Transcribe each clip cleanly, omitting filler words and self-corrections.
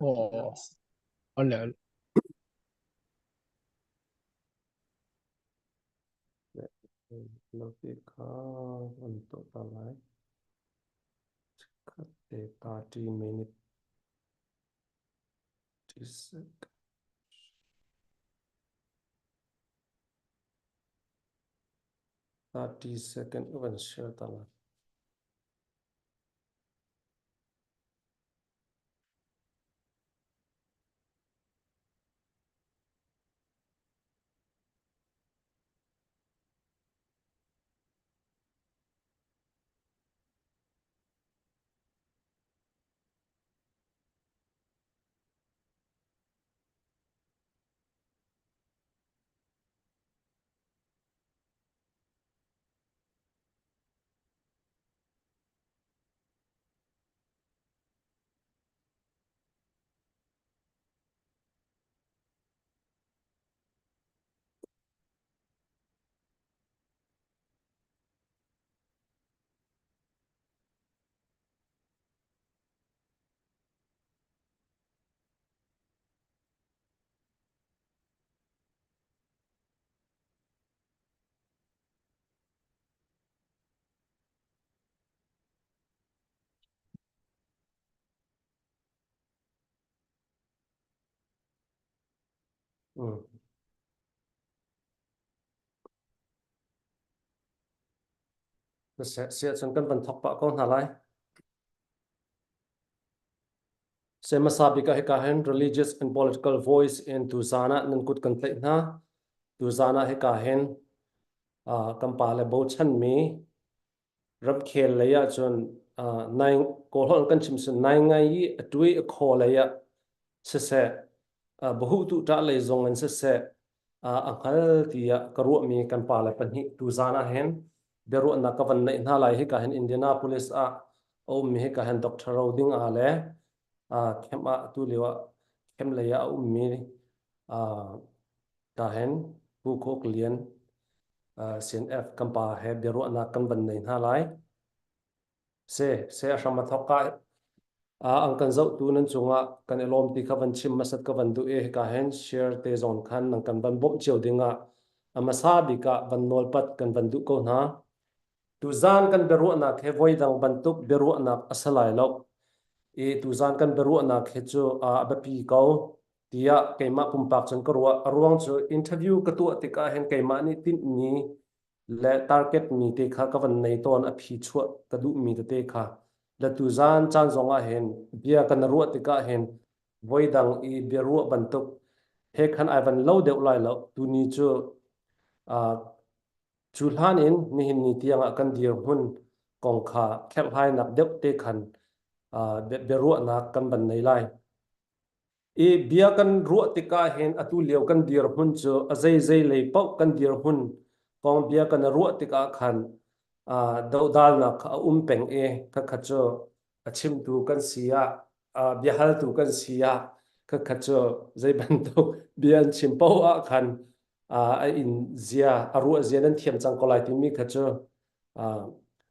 Oh, ole. Lotika untuk talai kate 30 minute 30 30 second van share tala. Mm. Sia cun kan van thok pah ko hna lai. Semasa bik ah hika hin religious and political voice in tuzan ah nan kut kan tlaih hna. Tuzan ah hika hin kan pa le bochanmi ramkhel lei ah cun nai kawlholh kan chim sun nai ngai i a tui a khaw lei ah siseh bahu tu ṭah lei zong in siseh a hngal tiah ka ruahmi kan pa le pahnih tuzan ah hin biaruahnak ka van neih hna lai hika hin Indianapolis ah a ummi hika hin Dr. Ro Ding A le camp ah tu lio ah camp lei ah a ummi ka hin Pu Khuk Lian CNF kan pa he biaruahnak kan van nei hna lai. Se se a hram a thok ka ang kan zohtu nan cungah kan i lawm ti kha van chim masat ka van duh i hika hin share te zawn khan nan kan van bawmh cio dingah a hmasa bik ah van nawlpat kan van duh ko hna. Tuzan kan biaruahnak he voidang bantuk biaruahnak a si lai lo. I tuzan kan biaruahnak he cu a biapi ko tiah keimah pumpak cun ka ruah. A ruang cu interview ka tuah tikah hin keimah nih tinhmi le target mi te kha ka van nei tawn a phi chuah ka duhmi tete kha le tuzan caan zong ah hin bia kan ruah tikah hin voidang i biaruah bantuk he khan ai van lo deuh lai lo tuni cu cu hlan in nihin ni tiangah kan dirhmun kong kha kherhhlainak deuh te khan biaruahnak kan van nei lai. I bia kan ruah tikah hin atu lio kan dirhmun cu a zeizei lei paoh kan dirhmun kong bia kan ruah tikah khan dohdalnak kha a um peng i khakha cu a chimtu kan si ah biahaltu kan si ah khakha cu zei bantuk bia an chim paoh ah khan a in zia a ruah zia nan thiam cang ko lai timi kha cu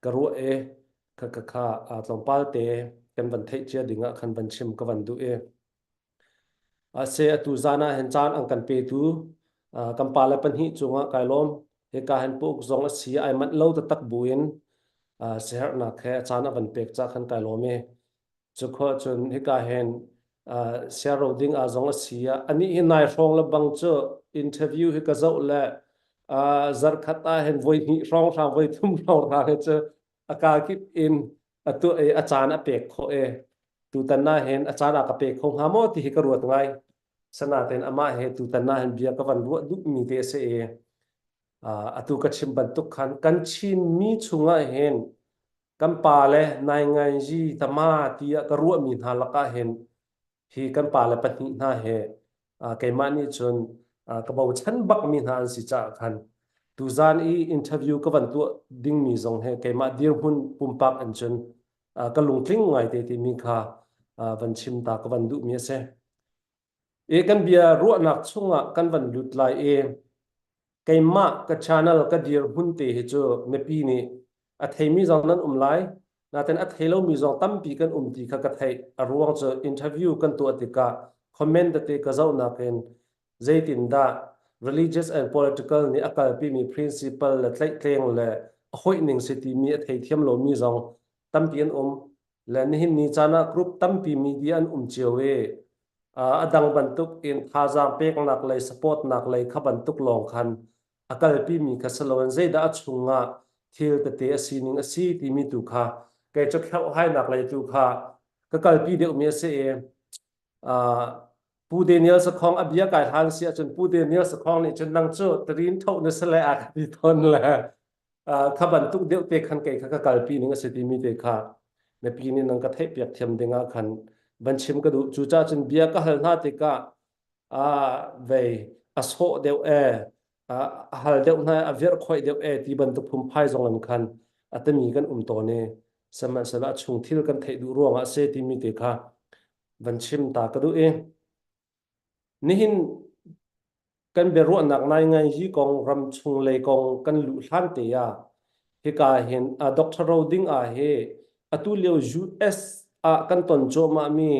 ka ruah i kha kha kha tlawmpal te kan van theih cia ding ah khan van chim ka van duh i se atu zan ah hin caan an kan petu kan pa le pahnih cungah kai lawm hika hin puk zong a si ai manh lo taktak buin siherhnak he a caan a van pek ca khan kai lawm i cu khua cun hika hin siaro ding ah zong a si ah anih hi nai hrawng le bang cu interview hi ka zoh le zarkhat ah hin voi hnih hrawng hrang voi thum hrawng hrang hi cu a ka kip in a tuah i a caan a pek khawh i tutan ah hin a caan a ka pe kho hnga maw ti hi ka ruat ngai sanaten amah he tutan ah hin bia ka van ruah duhmi te a si i atu ka chim bantuk khan kan Chinmi chungah hin kan pa le nai ngai ji tama tiah ka ruahmi hna lakah hin hi kan pa le pahnih hna he keimah nih cun ka bochan bakmi hna an si caah khan tuzan i interview ka van tuah dingmi zong he keimah dirhmun pumpak in cun ka lungtling ngai te timi kha van chim ta ka van duhmi a si. I kan bia ruahnak chungah kan van lut lai i keimah ka channel ka dirhmun te hi cu mipi nih a theimi zong nan um lai. Nain a thei lomi zong tampi kan um ti kha ka theih. A ruang cu interview kan tuah tikah comment tete ka zohnak in zeitindah religious and political nih a kalpimi principle le tlaihtleng le a hoihning si timi a theithiam lomi zong tampi an um. Le nihin ni caan ah group tampi media an um cio i a dang bantuk in thazaang peknak lei supportnak lei kha bantuk lawng khan a kalpimi kha si loin zeidah a chungah thil tete a sining a si timi tu kha kei cu kherhhlainak lei tu kha ka kalpi deuhmi a si i Pu Daniel Sakhong a bia kai hlan si ahcun Pu Daniel Sakhong nih cun nang cu tarin tho na si le a ka ti tawn le kha bantuk deuh te khan kei kha ka kalpi ning a si timi te kha mipi nih nang ka theih piak thiam ding ah khan van chim ka duh. Cucaah cun bia ka hal hna tikah vei a sawh deuh e, a hal deuh hna, a virh khoih deuh e ti bantuk phungphai zong in khan a timi kan um tawn i sihmanhsehlaw a chung thil kan theih duh ruangah a si timi te kha van chim ta ka duh i nihin kan biaruahnak nai ngai hi kong ram chung lei kong kan luh hlan te ah hika hin Dr. Ro Ding ah hi atu lio US ah kan ton cuahmah mi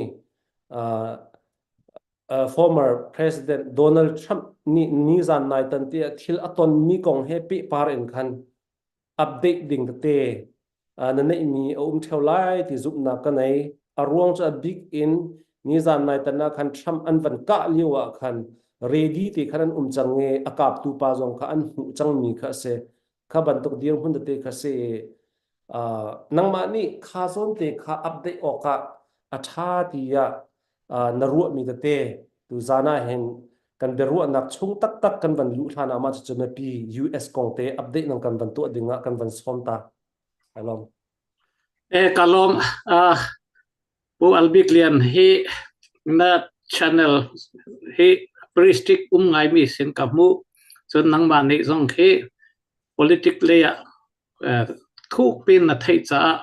former President Donald Trump nih nizan nai tan te thil a ton mi kong he pehpar in khan update ding tete na neihmi a um theo lai ti zumhnak ka nei. A ruang cu a bik in nizan nai tan ah khan Trump an van kah lio ah khan ready te khan an um cang i a kaptu pa zong kha an hmuh cangmi kha a si. Kha bantuk dirhmun tete kha si i nangmah nih kha zawn te kha update awkah a ṭha tiah na ruahmi tete tu zan ah hin kan biaruahnak chung taktak kan van luh hlan ah mah cucu mipi US kong te update nang kan van tuah ding ah kan van sawm ta. Ka lawm. E ka lawm. Pu Albik Lian hi na channel hi prestic um ngaimi sin ka hmu. Cun nangmah nih zong khi politic lei ah thuk pin na theih caah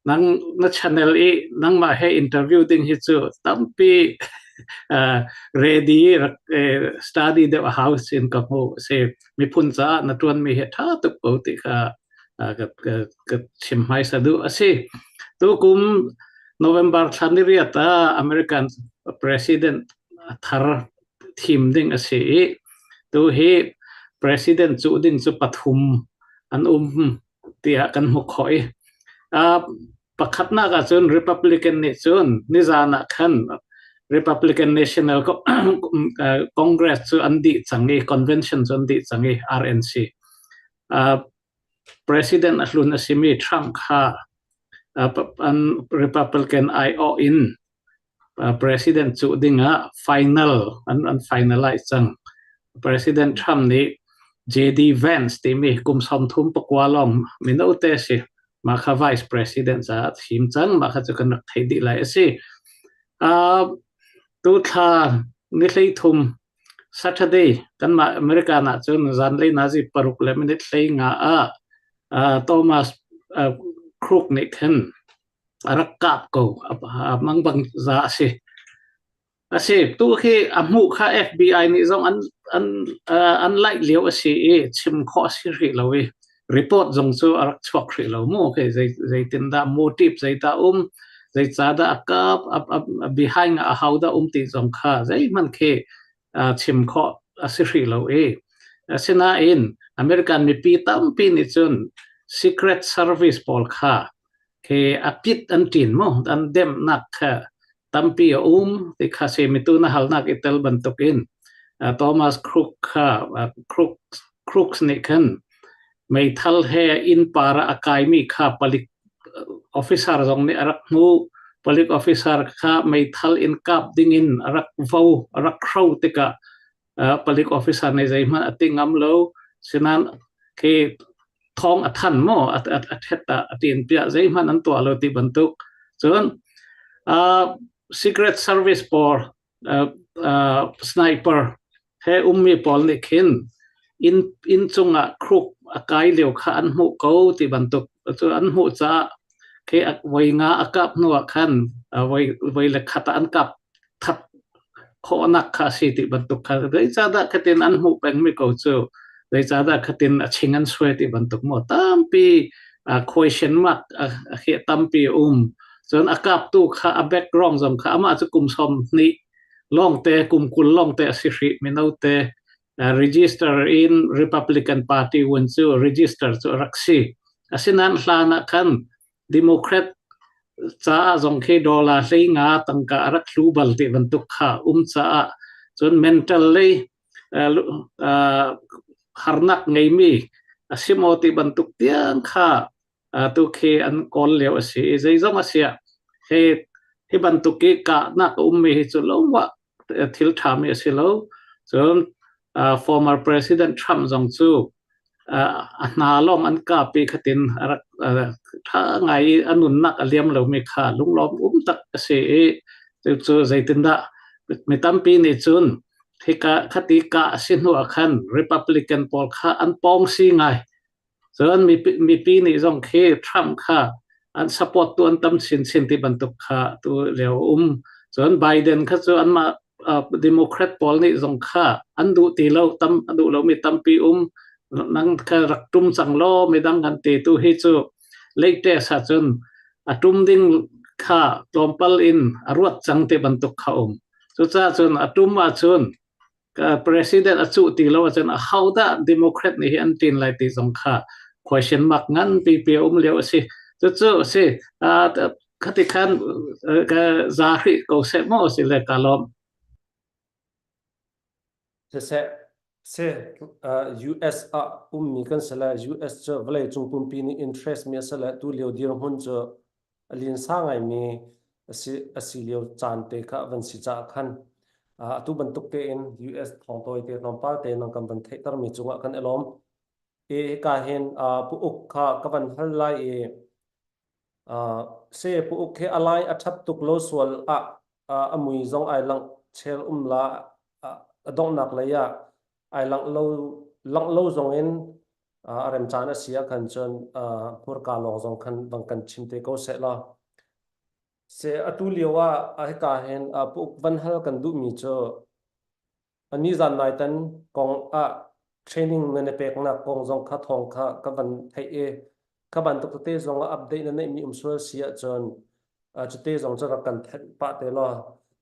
nang na channel i nangmah he interview ding hi cu tampi ready rak study deuh a hau sin ka hmu si miphun caah na tuanmi hi tha tuk ko ti kha ka ka chim hmaisa duh a si. Tukum November thla ni riat ah American president thar thim ding a si i tu hi president cuh ding cu pathum an um tiah kan hmuh khawh i pakhatnak ahcun Republican nih cun nizan ah khan Republican National Congress cu an dih cang i convention cu an dih cang i RNC President a hlun a simi Trump kha an Republican aiawh in President cuh ding ah final an finalize cang. President Trump nih JD Vance timi kum 39 lawng mino te si. Mah kha vice president caah a thim cang. Mah kha cu kan rak theih dih lai a si. Tu thla ni 13 Saturday kanmah American ah cun zanlei nazi 6 le minute 15 ah Thomas Crook nih khan a rak kap ko. A mangbang za a si. A si tu khi a hmuh kha FBI nih zong an laih lio a si i chim khawh a si rih lo i report zong cu a rak chuak hrih lo mu. Okay, zeitindah motive zeidah um, zeicadah a kap, a behind a ho dah um ti zong kha zeihmanh khi chim khawh a si hrih lo i asinain American mipi tampi nih cun Secret Service pawl kha khi a pit an ṭin mu, an demnak kha tampi a um ti kha si mitu na halnak i tel bantukin Thomas Crook kha Crook Crooks nih khan meithal he inn par ah a kaimi kha palik officer zong nih a rak hmuh. Palik officer kha meithal in kap dingin a rak vo a rak hro tikah palik officer nih zeihmanh a ti ngam lo. Sinan khi thawng a than maw a thet a tin piah zeihmanh an tuah lo ti bantuk. Cun Secret Service pawl sniper he ummi pawl nih khin inn inn cungah crook a kai lio kha an hmuh ko ti bantuk cu an hmuh caah khi voi nga a kap hnu ah khan voi voi le khat ah an kap that khawhnak kha a si ti bantuk kha zeicahdah khatin an hmuh pengmi ko cu zeicahdah khatin a ching an suai ti bantuk maw tampi. Question mark khi tampi um. Cun a kaptu kha a background zong kha amah cu kum 20 lawngte kum 20 lawngte a si hrih mino te register in Republican Party wun cu register cu a rak si. Asinain hlan ah khan Democrat caah zong khi dollar 15 tangka a rak hlu bal ti bantuk kha um caah cun mental lei harnak ngeimi a si maw ti bantuk tiang kha tu khi an kawl lio a si i zeizong a si ah hi hi bantuk i kahnak a ummi hi cu lomah thil ṭhami a si lo. Cun former President Trump zong cu a hna lawng an kap i khatin a rak ṭha ngai i a nunnak a liam lomi kha lunglawm um tak a si i cucu zeitindah mi tampi nih cun hika khati kah a si hnu ah khan Republican pawl kha an pawng si ngai. Cun mipi nih zong khi Trump kha an support tu an tam chinchin ti bantuk kha tu lio um. Cun Biden kha cu anmah Democrat pawl nih zong kha an duh ti lo tam a duh lomi tampi um nang kha rak tum cang law midang kan ti tu hi cu latest ahcun a tum ding kha tlawmpal in a ruat cang ti bantuk kha um. Cucaah cun a tum ahcun president a cuh ti lo ahcun ahodah Democrat nih hi an ṭin lai ti zong kha question mark nganpi pi a um lio a si. Cucu a si. Khati khan ka za hrih ko seh maw si le ka lawm. Siseh, se US ah ummi kan si le US cu vawlei cung pumpi nih interest mi a si le tu lio dirhmun cu a linsa ngaimi a si lio caan te kha van si caah khan atu bantuk tein US thawngtawi te tlawmpal te nang kan van theihtermi cungah kan i lawm. I hika hin pu uk kha ka van hal lai i se pu uk he a lai a ṭhat tuk lo sual ah a mui zong ai langh chel um la a donghnak lei ah ai langh lo langh lo zong in a remcaan a si ah khan cun hmurka lawng zong khan bang kan chim te ko seh law. Se atu lio ah hika hin pu uk van hal kan duhmi cu ani zan nai tan kong ah training na na peknak kong zong kha thawng kha ka van theih i kha bantuk tete zong ah update na neihmi um sual si ahcun cute zong cu rak kan thenh pah te law.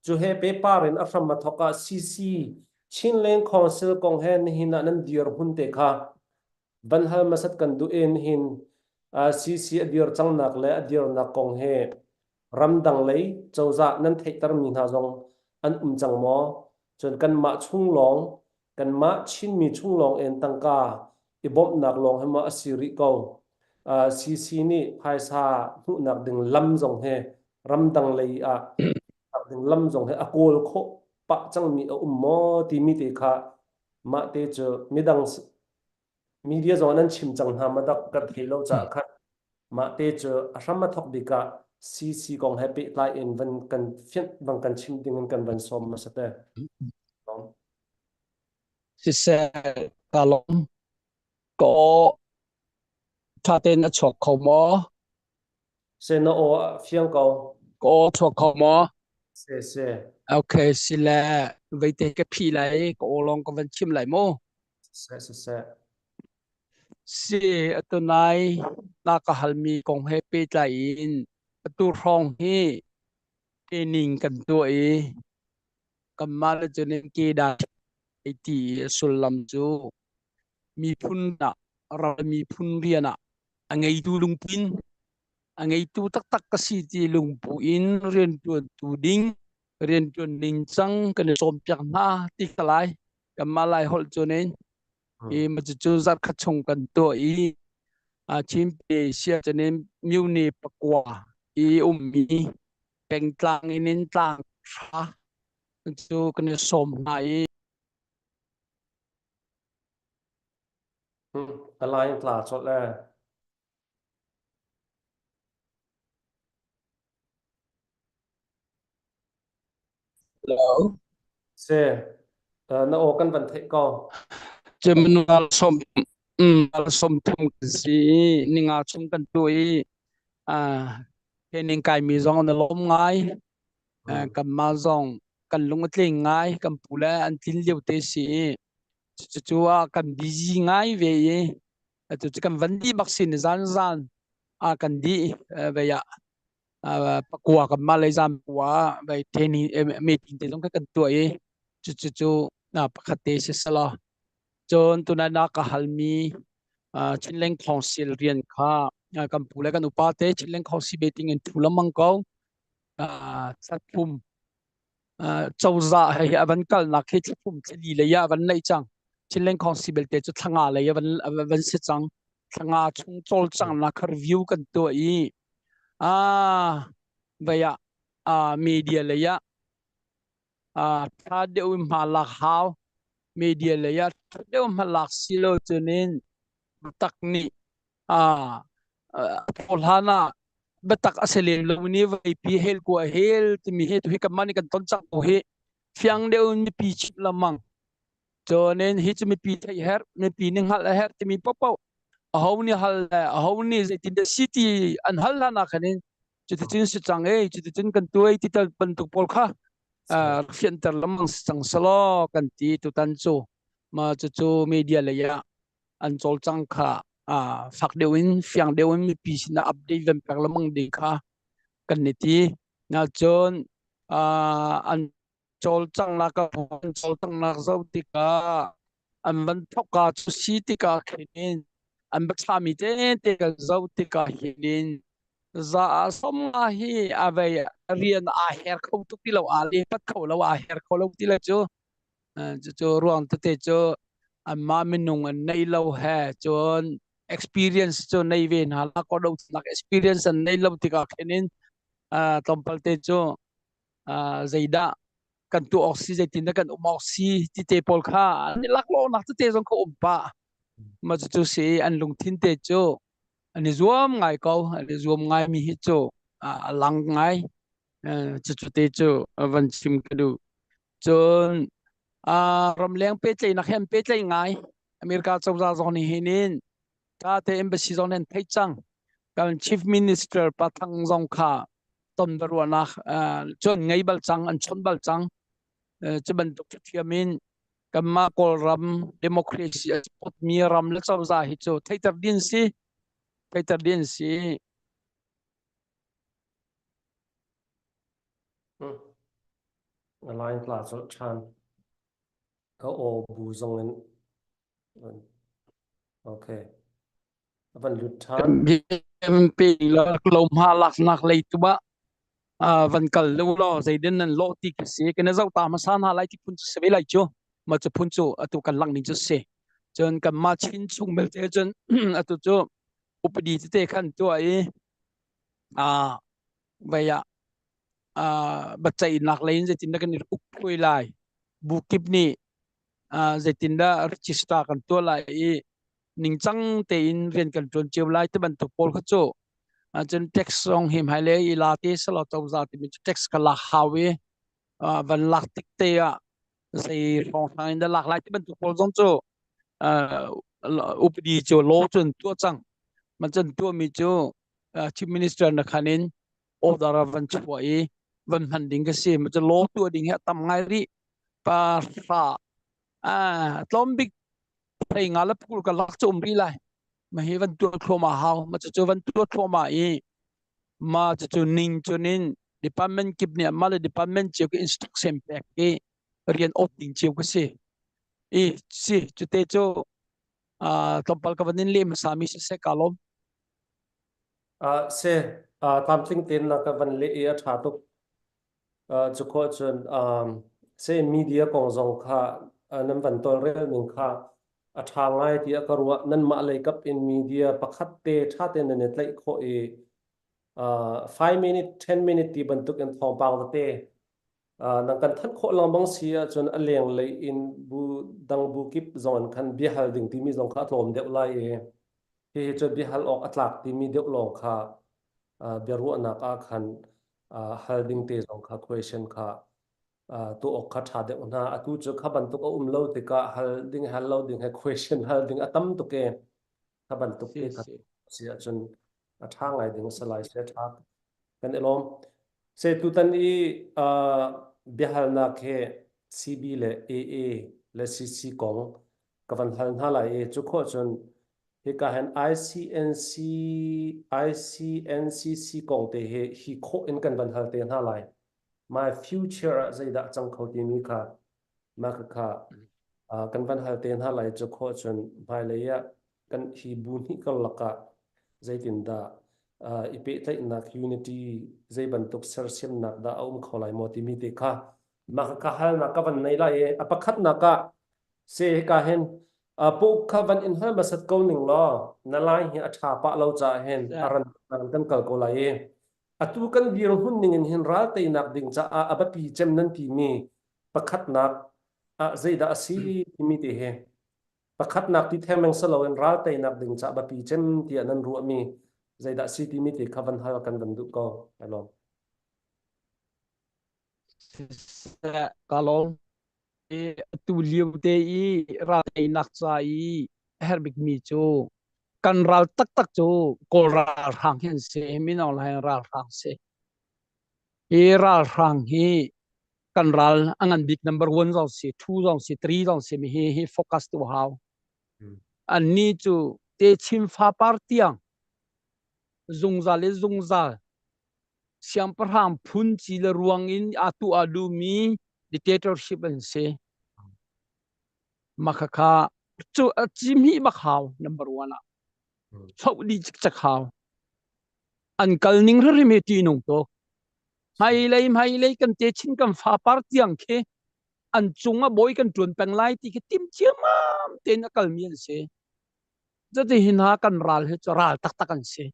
Cu he pepar in a hram a thawk ah CC Chinland Council kong he nihin ah nan dir hun te kha van hal hmasat kan duh in hin CC a dir cangnak le a dirnak kong he ramdang lei cozah nan theihtermi hna zong an um cang maw? Cun kanmah chung lawng kanmah Chinmi chung lawng in tangka i bawmhnak lawng hi maw a si rih ko. CC nih phaisa hmuhnak ding lam zong he ramdang lei ah ding lam zong he a kawl khawh pah cangmi a um maw timi te kha mah te cu midang media zong nan chim cang hna ma dak kan thei lo caah khan mah te cu a hram a thok bik ah CC kong he pehtlai in van kan fianh van kan chim ding in kan van sawm hmasa te. Siseh ka lawm. Ka aw ṭha tein a chuak kho maw? Se na aw a fiang ko. Ka aw chuak kho maw? Se se. Okay, sile veite ka phi lai ka aw lawng ka van chim lai mu. Se se se. Si atu nai na ka halmi kong he pehtlai in atu hrawng hi training kan tuah i kanmah le cun in kedan ei ti i a sullam cu miphun ah ral miphun rian ah a ngeitu lungpin a ngeitu taktak ka si ti lungpu in rianṭuantu ding rianṭuan ning cang kan i cawnpiak hna ti ka lai kanmah lai holh cu nin i ma cucu zarhkhat chung kan tuah i Chin pe sia cunin myone pakua i ummi pengtlang in in tlang hra cu kan i sawm hna i A line tla colh le. Hello. Se, na aw kan van theih ko. Cun som 30 kan si i ninga chung kan tu i training kai mi zong na lawm ngai. Kanmah zong kan lung a tling ngai. Kan pu le an tlin lio te si i cucu ah kan busy ngai ve i atu cu kan van dih bak si ni zan zan. a kan di vei ah pakua kan mah lei zam kua vei training meeting te zong kha kan tuah i cu cu pakhat te si sala. Cun tunai na ka halmi Chinland Council rian kha kan pu le kan upa te Chinland Council meeting in thu lamang ko. Thla cozah he a van kalnak hi thlathum thlali lei ah van neih cang. Chinland Council belte cu thlanga lei a van si cang. Thlanga chung cawlcanghnak kha review kan tuah i vei ah media lei ah tha deuh in hma lak hau. Media lei ah tha deuh hma lak si lo cunin tak nih hlan ah biatak a si lem lo ni vaipi hel kua hel timi he tu hi kanmah nih kan ton cang ko hi. Fiang deuh in mipi chimh lengmang. Cun hi cu mipi theih herh, mipi nih hngalh a herh timi paohpaoh aho nih hal le aho nih zeitin dah si ti an hal hlan ah khan in cuticun si cang ei, cuticun kan tuai ti tal bantuk pawl kha fianter lengmang si cang selaw kan ti tutan cu. Ma cucu media lei ah an cawlcang kha fak deuh in fiang deuh in mipi sinah update van pek lengmang ding kha kan ni ti. Na cun an cawlcanghnak an cawlcanghnak zoh tikah an van thawkka cu si tikah khin an biathlami tete kan zoh tikah hin za somnga hi a vei rian aa her kho tuk ti lo, aa lepat kho lo, aa her kho lo ti le cu cucu ruang tete cu anmah minung an nei lo he cun experience cu nei ve hna la ko nak experience an nei lo tikah khin in tlawmpal te cu zeidah kan tuah awk si, zeitin dah kan um awk si ti te pawl kha an i laklawhnak tete zong kha um pah. Mah cucu si an lungthin te cu an i zuam ngai ko, an i zuam ngai mi hi cu a lang ngai. Cucu te cu van chim ka duh. Cun ramleng pehtlaihnak he an pehtlaih ngai. America cozah zong nih hin in te embassy zong nih an theih cang. Kan chief minister Pathang zong kha ton biaruahnak cun ngei bal cang, an chawnh bal cang. Cu bantuk ṭhiam in kanmah Kawlram democracy a support-mi ram le cozah hi cu theihter din si, theihter din si. A line tla colh ṭhan. Ka aw bu zong in. Okay. A van lut ṭhan. Pe lo hma laknak lei tu ah van kal lo law zeidin nan lawh ti khi si. Kan zoh ta hmasa hna lai ti phun cu si ve lai cu. Ma cu phun cu atu kan lang ning cu si. Cun kanmah Chin chung belte cun atu cu upadi tete khan tuah i vei ah biaceihnak lei in zeitindah kan i uk phui lai, bu kip nih zeitindah register kan tuah lai i ningcang tein rian kan ṭuan cio lai ti bantuk pawl kha cu. Cun tax zong hi hmailei i la te selaw cozah timi cu tax ka lak hau i van lak tik te ah zei hrawnghrang in dah lak lai ti bantuk pawl zong cu upadi cu law cun tuah cang. Man cun tuahmi cu chief minister na khan in order van chuah i van hman ding ka si. Ma cu law tuah ding hi a tam ngai rih. Pa hra tlawm bik thei nga le pukul ka lak cu um rih lai. Ma hi van tuah thluahmah hau. Ma cu van tuah thluahmah i ma cu ning cunin department kip nih mah le department cio ki instruction pek i rian awt ding cio ka si. I si cute cu tlawmpal ka van in leh hmasa mi siseh ka lawm. Se tlamtling tein na ka van leh i a ṭha tuk. Cu khawh cun se media kong zong kha nan van tawlrel ning kha a ṭha ngai tiah ka ruah. Nanmah lei kap in media pakhat te ṭha tein nan i tlaih khawh i 5 minute, 10 minute ti bantuk in thawngpang tete nang kan thanh khawh lengmang si ahcun a lenglei in bu dang bu kip zong in khan biahal ding timi zong kha a tlawm deuh lai i hihi cu biahal awk a tlak timi deuh lawng kha biaruahnak ah khan hal ding te zong kha question kha tuah awk kha ṭha deuh hna. Atu cu kha bantuk a um lo tikah hal ding hal lo ding he question hal ding a tam tuk e. Kha bantuk te kha si ahcun a ṭha ngai ding a si lai se ṭha kan i lawm. Se tutan i biahalnak he CB le AA le CC kong ka van hal hna lai i cu khawh cun. Hika hin ICNC ICNCC kong te hi hi khawh in kan van hal te hna lai. My future ah zeidah cang kho timi kha mah kha kan van hal te hna lai cu khawh cun hmailei ah kan hi bu hnih karlak ah zeitindah i pehtlaihnak unity zei bantuk sersiamnak dah a um kho lai maw timi te kha mah kha halnak ka van nei lai i a pakhatnak ah se hika hin puk kha van in hal hmasat ko ning law na lai hi a ṭha pah lo caah hin a ran kan kal ko lai i atu kan dirhmun ning in hin ral teinak ding caah a biapi cem nan timi pakhatnak ah zeidah a si timi te hi pakhatnak ti thengmang si loin ral teinak ding caah biapi cem tiah nan ruahmi zeidah si timi te kha van hal kan van duh ko. Hello. Ka lawm. Atu lio te i ral teinak ca i a herh bikmi cu kan ral taktak cu Kawl ralhrang hi an si. Mino lai ralhrang si. Hi ralhrang hi kan ral a ngan bik number one zong si, two zong si, three zong si mi hi hi focus tu hau. Anni cu techin fapar tiang zungzal in zungzal siangpahrang phun ci le ruang in aa tu aa duhmi dictatorship an si. Makhakha cu a cimhi bak hau number one ah. Choh dih cikcek hau. An kal ning hrim hi ṭihnung tuk. Hmailei hmailei kan techin kan fapar tiang khi an cung ah bawi kan ṭuan peng lai ti khi tim ciammam tein a kalmi an si. Cuti hin ha kan ral hi cu ral taktak an si.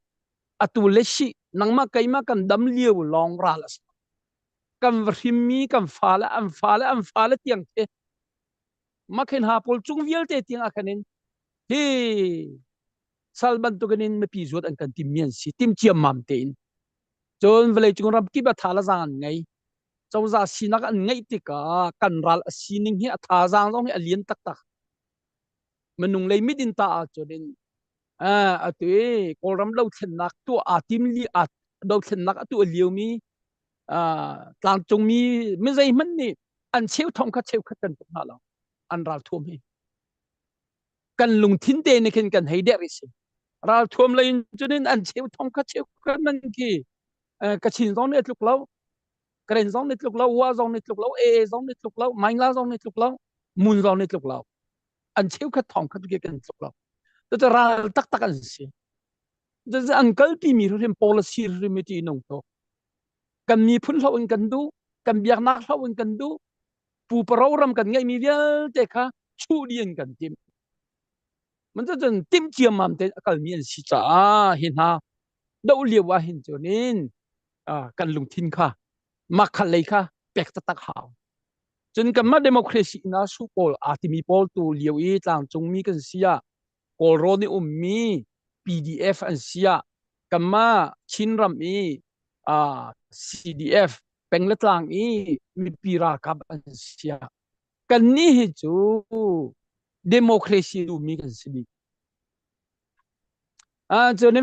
Atu le si nangmah keimah kan dam lio lawng ral a si. Kan va hrimmi kan fale an fale an fale tiang khi makhin ha pawl cung vialte tiang ah khan in hi sal bantukin in mipi zuat an kan timmi an si tim ciammam tein. Cun vawleicung ram kip a tha le zaang an ngei. Cozah sinak an ngeih tikah kan ral a sining hi a thazaang zong hi a lian taktak. Minung lei mit in ta ahcun in atu i Kawlram dothlennak tuah aa tim li dothlennak a tuah liomi tlangcungmi mi zeihmanh nih an cheu thong kha cheukhat kan tuk hna lo an ralthuam hi kan lungthin te nih khin kan hei der i si ralthuam lei in cun in an cheu thong kha cheukhat man khi Kachin zong nih a tluk lo Karen zong nih tluk lo Wa zong nih tluk lo AA zong nih tluk lo Maingla zong nih tluk lo Mun zong nih tluk lo an cheukhat thong khat ke kan tluk lo cucu ral taktak an si cucu an kalpi mi hrim policy hrim ti nung to kan miphun hlo in kan duh kan biaknak hlo in kan duh pupa ram kan ngeihmi vialte kha chuh dih in kan timh man cun timh ciammam te a kalmi an si caah hi hna doh lio ah hin cunin kan lungthin kha makhal lei kha pek taktak hau cun kanmah democracy ina su pawl aa timi pawl tu lio i tlangcungmi kan si ah Kawlrawn i ummi PDF an si ah kanmah Chinram i CDF peng le tlang i mipi ralkap an si ah kannih hi cu democracy duhmi kan si bik. Cun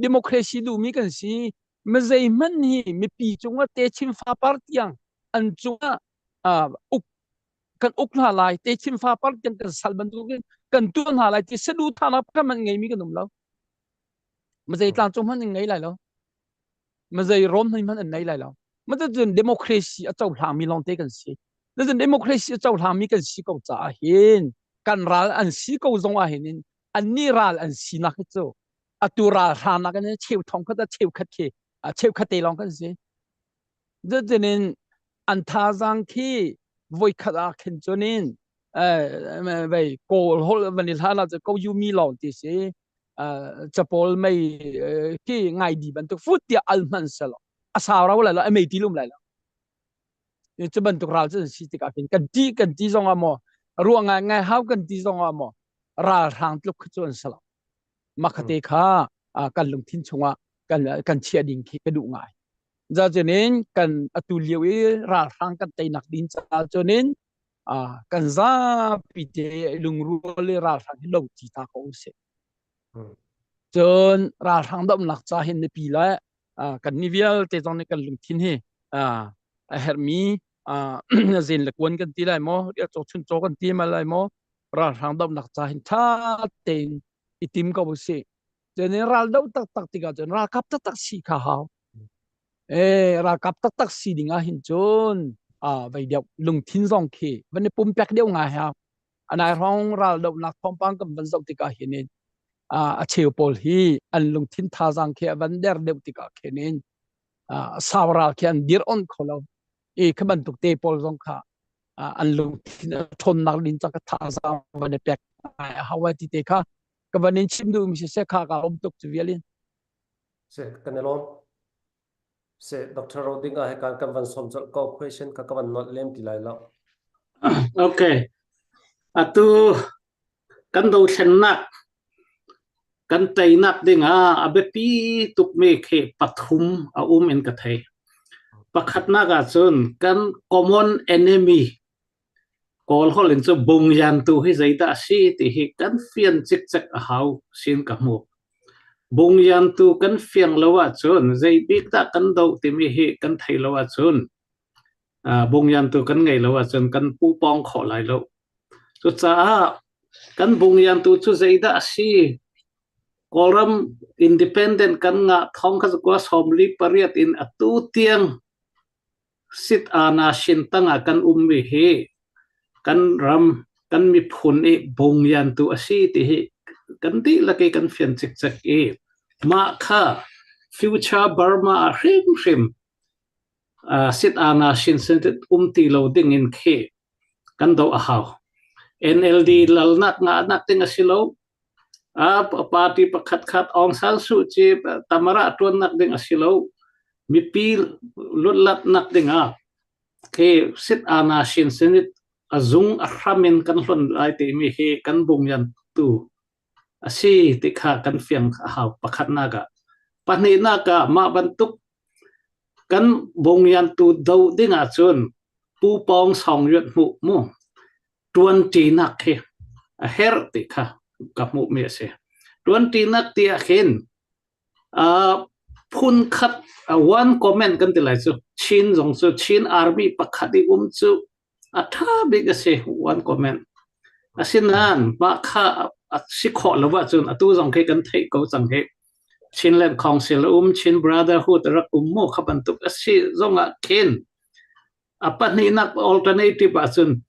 democracy duhmi kan si. Mizei hmanh hi mipi cungah techin fapar tiang an cungah uk kan uk hna lai techin fapar tiang kan sal bantukin kan tuah hna lai ti saduhthahnak pakhat hmanh ngeimi kan um lo. Mazei tlangcung hmanh an ngei lai lo. Mazei rom hmanh an nei lai lo. Cun democracy a cohlangmi lawngte kan si. Cun democracy a cohlangmi kan si ko caah hin kan ral an si ko zong ah hin annih ral an sinak hi cu atu ral hranak in cheu thong khat a cheukhat khi cheukhat te lawng kan si. Cutin an thazaang khi voikhat ah khin cunin vei kawl hol van i hlan ah ko yu mi lawng ti si capol mei khi ngai di bantuk fut tiah al hman selo a sau rau lai lo a mei ti lum lai lo cu bantuk ral cu si tikah khin kan ti kan ti zong ah maw ruah ngai ngai hau kan ti zong ah maw ralhrang tluk khi cu an si lo makhate kha kan lungthin chungah kan kan chiah ding khi ka duh ngai za cunin kan atu lio i ralhrang kan teinak ding ca cunin kan zapi te lungrual le ralhrang hi lo ti ta ko usih cun ralhrang domnak ca hin mipi le kan ni vialte zong nih kan lungthin hi a herhmi zen le kuan kan ti lai maw riah caw chun caw kan ti ma lai maw ralhrang domnak ca hin tha tein. I tim ko usih. Cun ral do taktak tikah cun ralkap taktak si kha hau. E ralkap taktak si ding ah hin cun a vei deuh lungthin zong khi van i pumpek deuh ngai hau. Anai hrawng ral dohnak thawngpang kan van zoh tikah hin in a cheu pawl hi an lungthin thazaang khi a van der deuh tikah khin in sau ral khi an dir on kho lo. I kha bantuk te pawl zong kha an lungthin a ṭhawnnak ding ca ka thazaang van i pek ngai a hau ai ti te kha ka van in chim duhmi siseh kha ka um tuk cu vial in. Se kan i lawm. Se Dr. Roding ah he kan kan van som colh ko question kha ka van nolh lem ti lai lo. Okay. Atu kan dothlennak kan teinak ding ah a biapi tukmi khi pathum a um in ka thei. Pakhatnak ah cun kan common enemy Kawl holh in cu bungyantu hi zeidah a si ti hi kan fian cikcek a hau sin ka hmu. Bungyantu kan fiang lo ahcun zei bik dah kan doh timi hi kan thei lo ahcun bungyantu kan ngei lo ahcun kan pupawng khawh lai lo. Cucaah kan bungyantu cu zeidah a si? Kawlram independent kan ngah thong kha kua 48 in atu tiang sit ana shin tangah kan ummi hi kan ram kan miphun i bungyantu a si ti hi kan dihlak i kan fian cikcek i mah kha future Burma ah hrimhrim sit ana shin sin um ti lo ding in khi kan doh a hau. NLD lalnak ngahnak ding a si lo. A party pakhat khat Aung San Suu Kyi tamara tuannak ding a si lo. Mipi lutlatnak ding ah khi sit ana shin sinit a zung a hram in kan hlon lai timi hi kan bungyan tu a si ti kha kan fiang a hau pakhatnak ah. Pahnihnak ah mah bantuk kan bungyan tu do ding ahcun Pu Pawng Sawng Yuat hmuh mu ṭuanṭinak khi a herh ti kha ka hmuhmi a si. Ṭuanṭinak ti ah khin phun khat one comment kan ti lai cu Chin zong cu Chin Army pakhat i um cu a ṭha bik a si one comment. Asinain mah kha a si khawh lo ahcun atu zong khi kan theih ko cang hi. Chinland Council a um, Chin Brotherhood a rak um mu kha bantuk a si zong ah khin A pahnihnak alternative ahcun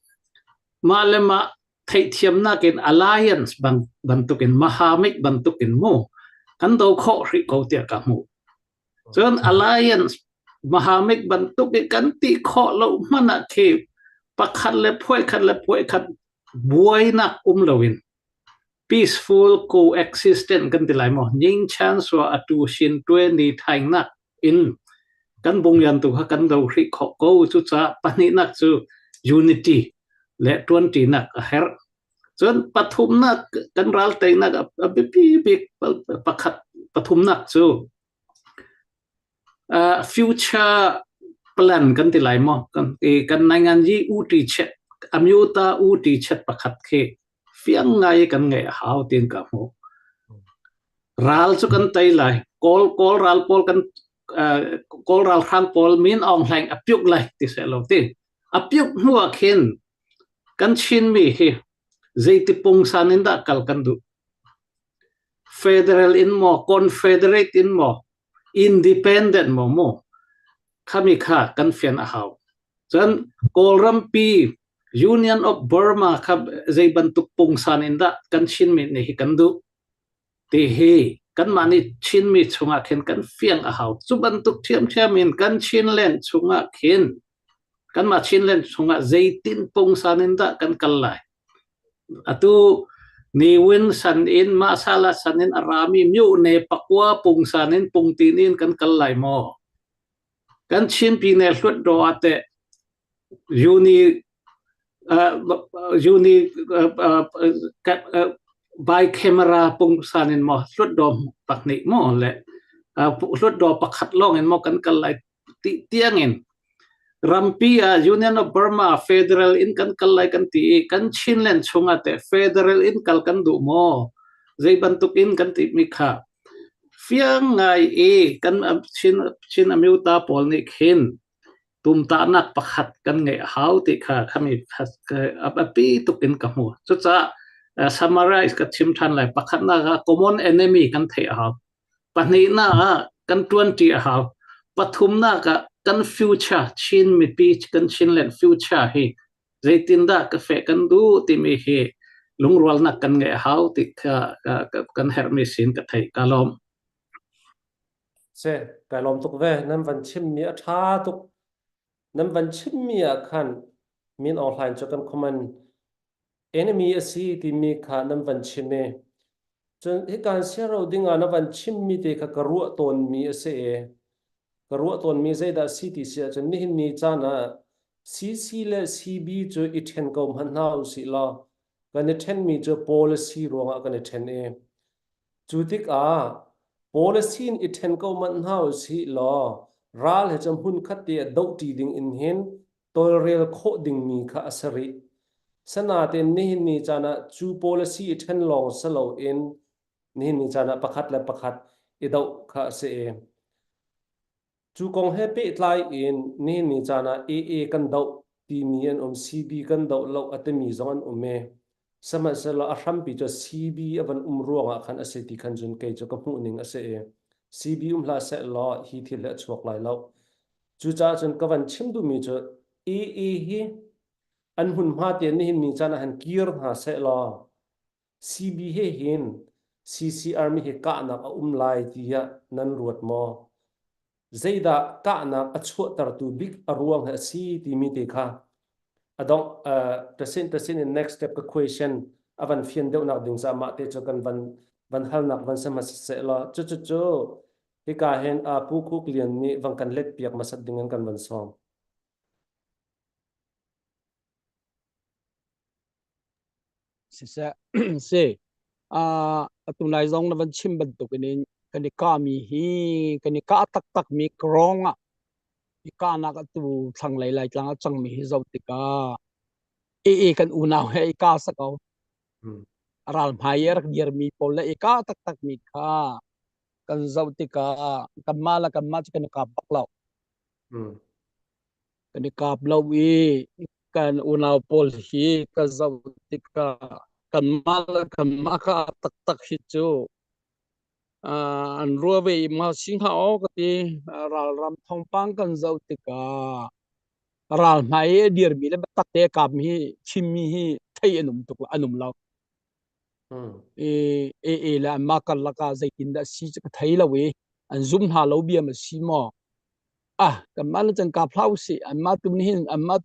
mah le mah theihthiamnak in alliance bantuk in Mahamik bantuk in mu kan do khawh hrih ko tiah ka hmuh. Cun alliance Mahamik bantuk i kan ti khawh lo hmanh ah khi pakhat le phuai khat le phuai khat buainak um loin peaceful coexistence kan ti lai maw Nyingchan sua atu shin twe ni thaingnak in kan bungyan tu kha kan do hrih khawh ko. Cucaah pahnihnak cu unity le ṭuanṭinak a herh. Cun pathumnak kan ral teinak a biapi bik pakhat pathumnak cu future plan kan ti lai maw kan ti kan naingan yi u ti chet amyuta u ti chet pakhat khi fiang ngai kan ngeih a hau tiin ka hmuh. Ral cu kan tei lai. Kawl Kawl ral pawl kan Kawl ralhrang pawl Min Aung Hlaing a piuk lai ti seh lo ti. A piuk hnu ah khin kan Chinmi hi zeiti pungsan in dah kal kan duh? Federal in maw, confederate in maw, independent maw mu? Khami kha kan fian a hau. Cun Kawlrampi Union of Burma kha zei bantuk pungsan in dah kan Chinmi nih hi kan duh? Ti hi kanmah nih Chinmi chungah khin kan fiang a hau. Cu bantuk ṭhiamṭhiam in kan Chinland chungah khin kanmah Chinland chungah zeitin pungsan in dah kan kal lai? Atu Ni Win san in Mahsala san in a rami Myone pakua pungsan in pungtin in kan kal lai maw? Kan Chin pine Hlutdaw ah teh uni uni by camera pungsan in maw Hlutdaw pahnih maw le Hlutdaw pakhat lawng in maw kan kal lai ti tiang in rampi ah Union of Burma federal in kan kal lai kan ti i kan Chinland chungah teh federal in kal kan duh maw zei bantuk in kan ti mi kha fiang ngai i kan Chin Chin Amyota pawl nih khin tumtahnak pakhat kan ngeih a hau ti kha khami a biapi tuk in ka hmu. Cucaah Summarize ka chim ṭhan lai. Pakhatnak ah common enemy kan theih a hau. Pahnihnak ah kan ṭuanṭi a hau. Pathumnak ah kan future Chin mipi kan Chinland future hi zeitindah ka feh kan duh timi hi lungrualnak kan ngeih a hau ti kha kan herhmi sin ka theih ka lawm. Se, kai lawm tuk ve. Nan van chimmi a ṭha tuk. Nan van chimmi ah khan Min Aung Hlaing cu kan common enemy a si timi kha nan van chim i cun hikan siaro ding ah na van chimmi te kha ka ruah tawnmi a si i ka ruah tawnmi zeidah si ti si ahcun nihin ni caan ah CC le CB cu i ṭhen ko hmanh hna usih law kan i ṭhenmi cu policy ruangah kan i ṭhen i cu tikah policy in i ṭhen ko hmanh hna usih law ral he cu hmun khat te ah dohṭi ding in hin tawlrel khawh dingmi kha a si rih. Sanatein nihin ni caan ah cu policy i ṭhen lawng si loin nihin ni caan ah pakhat le pakhat i doh kha a si i cu kong he pehtlai in nihin ni caan ah AA kan doh timi an um, CB kan doh lo a timi zong an um i sihmanhsehlaw a hrampi cu CB a van um ruangah khan a si ti khan cun kei cu ka hmuh ning a si i CB um hlah seh law hi thil hi a chuak lai lo. Cucaah cun ka van chim duhmi cu AA hi an hmunhma te nihin ni caan ah han kir hna seh law CB he hin CC Army he kahnak a um lai tiah nan ruat maw? Zeidah kahnak a chuahtertu bik a ruang hi a si timi te kha a dongh tasin tasin in next step ka question a van fian deuhnak ding caah mah te cu kan van van halnak van se hmasa seh law cucu cu Hika hin Pu Khuk Lian nih van kan let piak hmasat ding in kan van sawm. Siseh, si. Atu nai zong na van chim bantuk in kan i kahmi hi kan i kah taktak mi krong ah i kahnak atu thlanglei Laitlang a cangmi hi zoh tikah ee kan unau he i kah sako. Ral hmai i rak dirmi pawl le i kah taktak mi kha kan zoh tikah kanmah le kanmah cu kan i kap bak lo. Kan i kap lo i kan unau pawl hi ka zoh tikah kanmah le kanmah kha taktak hi cu an rua ve i ma si hnga aw ka ti. Ralram thawngpang kan zoh tikah ral hmai i a dirmi le biatak te a kapmi hi chimmi hi thei an um tuk an um lo. I AA le anmah karlak ah zeitindah si cu ka thei lo i an zum hna lo bia ma si maw? Ah, kanmah le cang kap hlah usih. Anmah tu nih hin anmah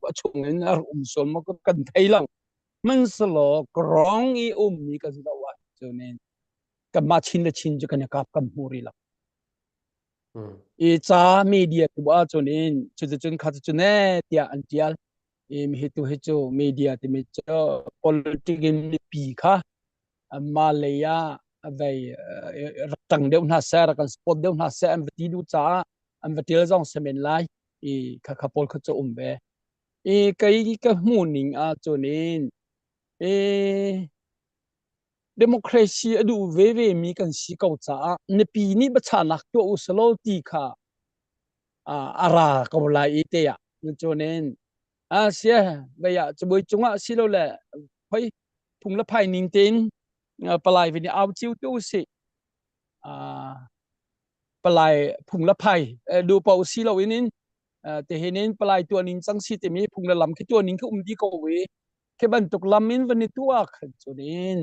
a chung in a rak um sual maw kan thei lo. Hmanhsehlaw krawng i ummi kan zoh ahcun in kanmah Chin le Chin cu kan i kap kan hmu rih lo. I ca media tu ahcun in cuticun kha cucun ee tiah an tial. I hi tu hi cu media timi cu politic in mipi kha anmah lei ah vei rak ṭang deuh hna seh, rak kan support deuh hna seh an va ti duh caah an va ṭial zong si men lai. I khakha pawl kha cu um ve. I kei ka hmuh ning ahcun in i democracy a duh veve mi kan si ko caah mipi nih biachahnak tuah u selaw ti kha a ra ko lai i te ah cunin a sia vei ah cabuai cungah silole hoi phung le phai ning tein palai vin i au cio tu usih palai phung le phai du po si lo in in te hin in palai tuan ning cang si timi phung le lam khi tuan ning khi um di ko i khi bantuk lam in van i tuah khan cunin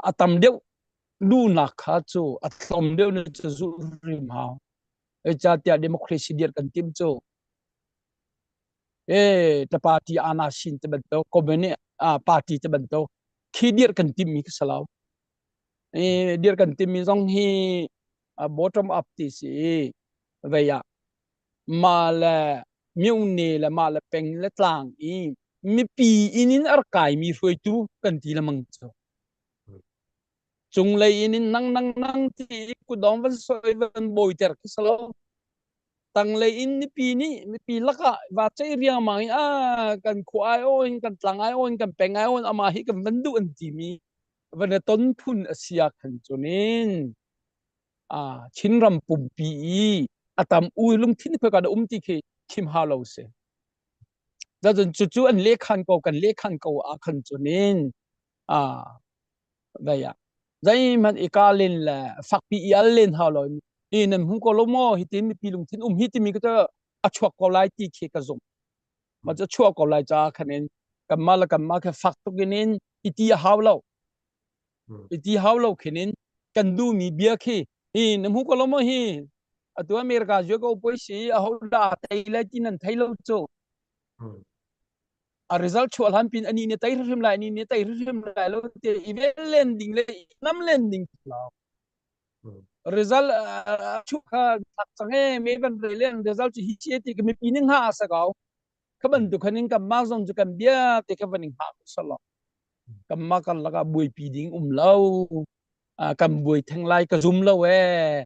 a tam deuh duhnak kha cu a tlawm deuh na cu zulh rim hau. Zeicahtiah democracy dir kan tim cu e ta party ana sin te bantuk communist party te bantuk khi dir kan tim mi khi salo e dir kan tim mi zong hi bottom up ti si vei ah ma le myone le ma le peng le tlang i mipi in in ar kai mi hruaitu kan ti lamang cu Cunglei in in nang nang nang ti kutdong van soi van bawiter khi salo. Tanglei in mipi nih mipi lakah va cei riangmang i a kan khua ai aw in kan tlang ai aw in kan peng ai aw in amah hi kan van duh an timi van i ton phun a si ah khan cunin a Chinram pumpi i a tam u lungthin khoi ka um ti khi chim hau lo si. Cun cucu an lehkhan ko kan lehkhan ko ah khan cunin a vei ah zeihmanh i ka len le fakpi i al len hau lo i nan hmu ko lo maw hitin mipi lungthin um hi timi ka a chuak ko lai ti khi ka zumh. Ma cu chuak ko lai ca khan in kanmah le kanmah kha fak tuk in in i ti a hau lo. I ti hau lo khin in kan duhmi bia khi hi na hmu ko lo maw hi atu America zue ko poi si a ho dah tei lai ti nan thei lo cu. A result chuah hlan pin ani ne tei hrim lai ani ne tei hrim lai lo te i vel len ding le nam len ding lo. Result chu kha thak chang e me ban re len result chu hi chi ti ka mi pi ning ha sa gao. Kha ban tu khanin kam ma zong chu kan bia te kha vaning ha salo. Kam ma kan laka buaipi ding um lo. Kan buai theng lai ka zum lo e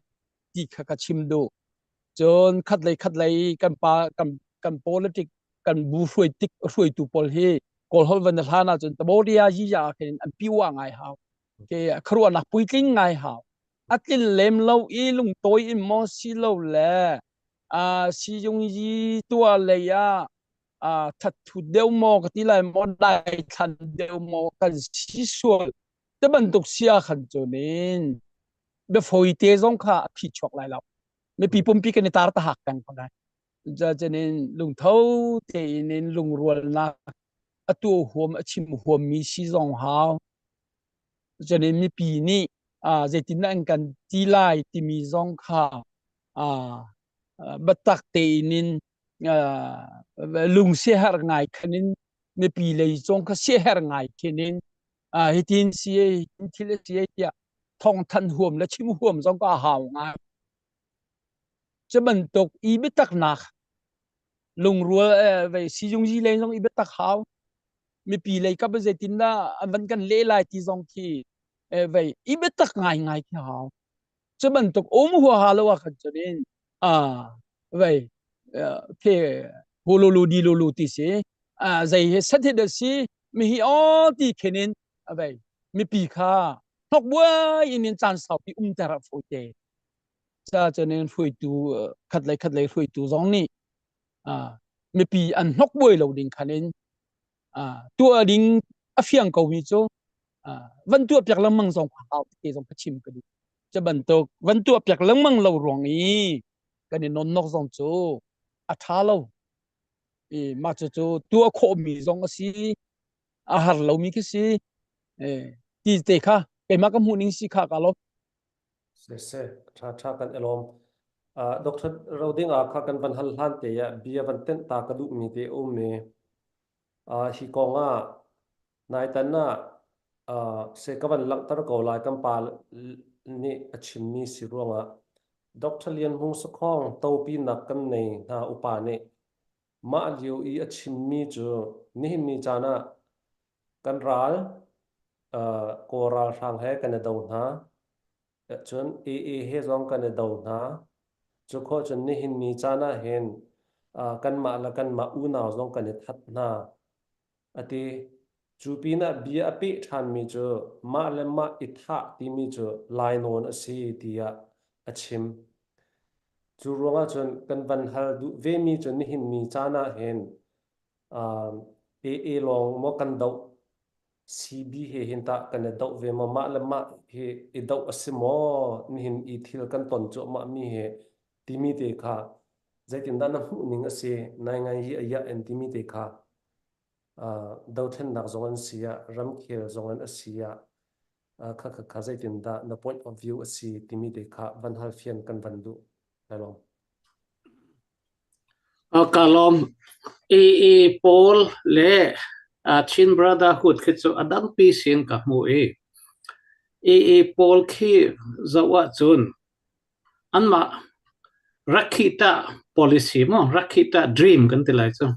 ti kha ka chim duh. Cun khat lei khat lei kan pa kan kan politic kan bu hruai tik hruaitu pawl hi Kawl holh van hlan ahcun Taboria yi ya khin an piwa ngai hau. Ke khuaruahnak puitling ngai hau. A tlin lem lo i lungtawi in maw si lo le a siyung yi tua lei ah a thatthut deuh maw ka ti lai maw dai thlan deuh maw kan si sual te bantuk sia khan cunin biafawi te zong kha a phi chuak lai lo. Mipi pumpi kan i tar ta hak peng ko lai. Cucaah lungtho tein in lungrualnak a tuah huam a chim huammi si zong hau. Cun mipi nih zeitindah an kan ti lai timi zong kha biatak tein in lung siaherh ngai khan in mipi lei zong kha siaherh ngai khin in hitin si thil a si tiah thawngthanh huam le chim huam zong ka hau ngai. Cu bantuk i biataknak lungrual vei sizungzi lei zong i biatak hau. Mipi lei kap zeitindah an van kan leh lai ti zong khi vei i biatak ngaingai khi hau. Cu bantuk um huaha lo ah khan cun in vei the hululu di lulu ti si zei he set hi da si mi hi aw ti khin in vei mipi kha hnok buai in in caan saupi umter a fawi te. Ca cun in hruaitu khat lei khat lei hruaitu zong nih mipi an hnok buai lo ding khan in tuah ding a fiang ko mi cu van tuah piak lengmang zong hau te zong ka chim ka duh. Cu bantuk van tuah piak lengmang lo ruang i kan i nonnok zong cu a ṭha lo. I mah cucu tuah khawhmi zong a si, a har lomi khi si. Ti te kha keimah ka hmuh ning si kha ka lo. Siseh, ṭhaṭha kan i lawm. Dr. Roding ah kha kan van hal hlan te ah bia van tenh ta ka duhmi te a um i hi kong ah naitan ah se ka van langhter ko lai kan pa nih a chimmi si ruangah Dr. Lian Hmung Sakhong topinak kan nei hna upa nih mah lio i a chimmi cu nihin ni caan ah kan ral Kawl ralhrang he kan i do hna. Cun AA he zong kan i do hna. Cu khawh cun nihin ni caan ah hin kanmah le kanmah unau zong kan i that hna. A ti. Cu pinah bia a peh ṭhanmi cu mah le mah i thah timi cu lainawn a si tiah a chim. Cu ruangah cun kan van hal duh vemi cu nihin ni caan ah hin AA lawng maw kan doh CB he hin tah kan i doh ve maw mah le mah hi i doh a si maw nihin i thil kan ton cuahmah mi hi timi te kha zeitindah na hmuh ning a si nai ngai hi a iah in timi te kha dothlennak zong an si ah ramkhel zong an a si ah kha kha kha zeitindah na point of view a si timi te kha van hal fian kan van duh lai lawm Ka lawm. AA pawl le Chin Brotherhood khi cu a dangpi sin ka hmu i AA pawl khi zoh ahcun anmah Rakhita policy maw Rakhita dream kan ti lai cu.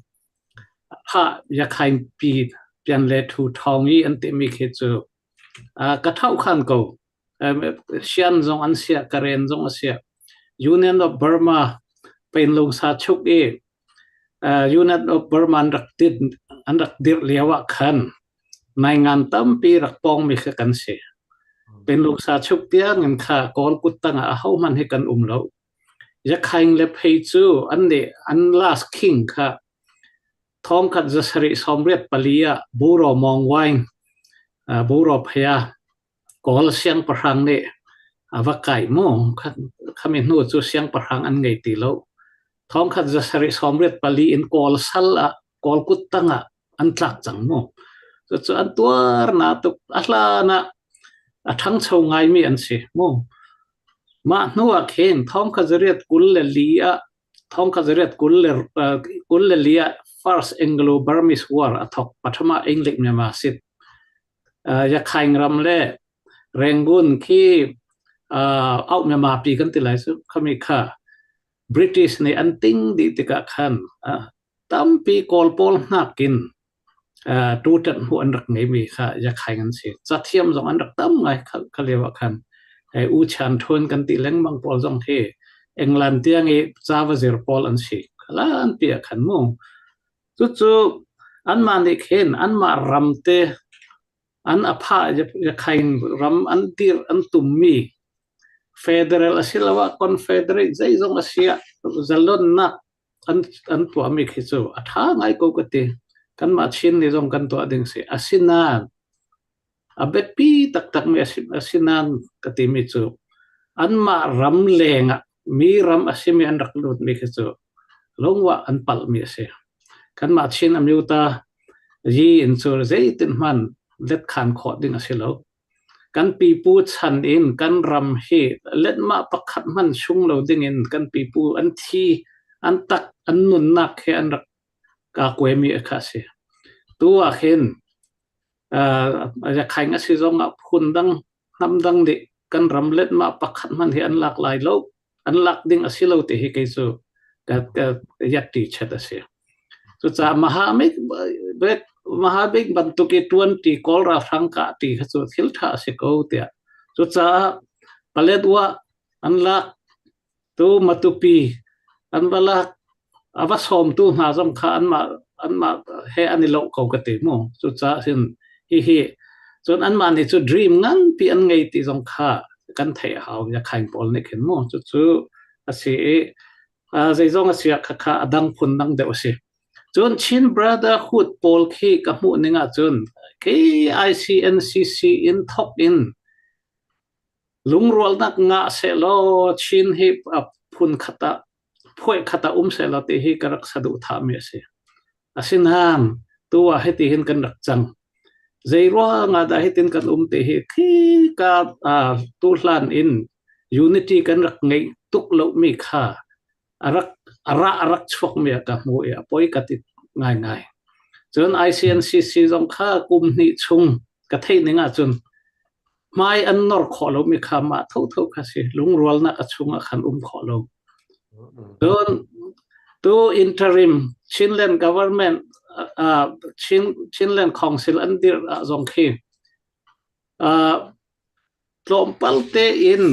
Pha Yakhain pi pian le thu thawng i an timi khi cu ka thau khan ko. Sian zong an siah, Karen zong a siah. Union of Burma Penlungsa chuk i Union of Burma an rak dit an rak dirh lio ah khan naingan tampi rak pawngmi kha kan si. Penlungsa chuk tiang in kha Kawl kuttang ah ahohmanh hi kan um lo. Yakhaing le Phei cu an nih an last king kha. Thongkhat 784 ah Buro Mawng Waing, Buro Phaya, Kawl siangpahrang nih a va kai mu. Khami hnu cu siangpahrang an ngei ti lo. Thongkhat 784 in Kawl sal ah, Kawl kuttang ah an tlak cang mu. Cucu an tuar na tuk. A hlan ah a ṭhangcho ngaimi an si mu. Mah hnu ah khin thongkhat 824 ah 1824 ah First Anglo-Burmese War a thawk. Pathum ah English Myanmar sit. Yakhaing ram le Rangoon khi auh Myanmar pi kan ti lai cu khami kha British nih an ting dih tikah khan tampi Kawl pawl hnakin tutan hmuh an rak ngeimi kha Yakhaing an si. Cathiam zong an rak tam ngai kha lio ah khan. U Chan Thun kan ti lengmang pawl zong hi England tiang i ca va zir pawl an si. Khalan pi ah khan mu. Cucu anmah nih khin anmah ram te an apha Yakhaing ram an dir an tummi federal asiloah confederate zeizong a si ah zalonnak an tuahmi khi cu a ṭha ngai ko ka ti. Kanmah Chin nih zong kan tuah ding si. Asinain a biapi taktakmi a si nain ka timi cu anmah ram leng ah mi ram a simi an rak lutmi khi cu lungwah an palhmi a si. Kanmah Chin amyota yi in cu zeitin hmanh letkhan khawh ding a si lo. Kan pipu chan in kan ram hi letmah pakhat hmanh sung lo dingin kan pipu an thi, an tak, an nunnak he an rak kaa kuaimi kha a si. Tu ah khin Yakhaing a si zongah phundang hnam dang nih kan ram letmah pakhat hmanh hi an lak lai lo. An lak ding a si lo ti hi kei cu ka yat ti chet a si. Cucaah Mahamik Mahabik bantuk i ṭuan ṭi Kawl ralhrang kah ṭi kha cu thil ṭha a si ko tiah. Cucaah Paletwa an lak tu Matupi an va lak a va sawmtu hna zong kha anmah anmah he an i loh ko ka ti mu. Cucaah hin hihi cun anmah nih cu dream nganpi an ngei ti zong kha kan theih a hau Yakhaing pawl nih khin mu. Cucu a si i zeizong a si ah khakha a dang phun dang deuh a si. Cun Chin Brotherhood pawl khi ka hmuh ning ahcun KICNCC in thawk in lungrualnak ngah sehlaw Chin hi phun khat ah phuai khat ah um sehlaw ti hi ka rak saduhthahmi a si. Asinain tu ah hiti hin kan rak cang. Zei ruangah dah hitin kan um ti hi khika tu hlan in unity kan rak ngeih tuk lomi kha a rak a ra a rak chuakmi ah ka hmu i a poi ka ti ngaingai. Cun ICNCC zong kha kum hnih chung ka theih ning ahcun hmai an nor khawh lomi kha mah thotho kha si lungrualnak a chungah khan um khawh lo. Cun tu interim Chinland government Chinland Council an dirh ah zong khi tlawmpal tein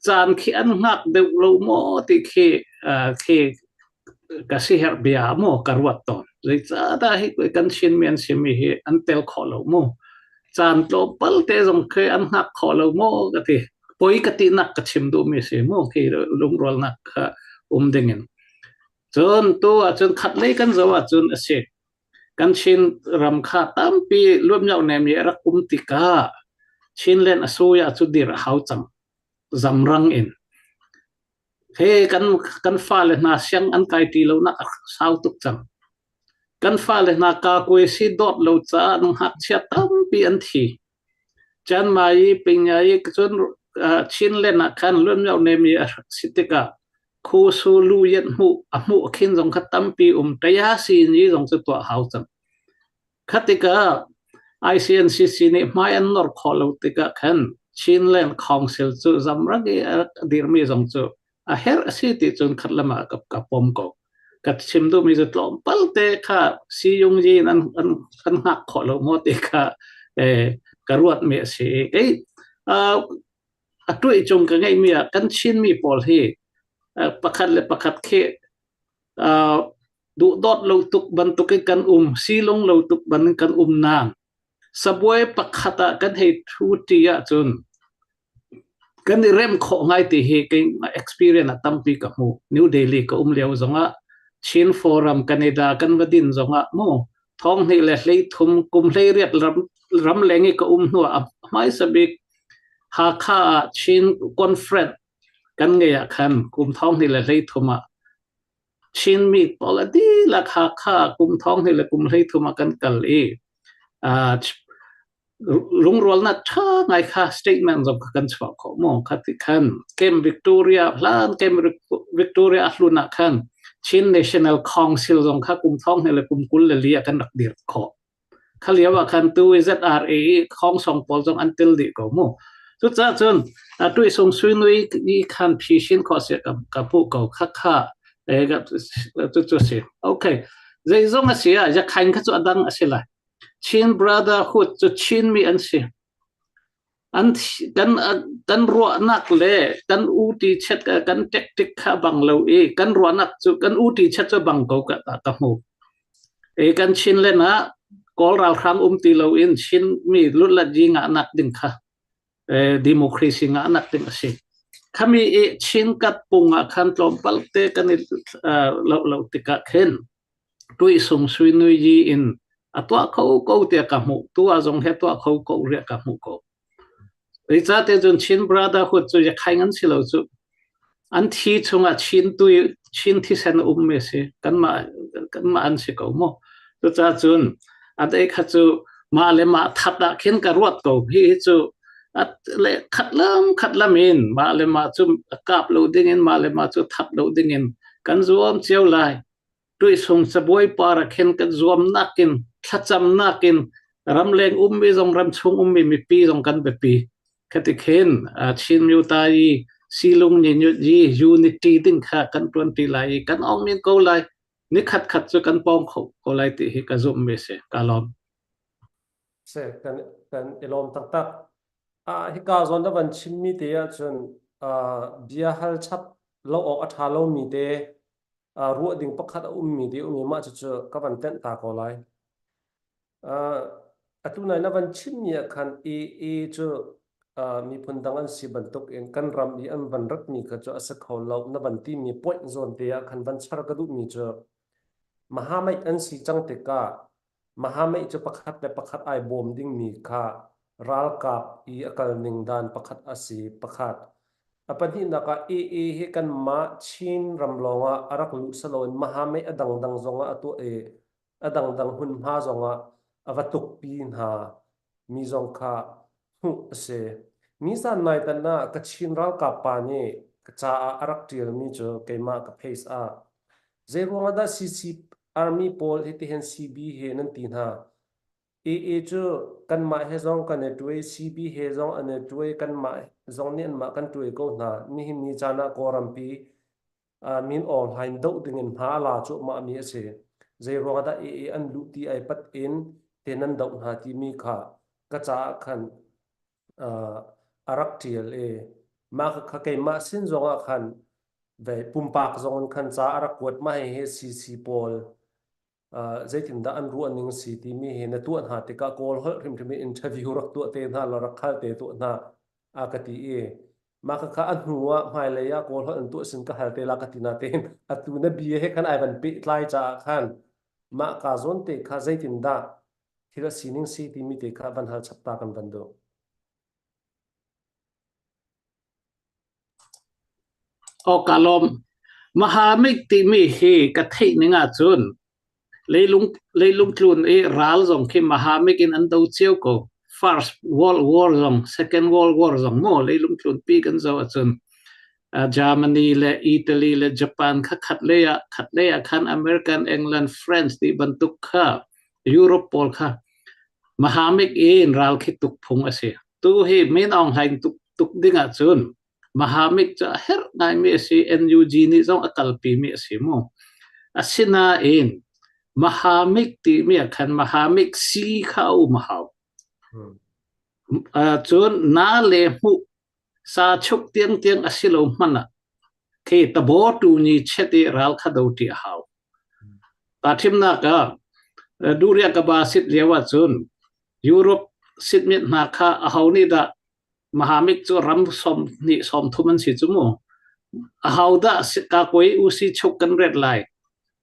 caan khi an hngak deuh lo maw ti khi khi ka siherh bia maw ka ruat tawn. Zeicahdah hi kan Chinmi an simi hi an tel khawh lo mu. Caan tlawmpal te zong khi an hngak khawh lo maw ka ti. Poi ka tinak ka chim duhmi si mu khi lungrualnak kha um dingin. Cun tu ahcun khatlei kan zoh ahcun a si. Kan Chin ram kha tampi luamnyoh nem i a rak um tikah Chinland a suya cu dir a hau cang. Zamrang in. He kan fale hna siang an kai ti lonak a sau tuk cang. Kan fale hna kakuai si dawt lo caah ngakchia tampi an thi. Chiangmai i Pingyai i cun Chinland ah khan luanmio nemi a rak si tikah khu su lu yet hmuh a hmuh khin zong kha tampi um taya si ni zong cu tuah hau cang. Kha tikah ICNCC nih hmai an nor khawh lo tikah khan Chinland Council cu zamrang i a rak dirmi zong cu a herh a si ti cun khat lam ah ka pom ko. Ka chim duhmi cu tlawmpal te kha siyung yin an an an hngak khawh lo maw ti kha ka ruatmi a si i kei a tuih cung ka ngeihmi ah kan Chinmi pawl hi pakhat le pakhat khi duhdawt lo tuk bantukin kan um, silung lo tuk bantukin kan um nain sabuai pakhat ah kan hei thu ṭi ahcun kan i rem khawh ngai ti hi keimah experience ah tampi ka hmu. New Delhi ka um lio zongah Chin Forum Canada kan va din zongah mu thong hnih le hlei thum kum hlei riat ram ramleng i ka um hnu ah hmaisa bik Hakha ah Chin Conference kan ngei ah khan kum thong hnih le hlei thum ah Chinmi pawl a dihlak Hakha kum thong hnih le kum hlei thum ah kan kal i lungrualnak ṭha ngai kha statement zong kha kan chuah khawh mu. Kha ti khan Camp Victoria hlan Camp Victoria a hlun ah khan Chin National Council zong kha kum thong hnih le kum 24 ah kan rak dir khawh. Kha lio ah khan tu i ZRA i khongsong pawl zong an tel dih ko mu. Cucaah cun tuisung suinui i khan phishin khawh si ka ka hmuh ko kha kha cu si. Okay. Zeizong a si ah yakhain kha cu a dang a si lai. Chin Brotherhood cu Chinmi an si. An kan kan ruahnak le kan uti chet kan tactic kha bang lo i kan ruahnak cu kan uti chet cu bang ko ka ka hmu. E kan Chin len ah Kawl ralhrang um ti lo in Chin mi lutlat yi ngah nak ding kha democracy ngah nak ding a si. Khami i Chin kat pung ah khan tlawmpal te kan i lo lo tikah khin tuisung suinui yi in a tuah kho ko tiah ka hmuh tu ah zong he tuah kho ko riah ka hmuh ko Zeicahtiah cun Chin Brotherhood cu yakhaing an si lo cu an thi chungah Chin tui Chin thisen a ummi a si kanmah kanmah an si ko mu cucaah cun a dei kha cu mah le mah that ah khin ka ruat ko hi hi cu le khat lam khat lam in mah le mah cu kap lo ding in mah le mah cu that lo ding in kan zuam cio lai Tuisung cabuai par ah khin kan zuamnak in thlacamnak in ramleng ummi zong ramchung ummi mipi zong kan biapi. Khati khin Chin Myuta i silung ni nyut yi unity ding kha kan tuanti lai i kan ong min ko lai. Ni khat khat cu kan pawng kho ko lai ti hi ka zumh mi si. Ka lawm. Se kan kan i lawm taktak. Ah hika zawn na van chimmi te ahcun bia hal chap lo awk a ṭha lomi te ruah ding pakhat a ummi te um i mah cucu ka van tenh ta ko lai. Atu nai na van chimmi ah khan AA cu miphun dang an si bantuk in kan ram i an van ratmi kha cu a si kho lo na van timi point zawn te ah khan van char ka duhmi cu Mahamai an si cang tikah Mahamai cu pakhat le pakhat ai bawm dingmi kha ralkap i a kal ning dan pakhat a si pakhat. A pahnihnak ah AA hi kanmah Chin ram lawngah a rak luh si loin Mahamai a dangdang zongah a tuah i a dangdang hmunhma zongah a va tukpi hna mi zong kha hmuh a si. Nizan naitan ah Kachin ralkap pa nih ka caah a rak ṭialmi cu keimah ka face ah Zeiruang ah dah CC Army pawl hitihin CB he nan ti hna? AA cu kanmah he zong kan i ṭuai, CB he zong an i ṭuai, kanmah zong nih anmah kan ṭuai ko hna. Nihin ni caan ah Kawlrampi min Aung Hlaing doh dingin hma a la cuahmahmi a si. Zeiruang ah dah AA an luh ti ai pat in te nan doh hna timi kha ka caah khan a rak ṭial i mah kha keimah sin zongah khan ve pumpak zong in khan ca a rak kuat mah hihi CC pawl zeitindah an ruah ning si timi hi na tuah hna tikah Kawl holh hrimhrim in interview rak tuah te hna la rak khal te tuah hna a ka ti i mah kha a hnu ah hmailei ah Kawl holh an tuah sin ka hal te la ka ti na tein atu na bia he khan ai van pehtlai caah khan mah ka zawn te kha zeitindah thil a sining si timi te kha van hal chap ta kan van duh. Aw ka lawm. Mahamik timi hi ka theih ning ahcun leilung leilung tlun i ral zong khi Mahamik in an do cio ko. First World War zong, Second World War zong maw leilung tlun pi kan zoh ahcun Germany le Italy le Japan kha khat lei ah khat lei ah khan American, England, France ti bantuk kha Europe pawl kha Mahamik in ral khi tuk phung a si. Tu hi Min Aung Hlaing tuk tuk ding ahcun Mahamik cu a herh ngaimi a si. NUG nih zong a kalpimi a si mu. Asinain Mahamik timi ah khan Mahamik si kha a um a hau. Cun na le hmuh sa chuk tiangtiang a si lo hmanh ah khi tabo tu ni chet i ral kha do ti a hau. Ta thimnak ah Duria ka ba sit lio ahcun Europe sitmit hna kha aho nih dah Mahamik cu ram som hnih som thum an si cu mu. Aho dah ka koi usi chuk kan ret lai.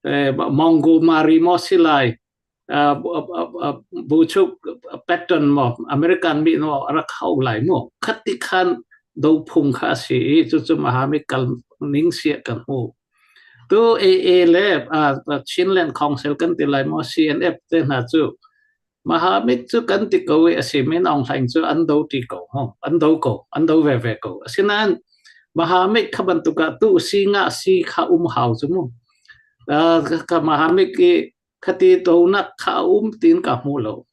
Montgomery maw si lai buchuk Patton maw American mi no rak hau lai mu khati khan do phung kha si i cucu mahami kal ning sia kan hmu tu AA le Chinland Council kan ti lai maw CNF te hna cu Mahamit cu kan ti ko i a si Min Aung Hlaing cu an do ti ko an do ko an do ve ve ko asinain Mahamit kha bantuk ah tu si nga si kha um hau cu mu ka Mahamit i khati tonak kha um tin ka hmu lo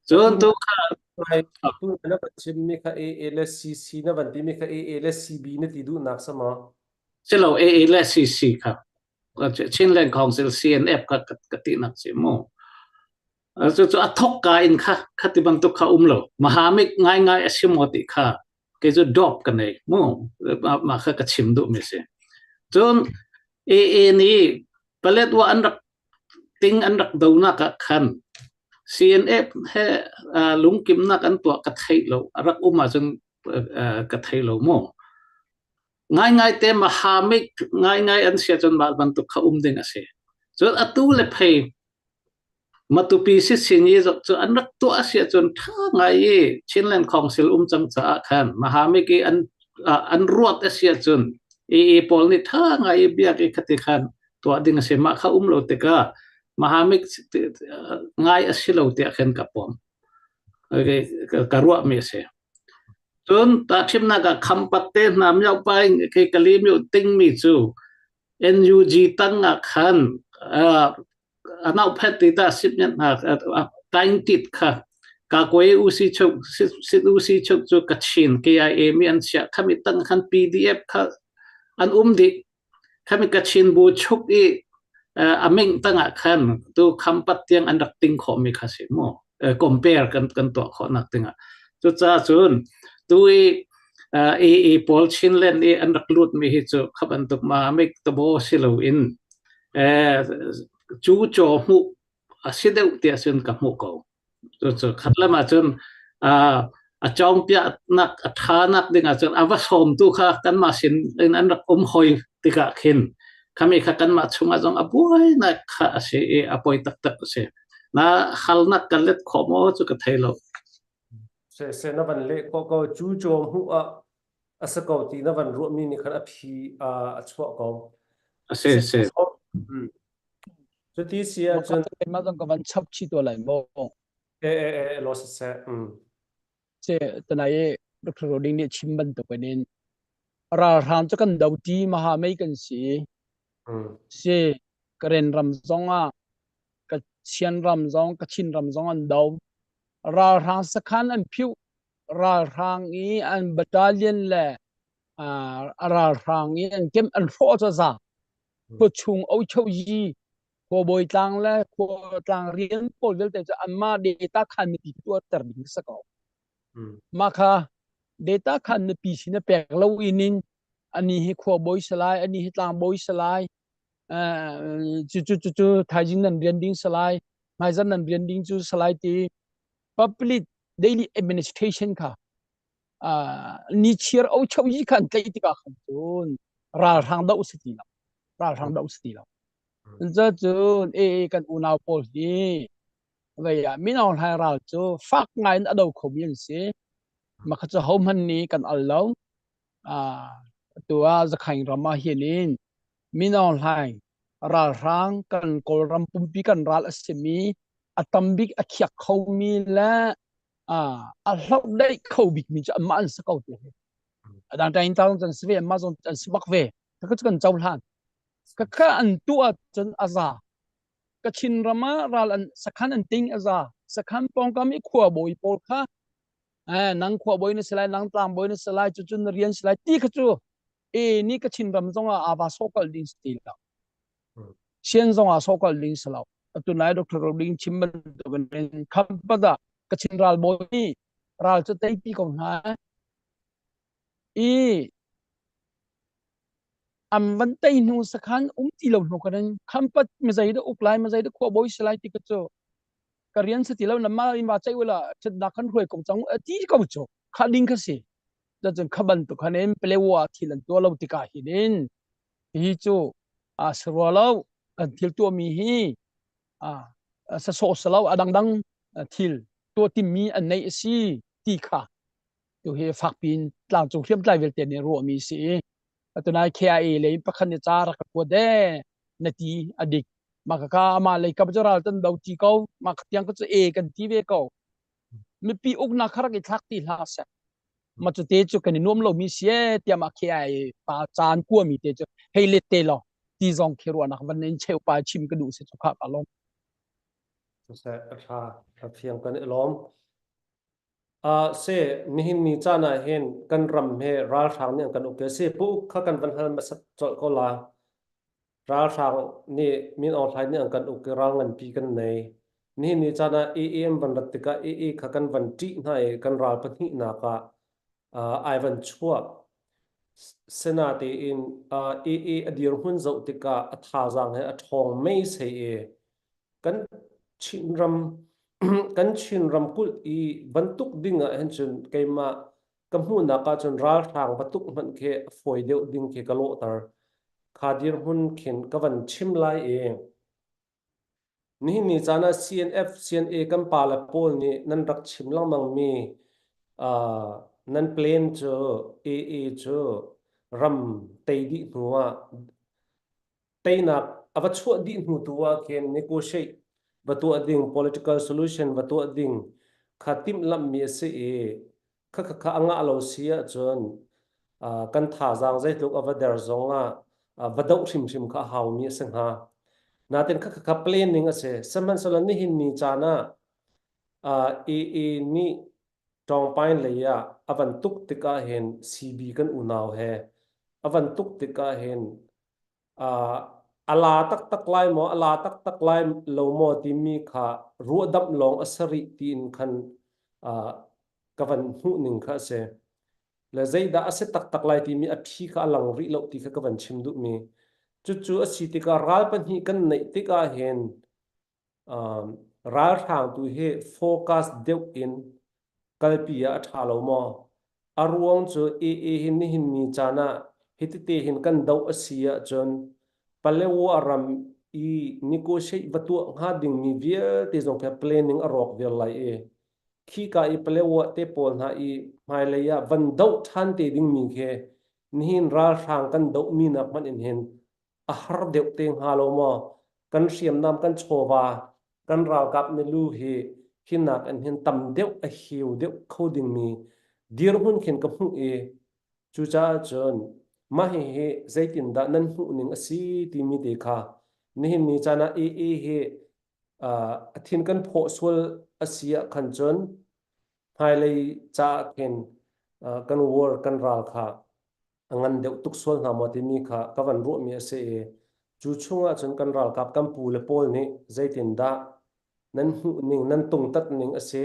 cun tu kha Tu na van chimmi kha AA le CC na van timi kha AA le CB na ti duhnak sama? Silo AA le CC kha Chinland Council CNF kha ka ti nak si mu. Cu cu a thok ka in kha khati bantuk kha um lo. Mahamik ngai ngai a si maw ti kha kei cu dop ka nei mu ma kha ka chim duh mi si. Cun AA nih Paletwa an rak ting an rak donak ah khan CNF he lungkimnak an tuah ka theih lo a rak um ahcun ka thei lo mu. Ngaingai te Mahamik ngaingai an si ahcun mah bantuk kha um ding a si. Cun atu le phei Matupi sising i cu an rak tuah a si ahcun ṭha ngai i Chinland Council um cang caah khan Mahamik i an an ruat a si ahcun AA pawl nih ṭha ngai i biak i khati khan tuah ding a si. Mah kha um lo tikah Mahamik ngai a si lo tiah khan ka pom. Okay, ka ruahmi a si. Cun tahṭhimnak ah Khampat te hna miohpa in khi Kali mioh tingmi cu NUG tang ah khan a nauphet ti ta sipnyat hna taingtit kha kakwe usi chuk sit usi chuk cu Kachin KIA mi an chiah khami tang khan PDF kha an um dih khami Kachin bu chuk i a ming tangah khan tu Khampat tiang an rak ting khawhmi kha si mu compare kan kan tuah khawhnak dingah cucaah cun tu i AA pawl Chinland i an rak lut mi hi cu kha bantuk ma mik tabo si lo in cu chaw hmuh a si deuh tiah cun ka hmuh ko. Cucu khat lam ahcun a cawngpiaknak a ṭhanak ding ahcun a va sawmtu kha kanmah sin in an rak um hoi tikah khin khami kha kanmah chungah zong a buainak kha a si i a poi taktak a si. Na halnak ka let khawh maw cu ka thei lo. Se se na van leh khawh ko cu caw hmuh ah a si ko ti na van ruahmi nih khan a phi a chuah ko. A si si. Cuti si ahcun keimah zong ka van chap chih tuah lai maw? E e e lo siseh. Se tunai i Dr. Roding nih chim bantuk in ralhrang cu kan do ti maha mei kan si. Si Karen ram zong ah ka Chian ram zong ka Chin ram zong an do. Ralhrang sakhan an phiuh ralhrang i an battalion le a ralhrang i an kem an hrawh cu za khua chung ocho yi khuabawi tlang le khua tlang rian pawl vialte cu anmah data khan mipi tuahter ding si ko. Mah kha data khan mipi sin a pek lo in in ani hi khuabawi salai ani hi tlangbawi salai cu cu cu cu thaizing nan rian ding salai hmaizan nan rian ding cu salai ti public daily administration kha ni chiar o cho yi khan tlei tikah khan cun ralhrang doh si ti lo ralhrang doh si ti lo ca cun e kan unau pawl hi vei ah Min Aung Hlaing ral cu fak ngai in a do khomi an si makha cu ho hmanh nih kan al lo tu ah Zakhaing ram ah hin in Min Aung Hlaing ralhrang kan Kawlram pumpi kan ral a simi a tambik a khiak khomi le a hloh daih kho bikmi cu anmah an si ko ti hi. A dang ṭain ta zong an si ve, anmah zong an si bak ve. Ka cu kan cohlan. Ka kha an tuah ahcun a za. Kachin ram ah ral an sakhan an ting a za. Sakhan pawngkam i khuabawi pawl kha eh, nang khuabawi na si lai, nang tlangbawi na si lai, cucu na rian si lai ti kha cu e ni Kachin ram zong ah aa va sawhkalh ding si ti lo. Sian zong ah sawhkalh ding si lo. Atu nai Dr. Roding chim bantukin khampat ah Kachin ralbawi nih ral cu teipi ko hna i an van tei hnu sakhan um ti lo hnu kan khampat mizei dah uk lai mizei dah khuabawi si lai ti ka cu ka rian si ti lo namah in va ceih ula ṭhatnak kan hruai ko cang ti ko cu kha ding kha si cun kha bantuk khan in Palewa thil an tuah lo tikah hin in hi cu a si rua lo. Kan thil tuahmi hi sasawh salo a dangdang thil tuah timmi an neih a si ti kha tu hi fakpi in tlangcung hriamtlai vialte nih ruahmi si i atunai KIA lei pakhat nih ca rak ka kuat e na ti a dik mah ka ama lei kap cu ral tan do ti ko mah ka tiang ka cu e kan ti ve ko mipi uknak kha rak i thlak ti hlah seh ma cu te cu kan i nuam lomi si e tiah mah KIA pa caan kuami te cu hei let te law ti zong khi ruahnak van in cheu pa chim ka duh si cu kha ka lawm. Siseh, a ṭha, a fiang kan i lawm. Se, nihin ni caan ah hin kan ram he ralhrang nih an kan uk si. Pu Uk kha kan van hal hmasat colh ko la. Ralhrang nih Min Aung Hlaing nih an kan uk i ral nganpi kan nei. Nihin ni caan ah AA an van rat tikah AA kha kan van ṭih hna i kan ral pahnihnak ah ai van chuah. Sinatein AA a dirhmun zoh tikah a thazaang he a ṭhawng meisei i kan Chinram kan Chin ramkulh i bantuk ding ah hin cun keimah ka hmuhnak ah cun ralhrang va tuk hmanh khi a fawi deuh ding khi ka lawhter. Kha dirhmun khin ka van chim lai i nihin ni caan ah CNF CNA kan pale pawl nih nan rak chim lengmang mi nan plan cu AA cu ram tei dih hnu ah teinak a va chuah dih hnu tu ah khin negotiate va tuah ding political solution va tuah ding kha timhlamhmi a si i kha kha kha a ngah lo si ahcun kan thazaang zeitluk a va der zong ah va doh hrimhrim kha a haumi a si hnga. Natin kha kha kha planning a si. Sihmanhsehlaw nihin ni caan ah AA nih Tawngpain lei ah a van tuk tikah hin CB kan unau he a van tuk tikah hin a la taktak lai maw a la taktak lai lo maw timi kha ruahdamh lawng a si rih tiin khan ka van hmuh ning kha a si. Le zeidah a si taktak lai timi a phi kha a lang rih lo ti kha ka van chim duhmi. Cucu a si tikah ral pahnih kan neih tikah hin ralhrang tu hi focus deuh in kalpi ah a ṭha lo maw? A ruang cu AA hi nihin ni caan ah hitite hin kan doh a si ahcun Palewa ram i negotiate va tuah hnga dingmi vialte zong khi planning a rawk viar lai i khika i Palewa te pawl hna i hmailei ah van doh ṭhan te dingmi khi nihin ralhrang kan dohmi nak hmanh in hin a har deuh te hnga lo maw? Kan hriamnam kan chawva kan ralkap milu hi hinak in hin tam deuh a hiu deuh kho dingmi dirhmun khin ka hmuh i cucaah cun mah hihi zeitindah nan hmuh ning a si timi te kha nihin ni caan ah AA hi a thin kan phawh sual a si ah khan cun hmailei caah khin kan war kan ral kha a ngan deuh tuk sual hna maw timi kha ka van ruahmi a si i cu chungah cun kan ralkap kan pu le pawl nih zeitindah nan hmuh ning nan tungtat ning a si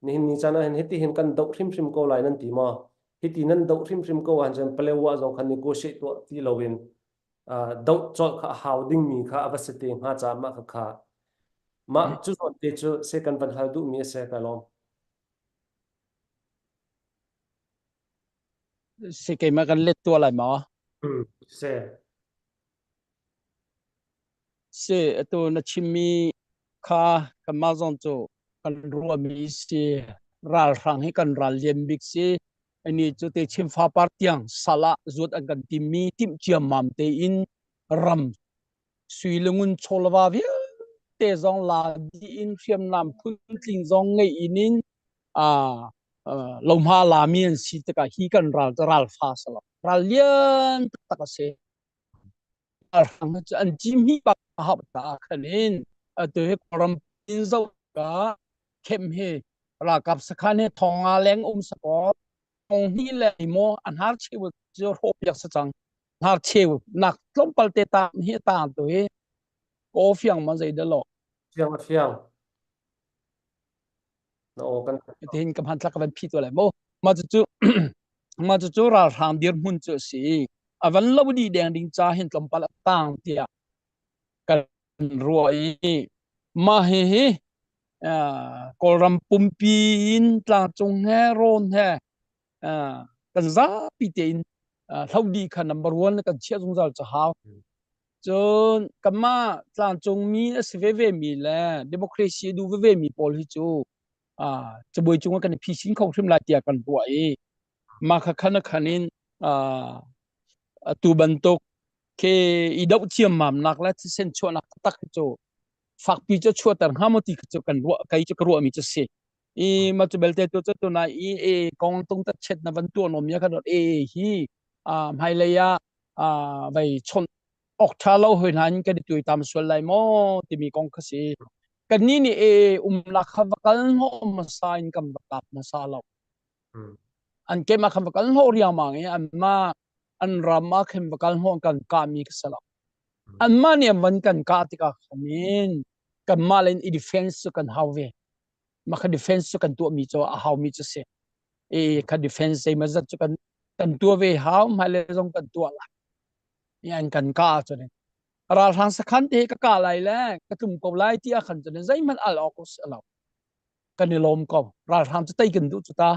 nihin ni caan ah hin hiti hin kan doh hrimhrim ko lai nan ti maw hiti nan doh hrimhrim ko ahcun Palewa zong kha negotiate tuah ti loin doh colh kha a hau dingmi kha a va si te hnga caah mah kha kha mah cu zawn te cu se kan van hal duhmi a si ka lawm. Si keimah kan let tuah lai maw? Si. Si atu na chimmi kha kanmah zong cu kan ruahmi si ralhrang hi kan ral lian bik si. Ani cu te chim fapar tiang sal ah zuat an kan timmi timh ciammam tein ram sui le ngun chawlva vialte zong la dih in hriamnam phuntling zong ngei in in lohma lami an si tikah hi kan ral cu ral fa si lo ral lian taktak a si ralhrang cu an cim hi bak a hauh ta khan in atu hi kawlram in zoh ka khem hi ralkap sakhan hi thonga leng um sakaw thong hnih le maw a hnar cheu cu hrawh piak sa cang hnar cheu nak tlawmpal te ta hi ta tu hi ko fiang ma zei da lo fiang a fiang Na aw kan Tihin ka hmanthlak ka van phit lai mo. Ma cu ma cu ralhrang dirhmun cu a si. A van lo di deng ding ca hin tlawmpal a tang tiah kan ruah i mah hi hi Kawlram pumpi in tlangcung he rawn he kan zapi tein hlo dih kha number one kan chiah zungzal cu hau. Cun kanmah tlangcungmi a si veve mi le democracy a duh veve mi pawl hi cu cabuai cung ah kan i phisin kho hrim lai tiah kan ruah i mah kha khan a khan in atu bantuk khi i doh ciammamnak le thisen chuahnak taktak hi cu fakpi cu chuahter hnga maw ti cu kan ruah kei cu ka ruahmi cu si. I ma cu belte tu cu tunai i e kong tung tat chet na van tuah nom ya kan e hi hmailei ah vai chon ok tha lo hoi hna in kan i tuitam sual lai maw timi kong kha si. Kannih nih e umlak kha va kal hnawh hmasa in kan va kap hmasa lo. An kem ah khan va kal hnawh riangmang i anmah an ram ah khin va kal hnawh kan kahmi kha si lo. Anmah nih an van kan kah tikah khan kanmah le i defense cu kan hau ve. Mah kha defense cu kan tuahmi cu a haumi cu si. I kha defense zeimawzat cu kan kan tuah ve hau, hmailei zong kan tuah lai. I an kan kah ahcun ralhrang sakhan te ka kah lai le ka tlum ko lai ti ah khan cun zeihmanh al awk a si lo. Kan i lawm ko. Ralhrang cu tei kan duh cu ta.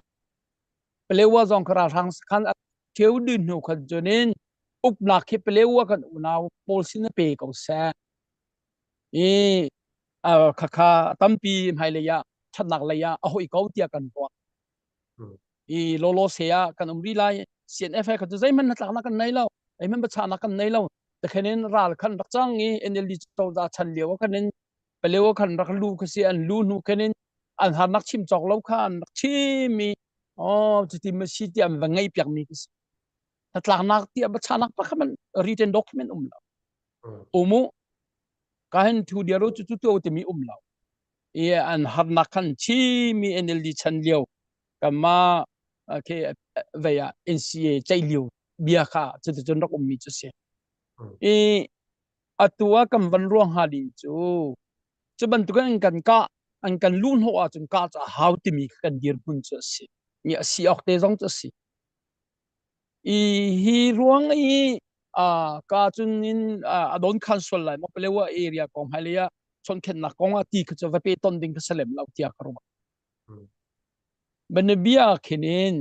Palewa zong kha ralhrang sakhan a theu din hnu khan cun in uknak khi Palewa kan unau pawl sin a pe ko seh. I khakha tampi hmailei ah ṭhatnak lei ah a hoi ko tiah kan ruah. I lolo se ah kan um rih lai. CNF he kha cu zeihmanh hnatlaknak kan nei lo. Zeihmanh biachahnak kan nei lo. Takhenin ral khan rak cang i NLD cozah chan lio ah khan in Paleo khan rak lu kha si an lu hnu khan in an harnak chim cawk lo kha an rak chim i oh cuti ma si ti an va ngei piak mi khi si. Hnatlaknak tiah biachahnak pakhat man written document um lo. Umu ka hin thu diaro cu cu tu timi um lo. I an harnak khan chimi NLD chan lio kama ke vei ah NCA ceih lio bia kha cuticun rak ummi cu si. I atu ah kan van ruang hnga ding cu cu bantuk in kan kah an kan luh hnawh ahcun kah cu a hau timi kan dirhmun cu a si. I a si awk te zong cu a si. I hi ruang i ka cun in a don khan sual lai maw Palewa area kong hmailei ah chawnkhennak kong ah ti kha cu va pe ton ding kha si lem lo tiah ka ruah. Banabia khin in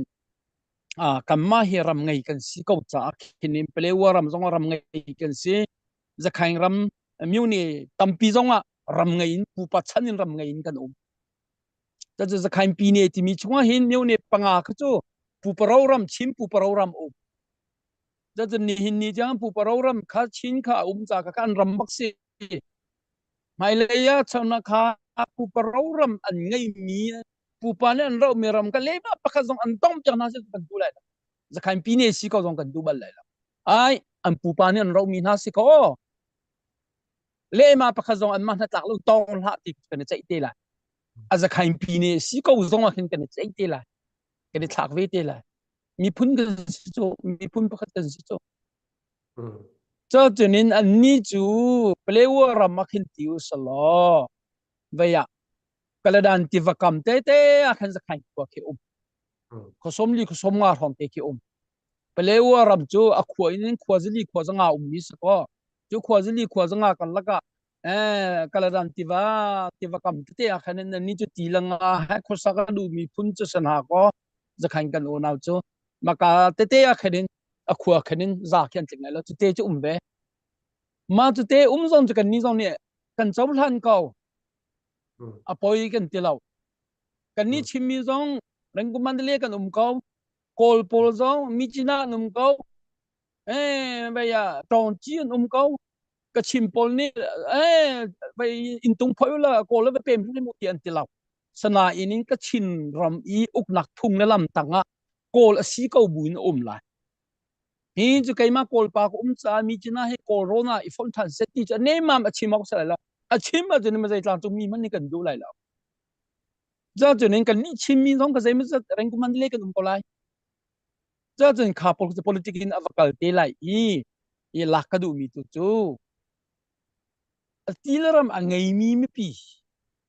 kanmah hi ram ngei kan si ko caah khin in Palewa ram zong ram ngei kan si. Zakhaing ram myu ni tampi zong ah ram ngei in pupa chan in ram ngei in kan um. Cucu Zakhaing Pine timi chungah hin myone panga kha cu Puparo ram Chin Puparo ram um. Cucu nihin ni tiang Puparo ram kha Chin kha a um ca kha an ram bak si. Hmailei ah chona kha Puparo ram an ngeimi pupa nih an rohmi ram ka lema pakhat zong an tong piak hna seh kan duh lai lo. Zakhaing Pine si ko zong kan duh bal lai lo. Ai an pupa nih an rohmi hna si ko. Lema pakhat zong anmah hnatlak lo tawng hlah ti kan i ceih te lai. A zakhain pi ne si ko zong ah khin kan i ceih te lai. Kan i thlak ve te lai. Miphun kan si cu, miphun pakhat kan si cu. Cucunin annih cu Palewa ram ah khin ti u selaw vei ah Kaladan tiva kam tete ah khan zakhain khua khi um. Khuasom li khuasom nga hrawng te khi um. Palewa ram cu a khua in khua zali khua zanga ummi si kaw cu khua zali khua zanga karlak ah Kaladan tiva tiva kam tete ah khan ni cu ti le nga he khuasa ka duhmi phun cu san ha kaw zakhan kan unau cu maka tete ah khan in a khua khan in za khi an tling lai lo cu te cu um ve ma cu te um zong cu kan ni zong nih kan cohlan ko a poi kan ti lo kan ni chimmi zong Rengku Mandalay kan um ko Kawl pawl zong Myitkyina an um ko vei ah Ṭawngci an um ko Kachin pawl nih vei inntung phoi ula Kawl le va pem hrim u ti an ti lo sanain in Kachin ram i uknak phung le lam tangah Kawl a si ko bu in a um lai hi cu keimah Kawl pa ka um caah Myitkyina hi Kawl rawn ah i fonh ṭhan set ti cu a nemam a chim awk si lai lo a chim ahcun ma zei tlangcung mi hmanh nih kan duh lai lo Cucun in kannih Chinmi zong ka zeimawzat Rengkuman le kan um ko lai. Cucun kha politic in a va kal te lai i i lak ka duhmi tu cu tilaram a ngeimi mipi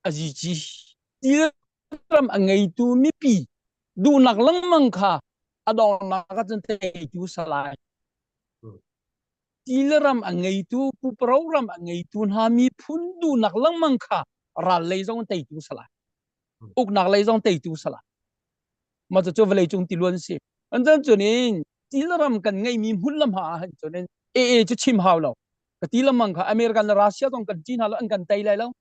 a zici tilaram a ngeitu mipi duhnak lengmang kha a donghnak ahcun teitu salai. Tilaram a ngeitu puparo ram a ngeitu hna miphun duhnak lengmang kha ral lei zong teitu salai uknak lei zong teitu salai mah cu vawlei cung tiluan si an cun cun in tilaram kan ngeimi hmun lam ha ah hin cun in AA cu chim hau lo. Ka ti lamang kha American le Russia zong kan ṭih hna lo, an kan tei lai lo.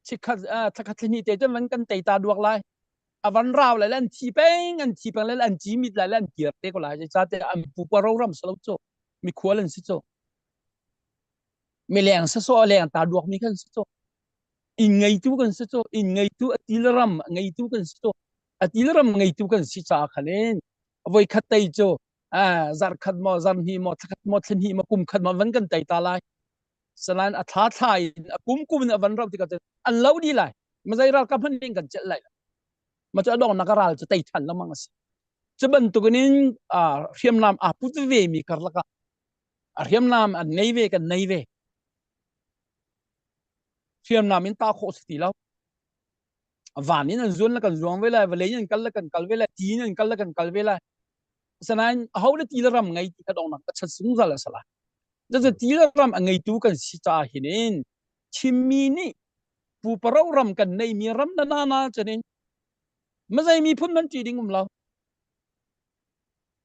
Chikkhat thlakhat thlahnih te cun van kan tei ta duak lai. A van rau lai le an thi peng, an thi peng lai le an ci mit lai le an kir te ko lai. Zeicahtiah an pupa roram si lo cu. Mikhual an si cu. Mileng sasawh a leng ta duak mi kan si cu. Inn ngeitu kan si cu. Inn ngeitu a til ram ngeitu kan si cu. A til ram ngeitu kan si caah khan in voi khat tei cu zarh khat maw zarh hnih maw thla khat maw thla hnih maw kum khat maw van kan tei ta lai. Salan a thla thla in a kum kum in a van rauh tikah cun an lo dih lai. Mazei ralkap hmanh nih an kan celh lai. Ma cu a donghnak a ral cu tei than lengmang a si. Cu bantukin in hriamnam aa put ve mi karlak ah a hriamnam an ngei ve kan nei ve. Hriamnam in ta khawh si ti lo. Van in an zuan le kan zuang ve lai, vawlei in an kal le kan kal ve lai, ti in an kal le kan kal ve lai. Asinain aho le ti le ram ngei ti kha donghnak a chat zungzal a si lai. Cucu ti le ram a ngeitu kan si caah hin in Chinmi nih pupa ro ram kan neimi ram na na na cun in mazei miphun man ṭi ding um lo.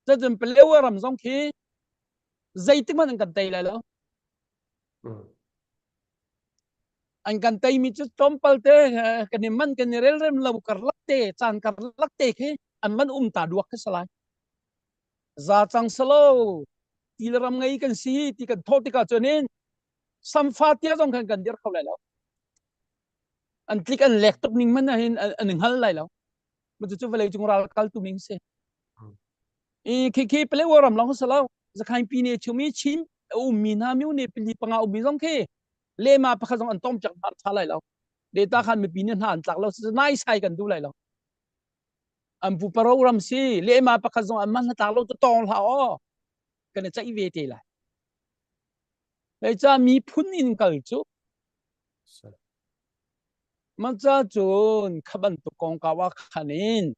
Cucun Palewa ram zong khi zeitik hmanh an kan tei lai lo. An kan teimi cu tlawmpal te kan i man kan i relrem lo karlak te caan karlak te khi an man um ta duak khi si lai. Za cang salo ti le ram ngei kan si ti kan thawh tikah cun in samfa tia zong khan kan dir kho lai lo. An tlik an lek tuk ning man hin an hngal lai lo. Ma cu vawlei cung ral kal tu ning si. I khi khi Palewa ram long salo Zakhain pi ne chumi Chin ummi hna myu ne pili panga ummi zong khi lema pakhat zong an tom chak hna tha lai lo. Data khan mipi ne hna an tlak lo nai sai kan du lai lo. An pu paro ram si lema pakhat zong an man hna tlak lo to tong hla o kan i ceih ve te lai. Hei ca miphun in kal cu Maca cun kha bantuk kongkau ah khan in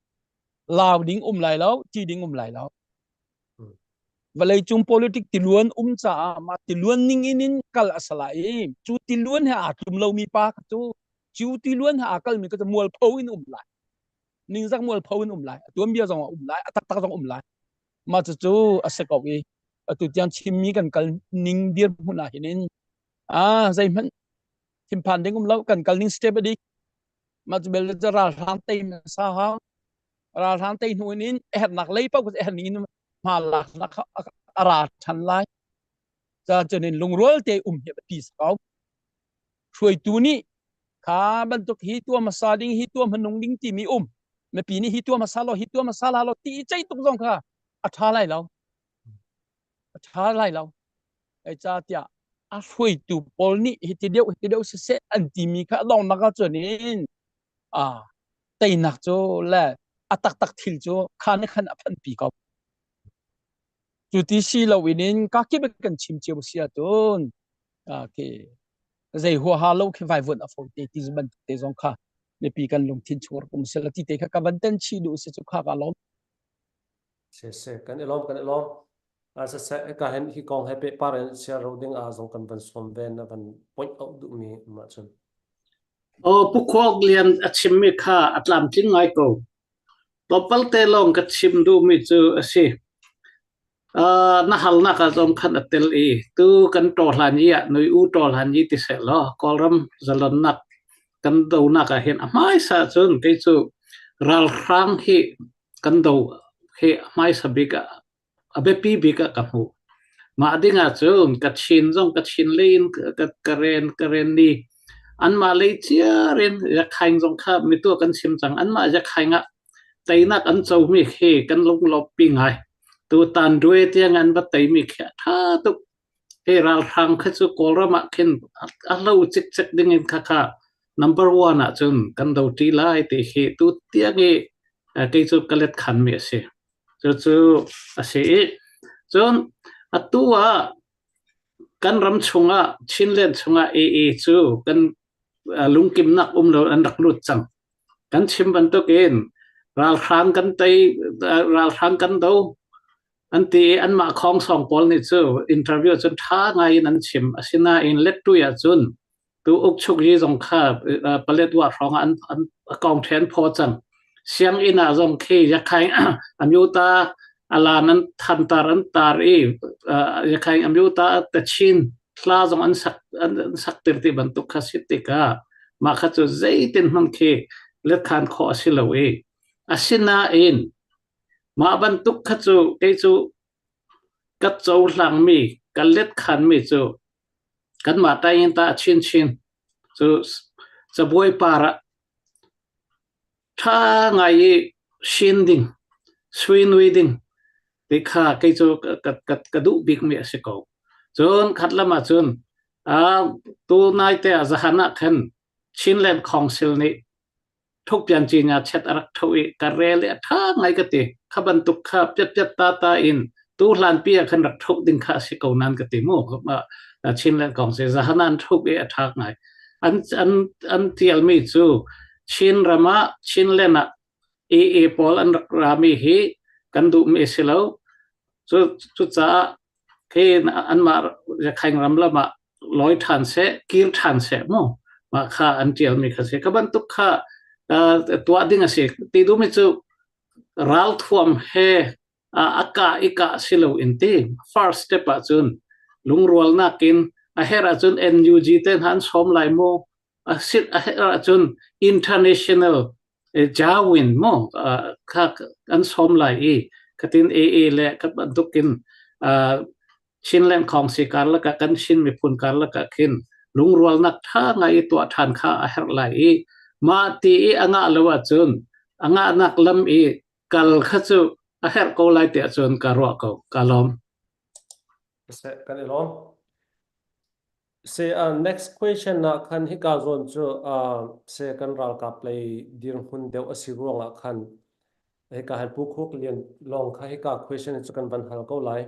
lau ding um lai lo, ti ding um lai lo. Vawleicung politic tiluan um caah mah tiluan ning in in kal a si lai i cu tiluan he aa tlum lomi pa kha cu cu tiluan he aa kalmi kha cu mualpho in um lai. Ningzak mualpho in um lai. A tuanbia zong a um lai, a taktak zong um lai. Mah cucu a si ko i atu tiang Chinmi kan kal ning dirhmun ah hin in ah zeihmanh thinphan ding um lo kan kal ning step a dik mah cu bel cu ralhrang tei sa hau ralhrang tei hnu in a hernak lei paoh a herh ning in hma laknak a ra than lai ca cun in lungrual te um hi pi ko hruaitu nih kha bantuk hi tua hmasa ding hi tua hmanung ding timi um mipi nih hi tua hmasa lo hi tua hmasa la lo ti cei tuk zong kha a tha lai lo a ṭha lai lo. Zeicahtiah a hruaitu pawl nih hiti deuh hiti deuh siseh an timi kha a donghnak ahcun in ah teinak cu le a taktak thil cu kha nih khan a phanpi ko. Cu ti si loin in kakip in kan chim cio si ahcun khi zei huaha lo khi vaivuan a fawi te ti bantuk te zong kha mipi kan lungthin chung rak um sela ti te kha ka van ten chih duh si cu kha ka lawm. Siseh, kan i lawm, kan i lawm. Siseh, hika hin hi kong he pehpar in share ro ding ah zong kan van sawm ve na van point out duhmi um ahcun. Aw Pu Khuak Lian a chimmi kha a tlamtling ngai ko. Tlawmpal te lawng ka chim duhmi cu a si. Uh, na halnak ah zong khan a tel i tu kan ṭawhlan i ah nui u ṭawhlan i ti seh law Kawlram zalonnak kan donak ah hin a hmaisa cun kei cu ralhrang hi kan do hi hmaisa bik ah a biapi bik ah ka hmuh. Mah ding ah cun Kachin zong Kachin lei in ka Karen Karen ni anmah lei ciar in Yakhaing zong kha mitu kan chim cang anmah Yakhaing ah teinak an comi khi kan lunglawmhpi ngai. Tutan due tiang an va teimi khi a ṭha tuk. Hi ralhrang kha cu Kawlram ah khin a hlo cikcek ding in khakha number one ah cun kan do ṭi lai ti hi tu tiang i kei cu ka let khanmi a si. Cucu a si i cun atu ah kan ram chungah Chinland chungah AA cu kan lungkimnak um lo an rak lut cang. Kan chim bantukin ralhrang kan tei ralhrang kan do an ti i anmah khongsong pawl nih cu interview cun ṭha ngai in an chim. Asinain lettui ahcun tu ukchuk yi zong kha Paletwa hrawng ah an an kong ṭhen phaw cang. Sianginn ah zong khi yakhaing amyuta Alan an thantar an tar i Yakhaing Amyota Kachin hla zong an sak an sak tir ti bantuk kha si tikah mah kha cu zeitin hmanh khi letkhan khawh a si lo i asinain mah bantuk kha cu kei cu ka cohlangmi ka letkhanmi cu kanmah taing ta chinchin cu cabuai par ah ṭha ngai i sin ding, suinui ding ti kha kei cu ka, ka, ka duh bikmi a si ko. Cun khat lam ah cun uh, tu nai te ah zahan ah khan Chinland Council nih thukpian cinya chet a rak tho i ka rel i a ṭha ngai ka ti. Kha bantuk kha piat piat ta ta in tu hlan pi ah khan rak thuk ding kha a si ko nan ka ti mu. Chinland Council zahan an thuk i a ṭha ngai. An an an tialmi cu Chin ram ah Chinland ah AA pawl an rak rami hi kan duhmi a si lo. Cu cucaah khi anmah Yakhaing ram lam ah lawi ṭhan seh, kir ṭhan seh mu. Mah kha an ṭialmi kha si. Ka bantuk kha tuah ding a si. Ti duhmi cu ralthuam he a kah i kah si lo in ti. First step ahcun lungrualnak in a herh ahcun NUG te hna an sawm lai mu. A sit a herh ahcun international jawin mu kha an sawm lai i khatin AA le khat bantukin Chinland Council karlak ah kan Chin miphun karlak ah khin lungrualnak ṭha ngai i tuah ṭhan kha a herh lai i mah ti i a ngah lo ahcun a ngahnak lam i kal kha cu a herh ko lai tiah cun ka ruah ko. Ka lawm. Kan i lawm. Se uh, next question ah khan hika zawn cu uh, se kan ralkap lei dirhmun deuh a si ruangah khan hika han Pu Khuk Lian lawng kha hika question cu kan van hal ko lai.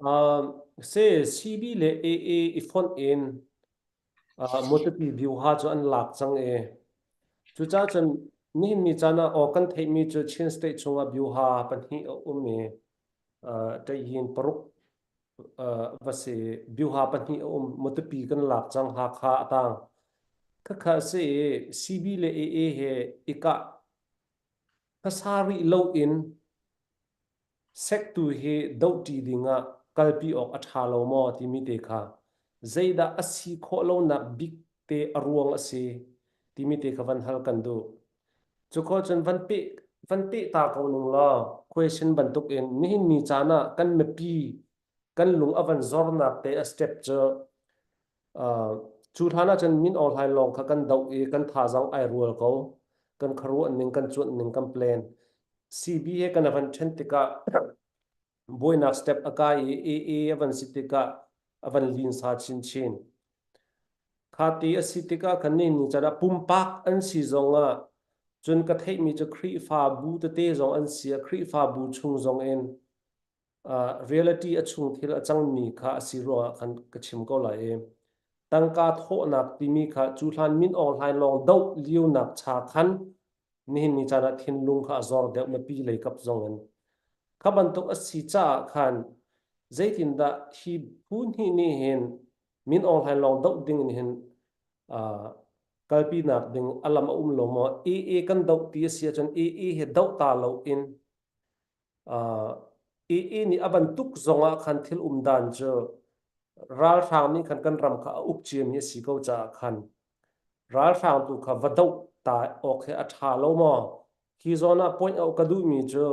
Uh, se CB le AA i fonh in Matupi Byuha cu an lak cang i cucaah cun nihin ni caan ah aw kan theihmi cu Chin State chungah Byuha pahnih a um i ṭeihin paruk va si Byuha pahnih a um Matupi kan lak cang Hakha a tang khakha a si i CB le AA he i kah hmasa rih loin Sektu hi dohṭi dingah kalpi awk a ṭha lo maw timi te kha zeidah a si khawh lonak bik te a ruang a si timi te kha van hal kan duh. Cukhawh cun van peh van peh ta ko ning law question bantuk in nihin ni caan ah kan mipi kan lung a van zornak te a step cu uh, cu hlan ah cun Min Aung Hlaing lawng kha kan doh i kan thazaang ai rual ko kan khuaruah ning kan cuanh ning kan plan CB he kan van ṭhen tikah buainak step a kai i AA a van si tikah a van linsa chinchin. Kha ti a si tikah kan nih ni can ah pumpak an si zongah cun ka theihmi cu Khrihfabu tete zong an si a Khrihfabu chung zong in uh, reality a chung thil a cangmi kha a si ruangah khan ka chim ko lai i tangka thawhnak timi kha cu hlan Min Aung Hlaing lawng doh lionak cha khan nihin ni caan ah thinlung kha a zor deuh mipi lei kap zong in kha bantuk a si caah khan zeitindah hi phu hnih nih hin Min Aung Hlaing lawng doh ding in hin uh, kalpinak ding a lam a um lo maw AA kan doh ti a si ahcun AA hi doh ta lo in uh, AA nih a bantuk zong ah khan thil um dan cu ralhrang nih khan kan ram kha a uk ciami a si ko caah khan ralhrang tu kha va doh ta awk hi a ṭha lo maw? Hi zawn ah point out ka duhmi cu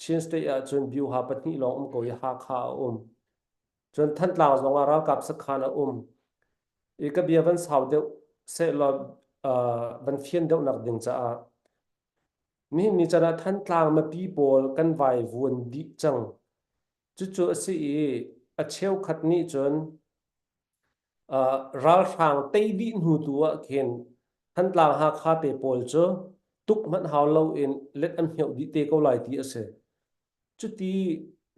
Chin State ah cun Byuha pahnih lawng um ko i Hakha a um. Cun Thantlang zong ah ralkap sakhan a um. I ka bia van sau deuh sehlaw uh, van fian deuhnak ding caah nihin ni caan ah Thantlang mipi pawl kan vai vuan dih cang. Cucu a si i a cheukhat nih cun ralhrang tei dih hnu tu ah khin Thantlang Hakha te pawl cu tuk hmanh hau loin let an hmioh dih te ko lai ti a si. Cuti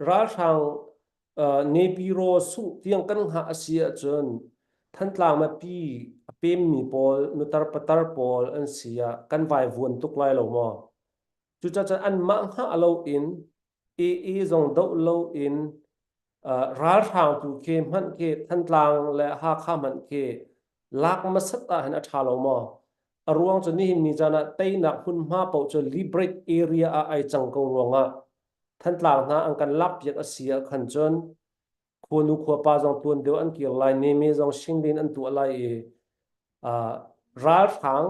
ralhrang Nepiro sungh tiang kan hngah a si ahcun Thantlang mipi a pemmi pawl nutar patar pawl an si ah kan vaivuan tuk lai lo maw? Cucaah anmah hngah loin AA zong doh loin ralhrang tu khi hmanh khi Thantlang le Hakha hmanh khi lak hmasat ah hin a ṭha lo maw? A ruang cu nihin ni caan ah teinak hmunhma paoh cu liberate area ah ai cang ko ruangah. Thantlang hna an kan lakpiak a si ah khan cun khuanu khuapa zong tuan deuh an kir lai, neme zong shinglin an tuah lai i ralhrang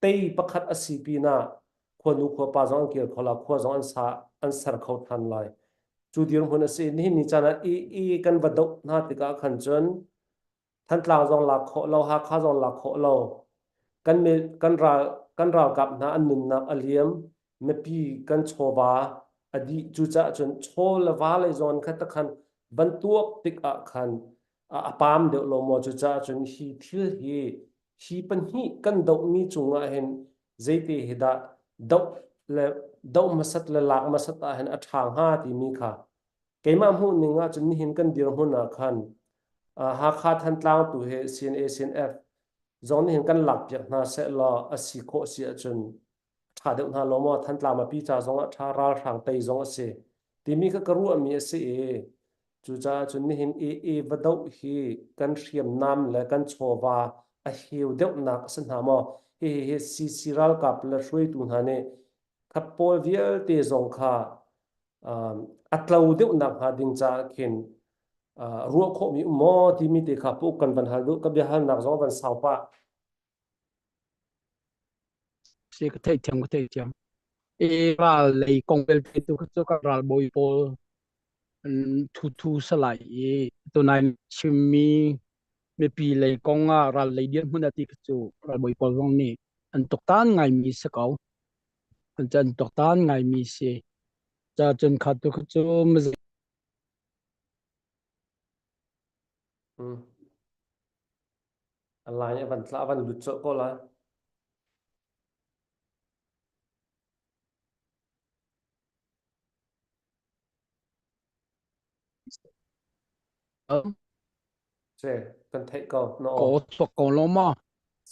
tei pakhat a si pinah khuanu khuapa zong an kir kho la, khua zong an sa an ser kho than lai. Cu dirhmun a si. Nihin ni caan ah i kan va doh hna tikah khan cun Thantlang zong lak khawh lo, Hakha zong lak khawh lo. Kan kan ral kan ralkap hna an nunnak a liam, mipi kan chawva a dih. Cucaah cun chaw le va lei zong kha takhan van tuak tik ah khan a pam deuh lo maw? Cucaah cun hi thil hi hi pahnih kan dohmi cungah hin zeite hi dah doh le doh hmasat le lak hmasat ah hin a ṭha hnga timi kha keimah hmuh ning ahcun nihin kan dirhmun ah khan Hakha Thantlang tu hi CNA CNF zong nih hin kan lakpiak hna seh law a si khawh si ahcun ṭha deuh hna lo maw? Thantlang mipi ca zong ah ṭha, ralhrang tei zong a si timi kha ka ruahmi a si i cucaah cun nihin AA va doh hi kan hriamnam le kan chawva a heu deuhnak a si hna maw? Hihi hi CC ralkap le hruaitu hna nih khat pawl vialte zong kha a tlo deuhnak hnga ding caah khin ruah khawhmi um maw timi te kha puk kan van hal duh. Ka biahalnak zong van sau pah. Si, ka theih thiam, ka theih thiam. E ral lei kong belte tu cu ka ral bawi pawl thu thu salai i tunai chimmi mipi lei kong ah ral lei dir hmun ati cu ral bawi pawl zong nih an tuktan ngaimi si ko. An an tuktan ngaimi si. Ca cun kha tu cu A line a van tla a van lut colh ko lai. Se kan theih ko na ko aw. chuak ko lo ma.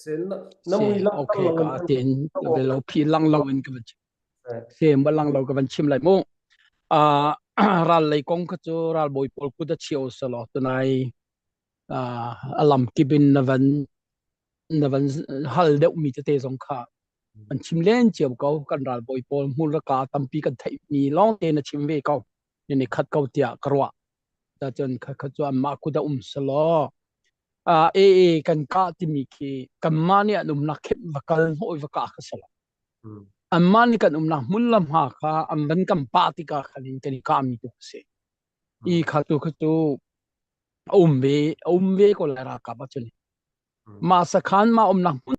Se na na Se mui lang okay lo ka in ten ve lo phi lang lo in ka van Se. se ma lang lo ka van chim lai mu. A ral lei kong kha cu ral bawi pawl kut a chio selo tunai a lam kip in na van hal deuh mi tete zong kha an chim len cio ko. Kan ral bawi pawl hmur ka tampi kan theih mi lawng te na chim ve ko ni khat ko tiah ka ruah. Ta cun kha kha cu anmah kut a um selaw a e e kan kah timi khi kanmah nih an umnak khep va kal hnawh va kah kha selo anmah nih kan umnak hmun lam ha kha an van kan pah tikah khan in kan i kah mi tu si i kha tu kha cu a um ve, a um ve ko lai ralkap ahcun mah sakhan mah umnak hmun.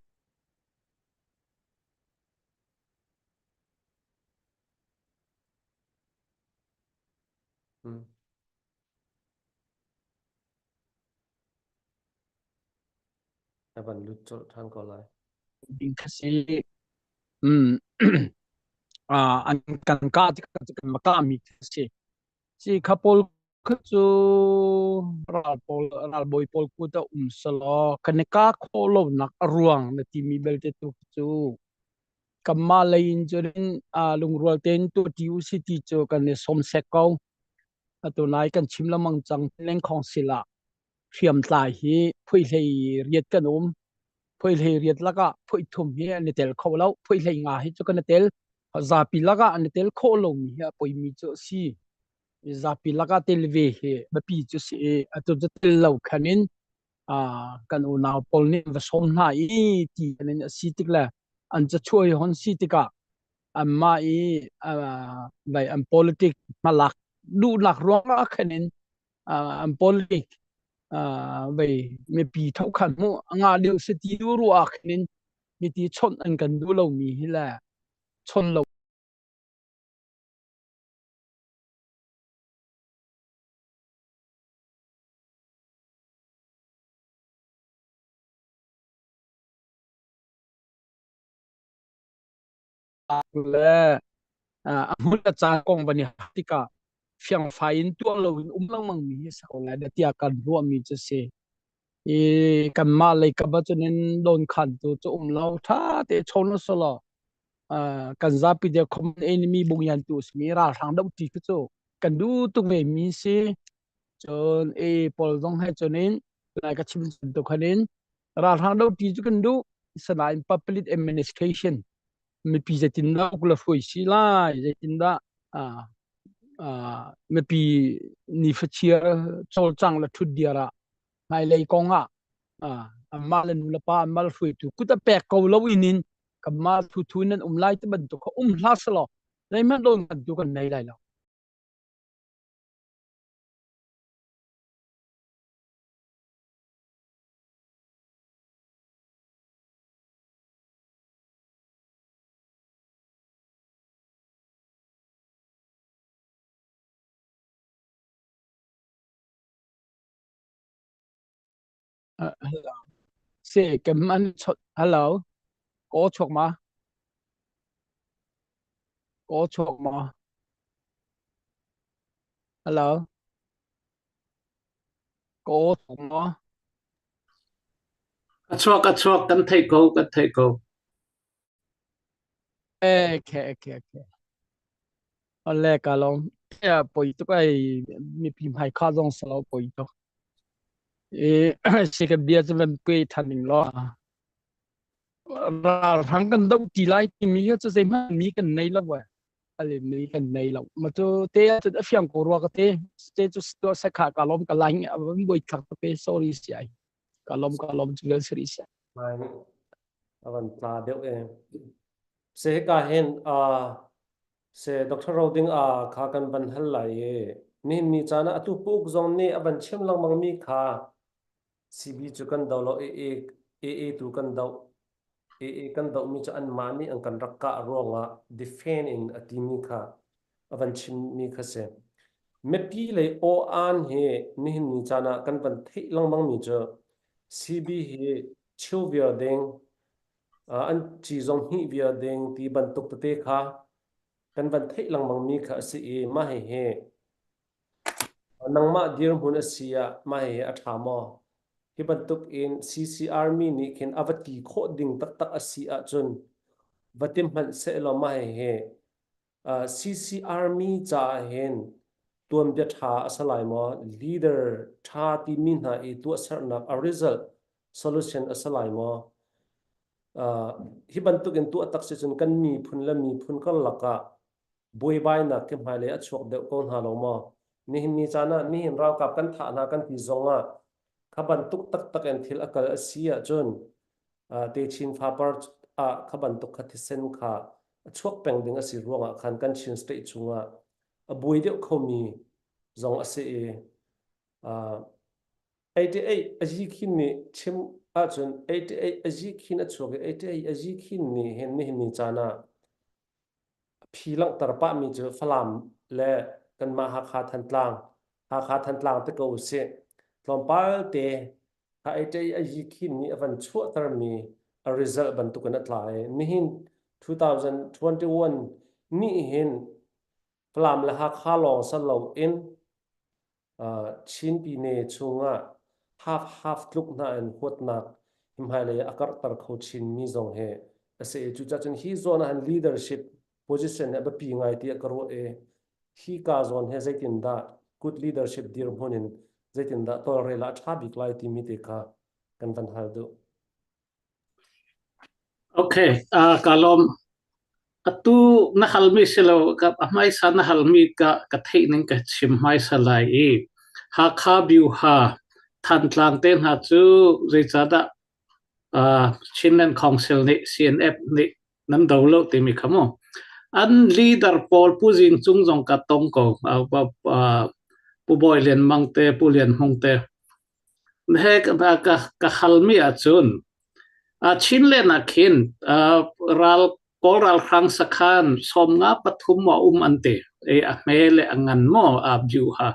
A van lut colh ṭhan ko lai. Ding kha si. An kan kah tikah kan ma kah mi kha si. Si kha pawl kha cu ral pawl ralbawi pawl kut ah um selaw kan i kah khawh lonak a ruang na timi belte tu cu kanmah lei in cun lungrual tein tuahṭi u si ti cu kan i sawmsek ko. Atu nai kan chim lengmang cang lengkhong sil ah hriamtlai hi phuihlei riat kan um. Phuihlei riat lakah phuihthum hi an i tel kho lo. Phuihlei nga hi cu kan i tel. Zapi lakah an i tel khawh lomi hi a poimi cu a si. Zapi lakah tel ve hi biapi cu si i atu cu tel lo khan in kan unau pawl nih va sawm hna i ti in a si tik le an cachuah i hon si tikah anmah i vai an politic hmalak duhnak ruangah khan in an politic vei mipi thokhan mu nga deuh si ti du ruah khan in miti chawnh an kan duh lomi hi le chon lo le a hmun a caan kong van i tikah fiangfai in tuah loin um lengmang mi hi si ko lai dah tiah kan ruahmi cu si. I kanmah lei kap ahcun in loan khan tu cu um lo tha te chon solo kan zapi de common enemy bungyan tu simi ralhrang doh ti cu cu kan du tuk ve mi si. Cun e pawl zong he cun in lai ka chim tu khan in ralhrang doh ti cu kan duh sanain public administration mipi zeitindah uk le hruai si lai, zeitindah. Mipi nifachiar cawlcang le ṭhutdir ah hmailei kong ah anmah le nulepa anmah le hruaitu kut a pek ko lo in in kanmah thuthu nan um lai ti bantuk kha um hlah selaw zeihmanh dawn kan tu kan nei lai lo. Hello. Se kem an chot hello. Ko chok ma? Ko chok ma? Hello. Ko chok ma? A chuak a chuak kan thei ko kan thei ko. Okay okay okay. Ale ka lawm. Poi tuk ai mipi hmai kha zong salo poi tuk. I si ka bia cu van pe than ning law. Ralhrang kan do ti lai timi hi cu zeihmanh mi kan nei lo we. Ale mi kan nei lo. Ma cu te cu a fiang ko rua ka te. Te cu sto se kha ka lawm ka laing a van boi thak te pe sorry si ai. Ka lawm ka lawm cu sari si. Mai a van tla deuh e. Se hika hin se Dr. Roding a kha kan van hal lai i nihin ni caan ah atu puk zong nih a van chim lengmang mi kha CB cu kan do lo AA AA tu kan do AA kan doh mi cu anmah nih an kan rak kah ruangah defend in a timi kha a van chim mi kha si. Mipi lei aw-aan hi nihin ni caan ah kan van theih lengmang mi cu CB hi cheu viar ding an ci zong hnih viar ding ti bantuk tete kha kan van theih lengmang mi kha a si i mah hihi nangmah dirhmun a si ah mah hihi a ṭha maw? Hi bantuk in CC Army nih khin a va ti khawh ding taktak a si ahcun va ti hmanh sehlaw mah hihi CC Army caah hin tuanbia ṭha a si lai maw? Leader ṭha timi hna i tuahsernak a result solution a si lai maw? Hi bantuk in tuah tak si cun kan miphun le miphun karlak ah buaibainak khi hmailei a chuak deuh ko hna lo maw? Nihin ni caan ah nihin ralkap kan thah hna kan ti zong ah kha bantuk taktak in thil a kal a si ahcun techin fapar ah kha bantuk kha thisen kha a chuak peng ding a si ruangah khan kan Chin state chungah a buai deuh khomi zong a si i 88 a zi khin nih chim ahcun 88 a zi khin a chuak i 88 a zi khin nih hin nihin ni caan ah phi langhter pahmi cu Falam le kanmah Hakha Thantlang Hakha Thantlang te ko usih tlawmpal te kha 88 a yi khin nih a van chuahtermi a result bantukin a tla i nihin 2021 nih hin Falam le Hakha lawng sal loin Chin Pyine chungah half half tluk hna in huatnak hmailei ah a karhter kho chinmi zong hi a si i cucaah cun hi zawn ah hin leadership position hi a biapi ngai tiah ka ruah i hi ka zawn hi zeitindah good leadership dirhmun in zeitindah tawlrel ah a ṭha bik lai timi te kha kan van hal duh. Okay, ka lawm. Atu na halmi si lo, ka a hmaisa na halmi ka ka theih ning ka chim hmaisa lai i Hakha Byuha Thantlang te hna cu zeicahdah Chinland Council nih CNF nih nan do lo timi kha mu. An leader pawl Pu Zing Cung zong ka tong ko. Pu Bawi Lian Mang te, Pu Lian Hmung te. He ka ka halmi ahcun Chinland ah khin ral Kawl ralhrang sakhan 53 a um an ti. E a hme le a ngan maw a byu ha.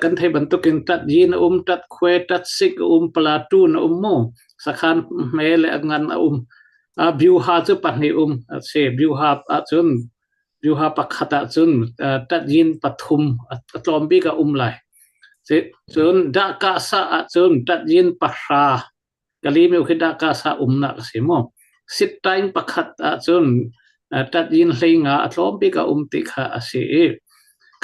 Kan thei bantukin tat yin a um, tat khwe, tat sik a um, platoon a um mu. Sakhan hme le a ngan a um. Byu ha cu pahnih um. A si byu ha ahcun Juha pakhat ahcun tatyin pathum a tlawm bik a um lai. Cun dahkah sa ahcun tatyin pahra kalimi khi dahkah sa umnak a si mu. Sittain pakhat ahcun tatyin hleinga a tlawm bik a um ti kha a si i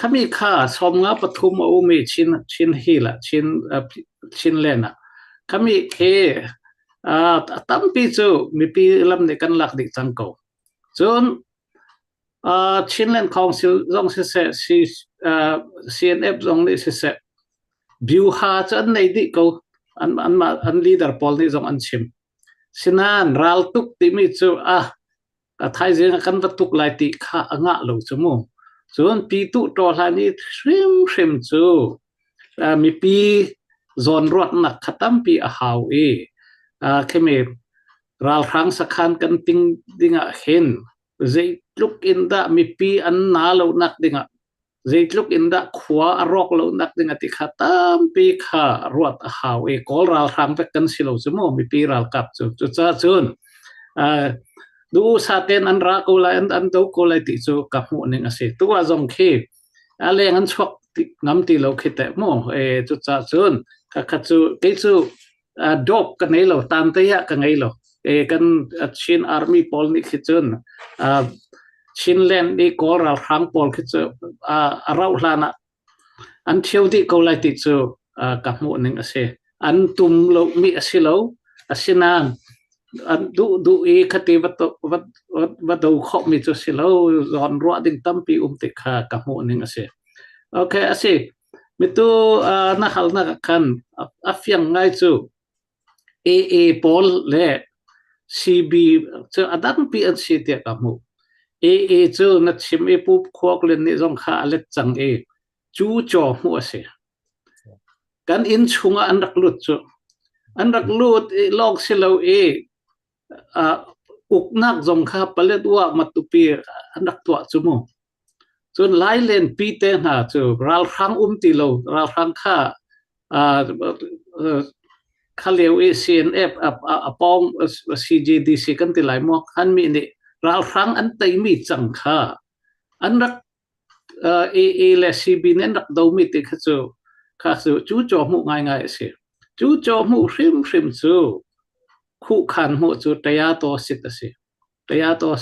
khami kha sawmnga pathum a um i Chin Chin Hill ah Chin Chinland ah khami khi a tampi cu mipi lam nih kan lak dih cang ko. Cun. Chinland Council zong siseh, CNF zong nih siseh, Byuha cu an nei dih ko. An anmah an leader pawl nih zong an chim. Sinain raltuk timi cu ah a thaizing ah kan va tuk lai ti kha a ngah lo cu mu. Cun Pyituh ṭawhlan i hrimhrim cu mipi zawnruatnak kha tampi a hau i khimi ralhrang sakhan kan ting dingah hin zeitluk in dah mipi an na lonak dingah zeitluk in dah khua a rawk lonak ding a ti kha tampi kha ruat a hau i Kawl ralhrang vek kan si lo cu mu mipi ralkap cu. Cucaah cun duhsah tein an ra ko lai, an do ko lai ti cu ka hmuh ning a si. Tu ah zong khi a leng an chuak ngam ti lo khi teh mu. E cucaah cun kha cu kei cu dawp ka ngei lo, tan te ah ka ngei lo. E kan Chin Army pawl nih khi cun Chinland i Kawl ralhrang pawl khi cu a rauh hlan ah an ṭhio dih ko lai ti cu ka hmuh ning a si. An tum lo mi a si lo. Asinain an duh duh i khati va va va do khawh mi cu si lo. Zawn ruah ding tampi um ti kha ka hmuh ning a si. Okay, a si. Mitu na halnak ah khan a fiang ngai cu AA pawl le CB cu a dangpi an si tiah ka hmuh. AA cu na chim i Pu Khuak Lian nih zong kha a let cang i cu caw hmuh a si. Kan inn chungah an rak lut cu. An rak lut i lawng si lo i uknak zong kha Paletwa Matupi an rak tuah cu mu. Cun Lailenpi te hna cu ralhrang um ti lo, ralhrang kha kha lio i CNF a pawng CJDC kan ti lai maw, hanmi nih ralhrang an teimi cang kha an rak AA le CB nih an rak domi ti kha cu kha cu cu caw hmuh ngaingai a si. Cu caw hmuh hrimhrim cu khuhkhan hmuh cu tayato sit a si. Tayato a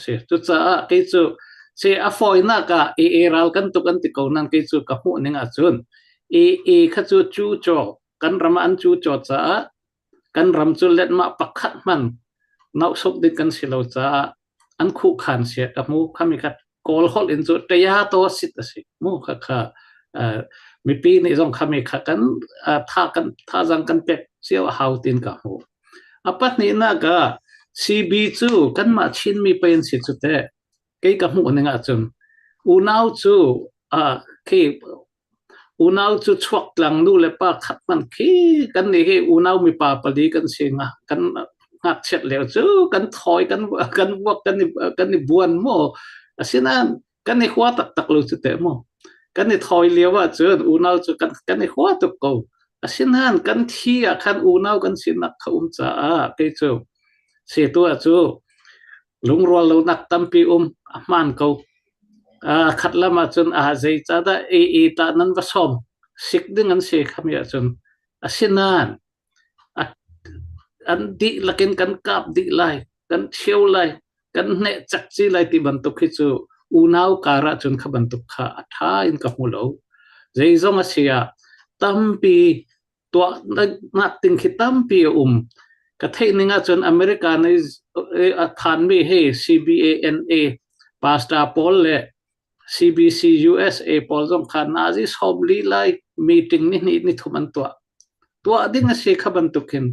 si. Cucaah kei cu si a fawinak ah AA ral kan tuk an ti ko nan kei cu ka hmuh ning ahcun AA kha cu cu caw kan ram ah an cu caw caah kan ram cu letmah pakhat hman nauhsuk ding kan si lo caah an khuhkhan sia ka hmu khami kha Kawl holh in cu tayato sit a si mu kha kha mipi nih zong khami kha kan tha kan thazang kan pek cio a hau tin ka hmu. A pahnihnak ah CB cu kanmah Chinmi pei an si cu teh. Kei ka hmuh ning ahcun unau cu khi unau cu chuaktlang nu le pa khat hmanh khi kan nih hi unau mipa pali kan si nga kan ngakchiat lio cu kan thawi kan kan vuak kan i kan i buan maw. Asinain kan i hua taktak lo cu teh mu. Kan i thawi lio ahcun unau cu kan kan i hua tuk ko. Asinain kan thi ah khan unau kan sinak kha um caah kei cu setu ah cu lungrual lonak tampi um a hmaan ko. Khat lam ahcun a zeicahdah AA tah nan va sawm sik ding an si khami ahcun. Asinain an dihlak in kan kap dih lai, kan ṭhio lai, kan hneh cak ci lai ti bantuk hi cu unau kar ahcun kha bantuk kha a ṭha in ka hmu lo. Zeizong a si ah tampi tuah nak ding khi tampi a um. Ka theih ning ahcun America nih a phanmi hi CBANA pastor pawl le CBC USA pawl zong kha nazi sawmli lai meeting ni hnih ni thum an tuah. Tuah ding a si kha bantuk hin.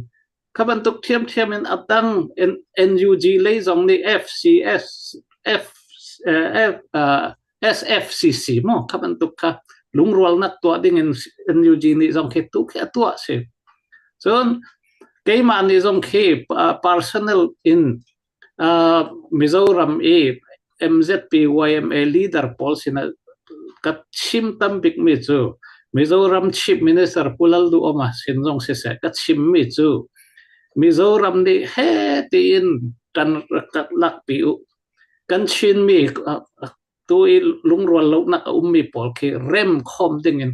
Kha bantuk ṭhiamṭhiam in a dang NUG lei zong nih FCS F, F, SFCC maw kha bantuk kha lungrualnak tuah ding in NUG nih zong khi tu khi a tuah si. Cun keimah nih zong khi personal in Mizoram i MZP YMA leader pawl sinah ka chim tam bikmi cu Mizoram Chief Minister Pu Lalduhoma sin zong siseh ka chimmi cu Mizoram nih he tiin kan rak lakpi u. Kan Chinmi tu i lungrual lonak a ummi pawl khi rem khawm ding in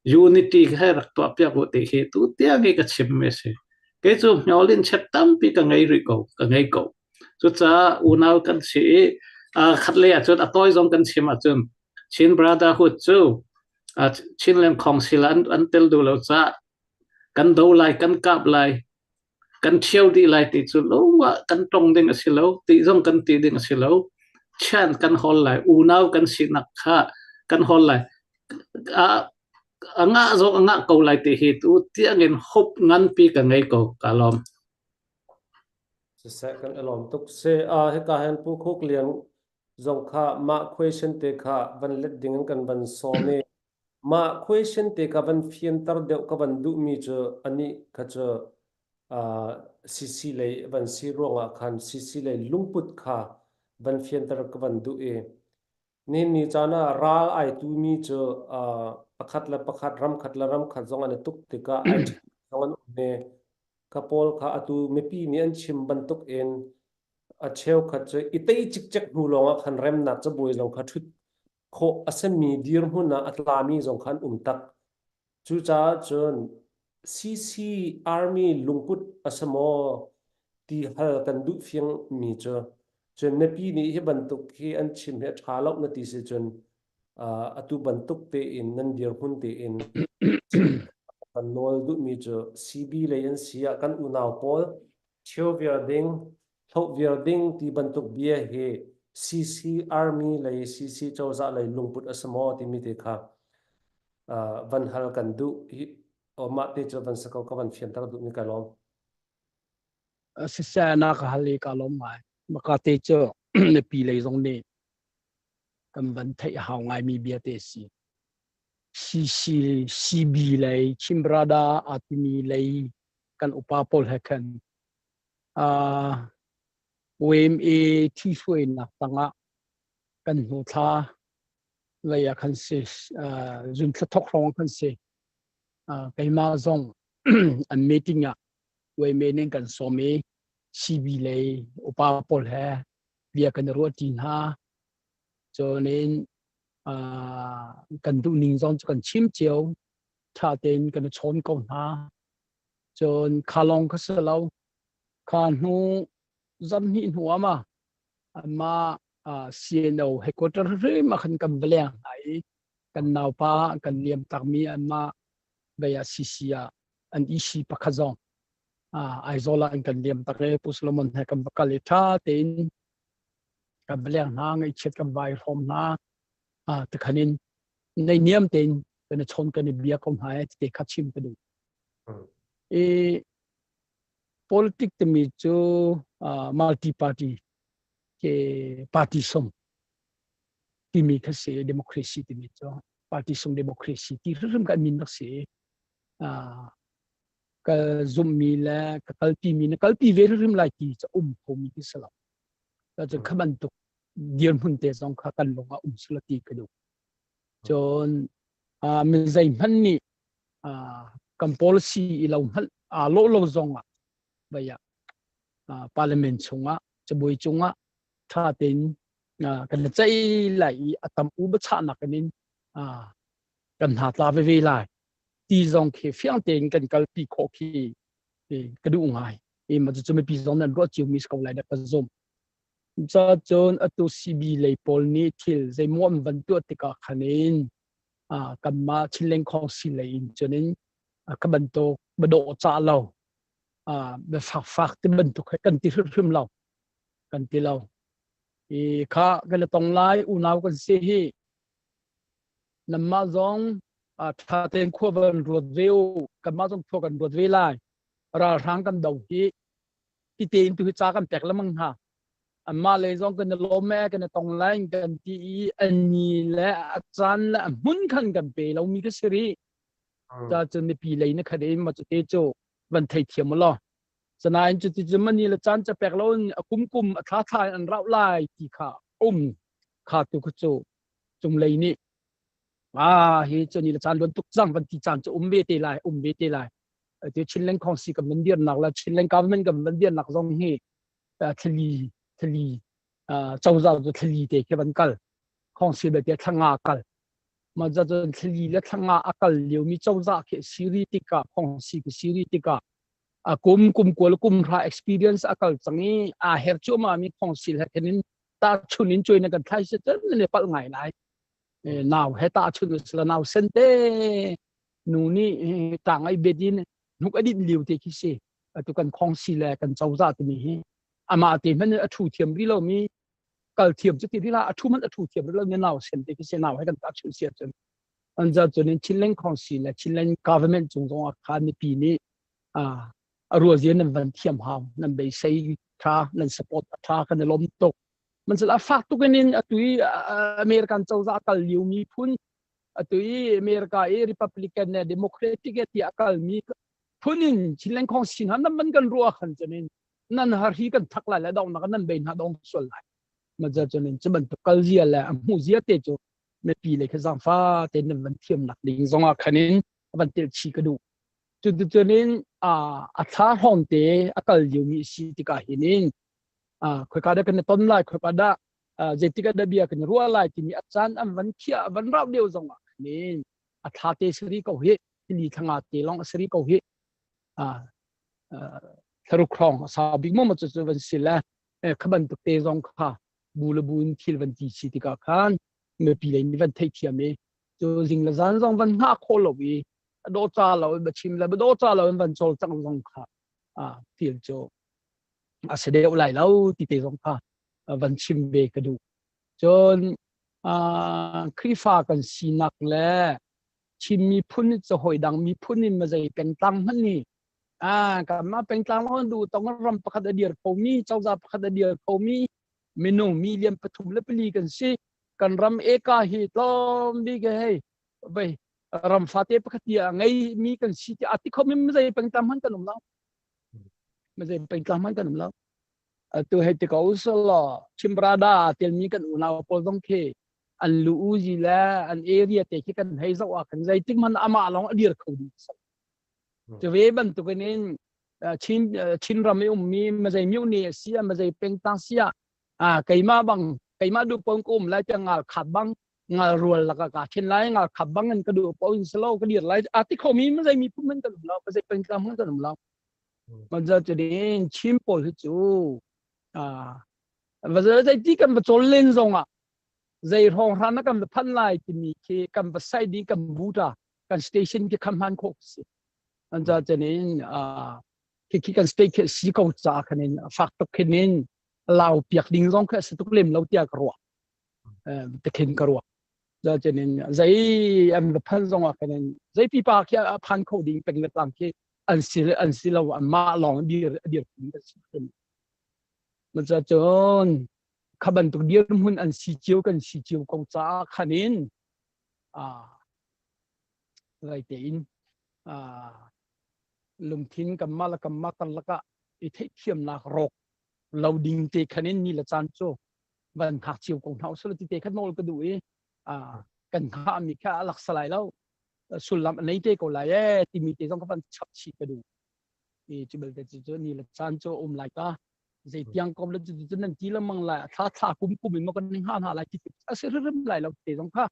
unity he rak tuah piak u ti hi tu tiang i ka chimmi a si. Kei cu hmyolin chet tampi ka ngei rih ko, ka ngei ko. Cucaah unau kan si i khat lei ahcun a tawi zong kan chim ahcun Chin Brotherhood cu Chinland Council an, an tel duh lo caah kan do lai, kan kap lai, kan ṭhio dih lai ti cu lungah kan tong ding a si lo, ti zong kan ti ding a si lo. Chan kan hawl lai, unau kan sinak kha kan hawl lai. A a ngah zong a ngah ko lai ti hi tu tiangin hope nganpi ka ngei ko ka lawm. Siseh kan i lawm tuk. Se a hika hin Pu Khuk Lian zong kha mah question te kha van let ding in kan van sawm i mah question te kha van fianter deuh ka van duhmi cu anih kha cu CC lei van si ruangah khan CC lei lungput kha van fianter ka van duh i nihin ni caan ah ral ai tumi cu pakhat le pakhat ramkhat le ramkhat zong an i tuk tikah ai zong an um i kha pawl kha atu mipi nih an chim bantuk in a cheukhat cu i tei cikcek hnu lawngah khan remnak cabuai zong kha ṭhut khawh a simi dirhmun ah a tlami zong kha an um tak. Cucaah cun CC Army lungput a si maw ti hal kan duh fiangmi cu cun mipi nih hi bantuk hi an chim hi a ṭha lo na ti si cun atu bantuk tein nan dirhmun tein kan nawl duhmi cu CB lei an si ah kan unau pawl cheu viar ding hloh viar ding ti bantuk bia hi CC Army lei CC cozah lei lungput a si maw timi te kha van hal kan duh hi mah te cu van si ko ka van fianter duhmi ka lawm. Siseh na ka hal i ka lawm ngai. Maka te cu mipi lei zong nih kan van theih a hau ngaimi bia te si. CC CB lei Chimbrada aa timi lei kan upa pawl he khan uh, YMA thihruainak tangah kan hnu thla lei ah khan si uh, zun thla thok hrawng khan si uh, keimah zong an meeting ah YMA ning kan sawm i CB lei upa pawl he bia kan i ruah ṭi hna. Cun in kan duhning zong cu kan chim cio. Ṭha tein kan i chawn ko hna. Cun kha lawng kha si lo. Kha hnu zarhhnih hnu ah ma anmah CNO headquarter hrim ah khan kan va leng hna i kan naupa kan liam takmi anmah vei ah CC ah an EC pakhat zong Aizawl ah an kan liam tak i Pu Solomon he kan va kal i ṭha tein kan va leng hna, ngaihchiat kan vai hrawm hna. Tikhan in naihniam tein kan i chawn kan i bia ko hna i te kha chim ka duh. I politic timi cu multi party ke party sung timi kha si democracy timi cu party sung democracy ti hrimhrim kan min rak si. Ka zumhmi le ka kalpimi na kalpi ve hrimhrim lai ti cu um khomi khi si lo. Cun kha bantuk dirhmun te zong kha kan lung ah um sula ti ka duh. Cun mi zeihmanh nih kan policy i lo hmanh aa lawh lo zong ah vei ah parliament chungah cabuai cungah ṭha tein kan ceih lai i a tam u biachahnak in kan hna tla veve lai ti zong khi fiang tein kan kalpi khawh khi ka duh ngai. I ma cu mipi zong nan ruah cio mi si ko lai dah ka zumh. Cun atu CB lei pawl nih thil zeimaw an van tuah tikah khan in kanmah Chinleng Khawngsi lei in cun in ka bantuk dawh cah lo biafakfak ti bantuk he kan ti hrimhrim lo kan ti lo. I kha kan i tong lai unau kan si hi nanmah zong ṭha tein khua van ruat ve u kanmah zong khua kan ruat ve lai ralhrang kan do hi ti tein tu hi ca kan pek lengmang hna anmah lei zong kan i lawm e kan i tong lai kan ti i an ni le a caan le a hmun khan kan pe lomi ka si rih ca cun mipi lei na khat in ma cu te cu van thei thiam u law sanain cu ti cu mani le caan ca pek lo in a kum kum a thla thla in an rauh lai ti kha um kha tu kha cu cunglei nih hi cu ni le caan luan tuk cang van ti caan cu um ve te lai um ve te lai ti Chinland Council kan van dirnak le Chinland government kan van dirnak zong hi thlali thlali cozah cu thlali te khi van kal council belte thlanga kal ma za cun thlali le thlanga a kal liomi cozah khi siri tikah council khi siri tikah a kum kum kual kum hra experience a kal cang i a her cuahmah mi council he khin in ta chun in cuai na kan thlai se cun ne palh ngai lai nau he ta chun sila nau sen te nu nih tang ai bet in hnuk a dinh liu te khi si atu kan khong si le kan cozah timi hi amah te hmanh a thu thiam rih lomi. Kal thiam cu ti rila a thu man a thu thiam lo ne nau sen te ki se nau he kan ta chun sia cun an za cun in Chinland Council le Chinland government cung zong ah khan mipi nih a a rual zia nan van thiam hau, nan beisei tha, nan support a tha, kan i lawm tuk. Man a fak tuk in atu i American cozah kal lio mi phun, atu i America i Republican le Democratic ti a kal mi phun in Chinland Council hna nan man kan ruah khan cun in nan har hi kan thak lai le dong nak nan bei hna dong sual lai ma za cun in cu bantuk kal zia le a hmu zia te cu mipi le kha zangfa te nan van thiam nak ding zong ah khan in van tel chi ka duh. Cu cun in a thla hrawng te a kal lio mi si tikah hin in khoika dah kan i ton lai, khoika dah zeitik ah dah bia kan ruah lai timi a caan an van khiah van rauh deuh zong ah khan in a thla te sari ko hi, thili thlanga te long a sari ko hi, thlaruk hrawng a sau bik mo cu cu van si le kha bantuk te zong kha bu le bu in thil van ti si tikah khan mipi lei nih van theihthiam i cu zing le zan zong van hngah khawh lo i a dawh ca lo in va chim le dawh ca lo in van cawlcangh zong kha thil cu a si deuh lai lo ti te zong kha van chim ve ka duh. Cun Khrihfa kan sinak le Chin miphun cu hawi dang miphun in mazei pengtlang hmanh nih kanmah pengtlang lawng duh tong ram pakhat a dir khomi, cozah pakhat a dir khomi minung million 3 le 4 kan si. Kan ram eka hi tlawm bik hei vei ram fate pakhat ti a ngei mi kan si ti a ti khomi mazei pengtlang hmanh kan um lo, mazei pengtlang hmanh kan um lo. Atu hei ti ko usalaw Chimrada telmi kan unau pawl zong khi an lu uzi le an area te khi kan hei zoh ah khan zeitik hmanh amah lawng a dir kho ding si. Cu ve bantukin in Chin Chinram i ummi mazei myu ni a si ah, mazei pengtang si ah, keimah bang keimah duh pon ka um lai tiang ngal khat bang ngal rual laka ka thin lai, ngal khat bang in ka duh po in selo ka dir lai a ti khomi mazei mi phun kan um lo, mazei pengtlang hmanh kan um lo. Manza cun Chin pawl hi cu va zeiti kan va cawl len zong ah zei hrawng hran na kan va phan lai timi khi kan va sai ding kan buta kan station khi kham hman khawh si. Manza cun in khi khi kan state khi si ko ca khan in fak tuk khin in lau piak ding zong khi si tuk lem lo tiah ka ruah, te khin ka ruah. Za cun in zei an va phan zong ah khan in zei pipa khi a phan kho ding peng le tlang khi an si an si lo, anmah lawng dir dir an si. Maca cun kha bantuk dirhmun an si cio kan si cio ko caah khan in lai tein lungthin kanmah le kanmah kan lakah i theihthiamnak rawk lo ding te khan in ni le caan cu van hngak cio ko hna usila ti te kha nawl ka duh i kan hngah mi kha a laksa lai lo, sullam a nei te ko lai ee timi te zong ka van chap chih ka duh i cu belte cu cu ni le caan cu um lai ka zeitiang kom le cu cu nan ti lengmang lai, thla thla kum kum in maw kan ning ha hna lai ti a si rim lai lo te zong kha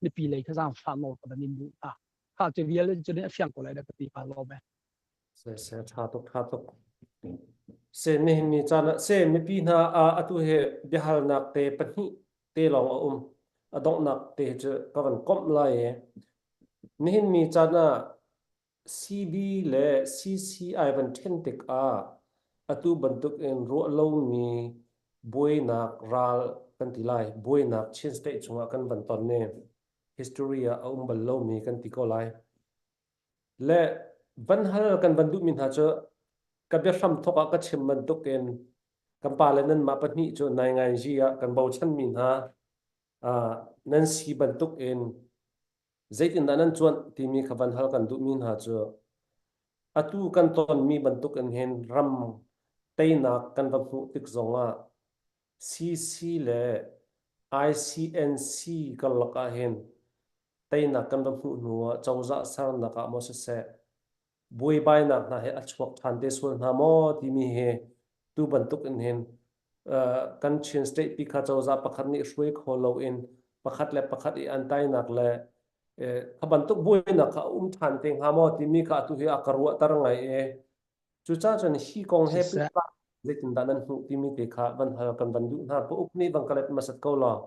mipi lei kha zaang fa nawl ka van in duh hna kha cu vial cu a fiang ko lai da ka ti ka lawm e. Se se tha tuk, tha tuk. Se nihin ni caan ah se mipi hna atu he biahalnak te pahnih te lawng a um. A donghnak te cu ka van komh lai i nihin ni caan ah CB le CCI van ṭhen tikah atu bantuk in ruah lomi buainak ral kan ti lai, buainak Chin State chungah kan van ton i history ah a um bal lomi kan ti ko lai. Le van hal kan van duhmi hna cu ka biahram thawk ah ka chim bantukin kan pa le nanmah pahnih cu naingainzi ah kan bochanmi hna nan si bantukin zeitindah nan cuanh timi kha van hal kan duhmi hna cu atu kan tonmi bantukin hin ram teinak kan va hmuh tik zongah CC le ICNC karlak ah hin teinak kan va hmuh hnu ah cozah sernak ah maw siseh buaibainak hna hi a chuak ṭhan te sual hna maw timi hi tu bantuk in hin kan Chin state pi kha cozah pakhat nih hruai kho loin pakhat le pakhat i an tainak le kha bantuk buainak kha a um ṭhan te hnga maw timi kha atu hi a ka ruahter ngai i cucaah cun hi kong he pehtlai zeitindah nan hmuh timi te kha van hal kan van duh hna. Pa uk nih van ka let hmasat ko law.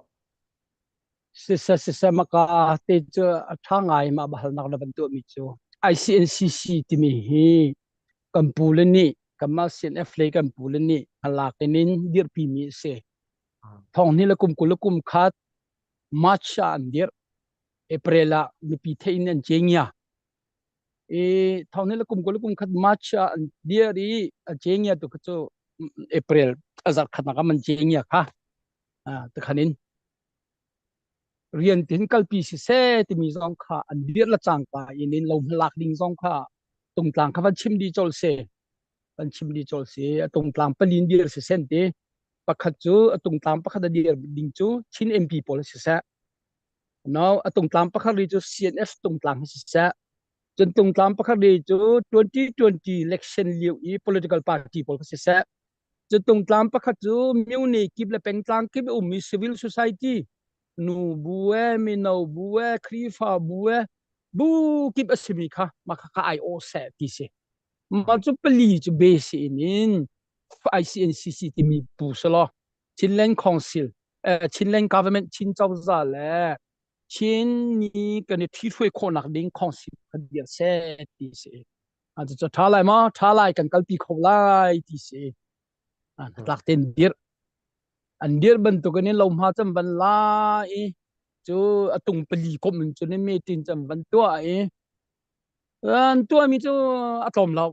Siseh, siseh, maka te cu a ṭha ngai mah biahalnak na van tuahmi cu. ICNCC timi hi kan pu le nih, kanmah CNF lei kan pu le nih hmalak in in dirpimi a si. Thong hnih le kum 20 le kum khat March ah an dirh. April ah mipi theih in an cengya. I thong hnih le kum 20 le kum khat March ah an dir i a cengya tu kha cu April a zarh khatnak ah man cengya kha. Takhan in rian tin kalpi siseh timi zong kha an dirh le cangka in in lo hmalak ding zong kha tungtlang kha van chim dih colh si van chim dih colh si a tungtlang palin dir si sen ti pakhat cu a tungtlang pakhat a dir ding cu Chin MP pawl siseh no a tungtlang pakhat ri cu CNF tungtlang hi siseh cun tungtlang pakhat ri cu 2020 election lio i political party pawl kha siseh Cu tungtlang pakhat cu myone kip le pengtlang kip a ummi civil society nu bu e mino bu e Khrihfa bu e bu kip a simi kha mah kha ai awh seh ti si. Mah cu pali cu base in in ICNCC timi bu selaw Chinland Council eh, Chinland Government Chin cozah le Chin mi kan i ṭhithruai khawhnak ding council kha dir seh ti si. Cucu ṭha lai maw? Ṭha lai kan kalpi kho lai ti si. Hnatlak tein dirh. An dirh bantukin in lohma cu an van la i cu a tung pali komh in cun meeting cu an van tuah i an tuahmi cu a tlawm lo.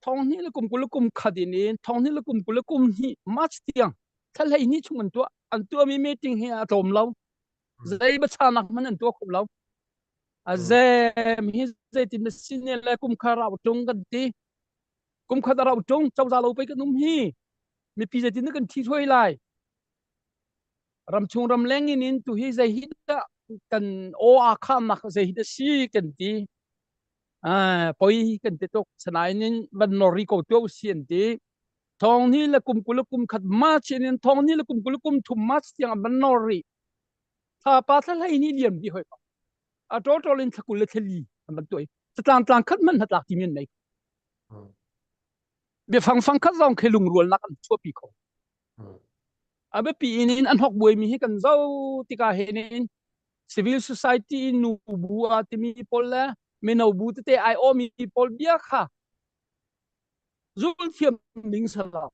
Thong hnih le kum 20 le kum khat in in thong hnih le kum 20 le kum hnih March tiang thla 12 chung an tuah. An tuahmi meeting hi a tlawm lo. Zei biachahnak hmanh an tuah kho lo. A zem hi zeitin na si ne le kum kha rau ṭung kan ti. Kum khat a rau ṭung cozah lo pei kan um hi. Mipi zeitin na kan ṭhithruai lai. Ramchung ramleng in in tu hi zei hi dah kan aw aa khamnak zei hi dah si kan ti. Poi kan ti tuk. Sanain in van nor ri ko tuah si an ti. Thong ni le kum 20 le kum khat March in in thong ni le kum 20 le kum thum March tiang an van nor rih. Thlapa thla hlei ni liam dih hoi a total in thla 20 le thla li an van tuah i catlang tlang khat hmanh hnatlak timi an nei. Biafang fang khat zong khi lungrualnak an chuahpi kho. A biapi in in an hok buaimi hi kan zo tikah hin in civil society in nu bu a timi pawl le mino bu tete ai awmi pawl bia kha zul thiam ning sala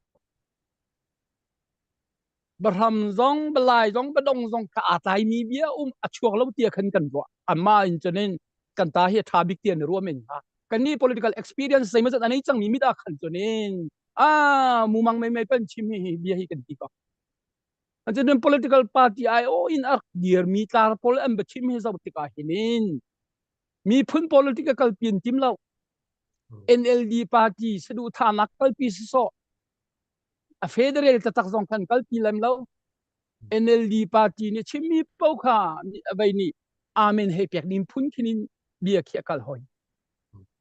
Bahram zong, balai zong, badong zong kha aa tlaimi bia um a chuak lo tia khan kan ruah. Anmah in cun in kan ta hi a ṭha bik ti an i ruah men hnga. Kannih political experience zeimawzat a nei cangmi mit ah khan cun in ah mumang mei mei pan chim hi hi bia hi kan ti ko. An cun political party ai o in a dirmi tlar pawl an ba chim hi zoh tikah hin in miphun politic a kalpi an tim lo. NLD party saduhthahnak kalpi sisawh a federal taktak zong khan kalpi lem lo. NLD party nih chimmi paoh kha vei nih amen hei pek ding phun khin in bia khi a kal hoi.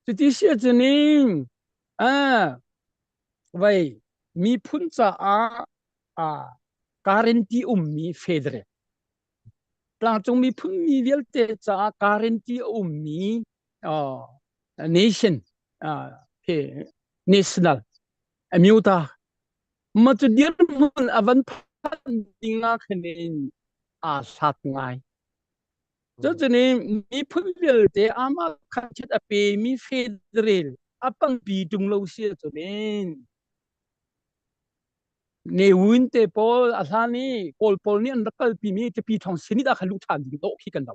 Cuti si ahcun in vei miphun caah guarantee ummi federal tlangcung miphun mi vialte caah guarantee a ummi nation national Amyota ma cu dirhmun a van phanh ding ah khin in aa hlat ngai. Cucun miphun vialte amah khan chiat a pemi federal a pangpi ṭung lo si ahcun in Ne Win te pawl a hlan i Kawl pawl nih an rak kalpimi tipi thong sinit ah khan luh ṭhan ding dawh khi kan lo.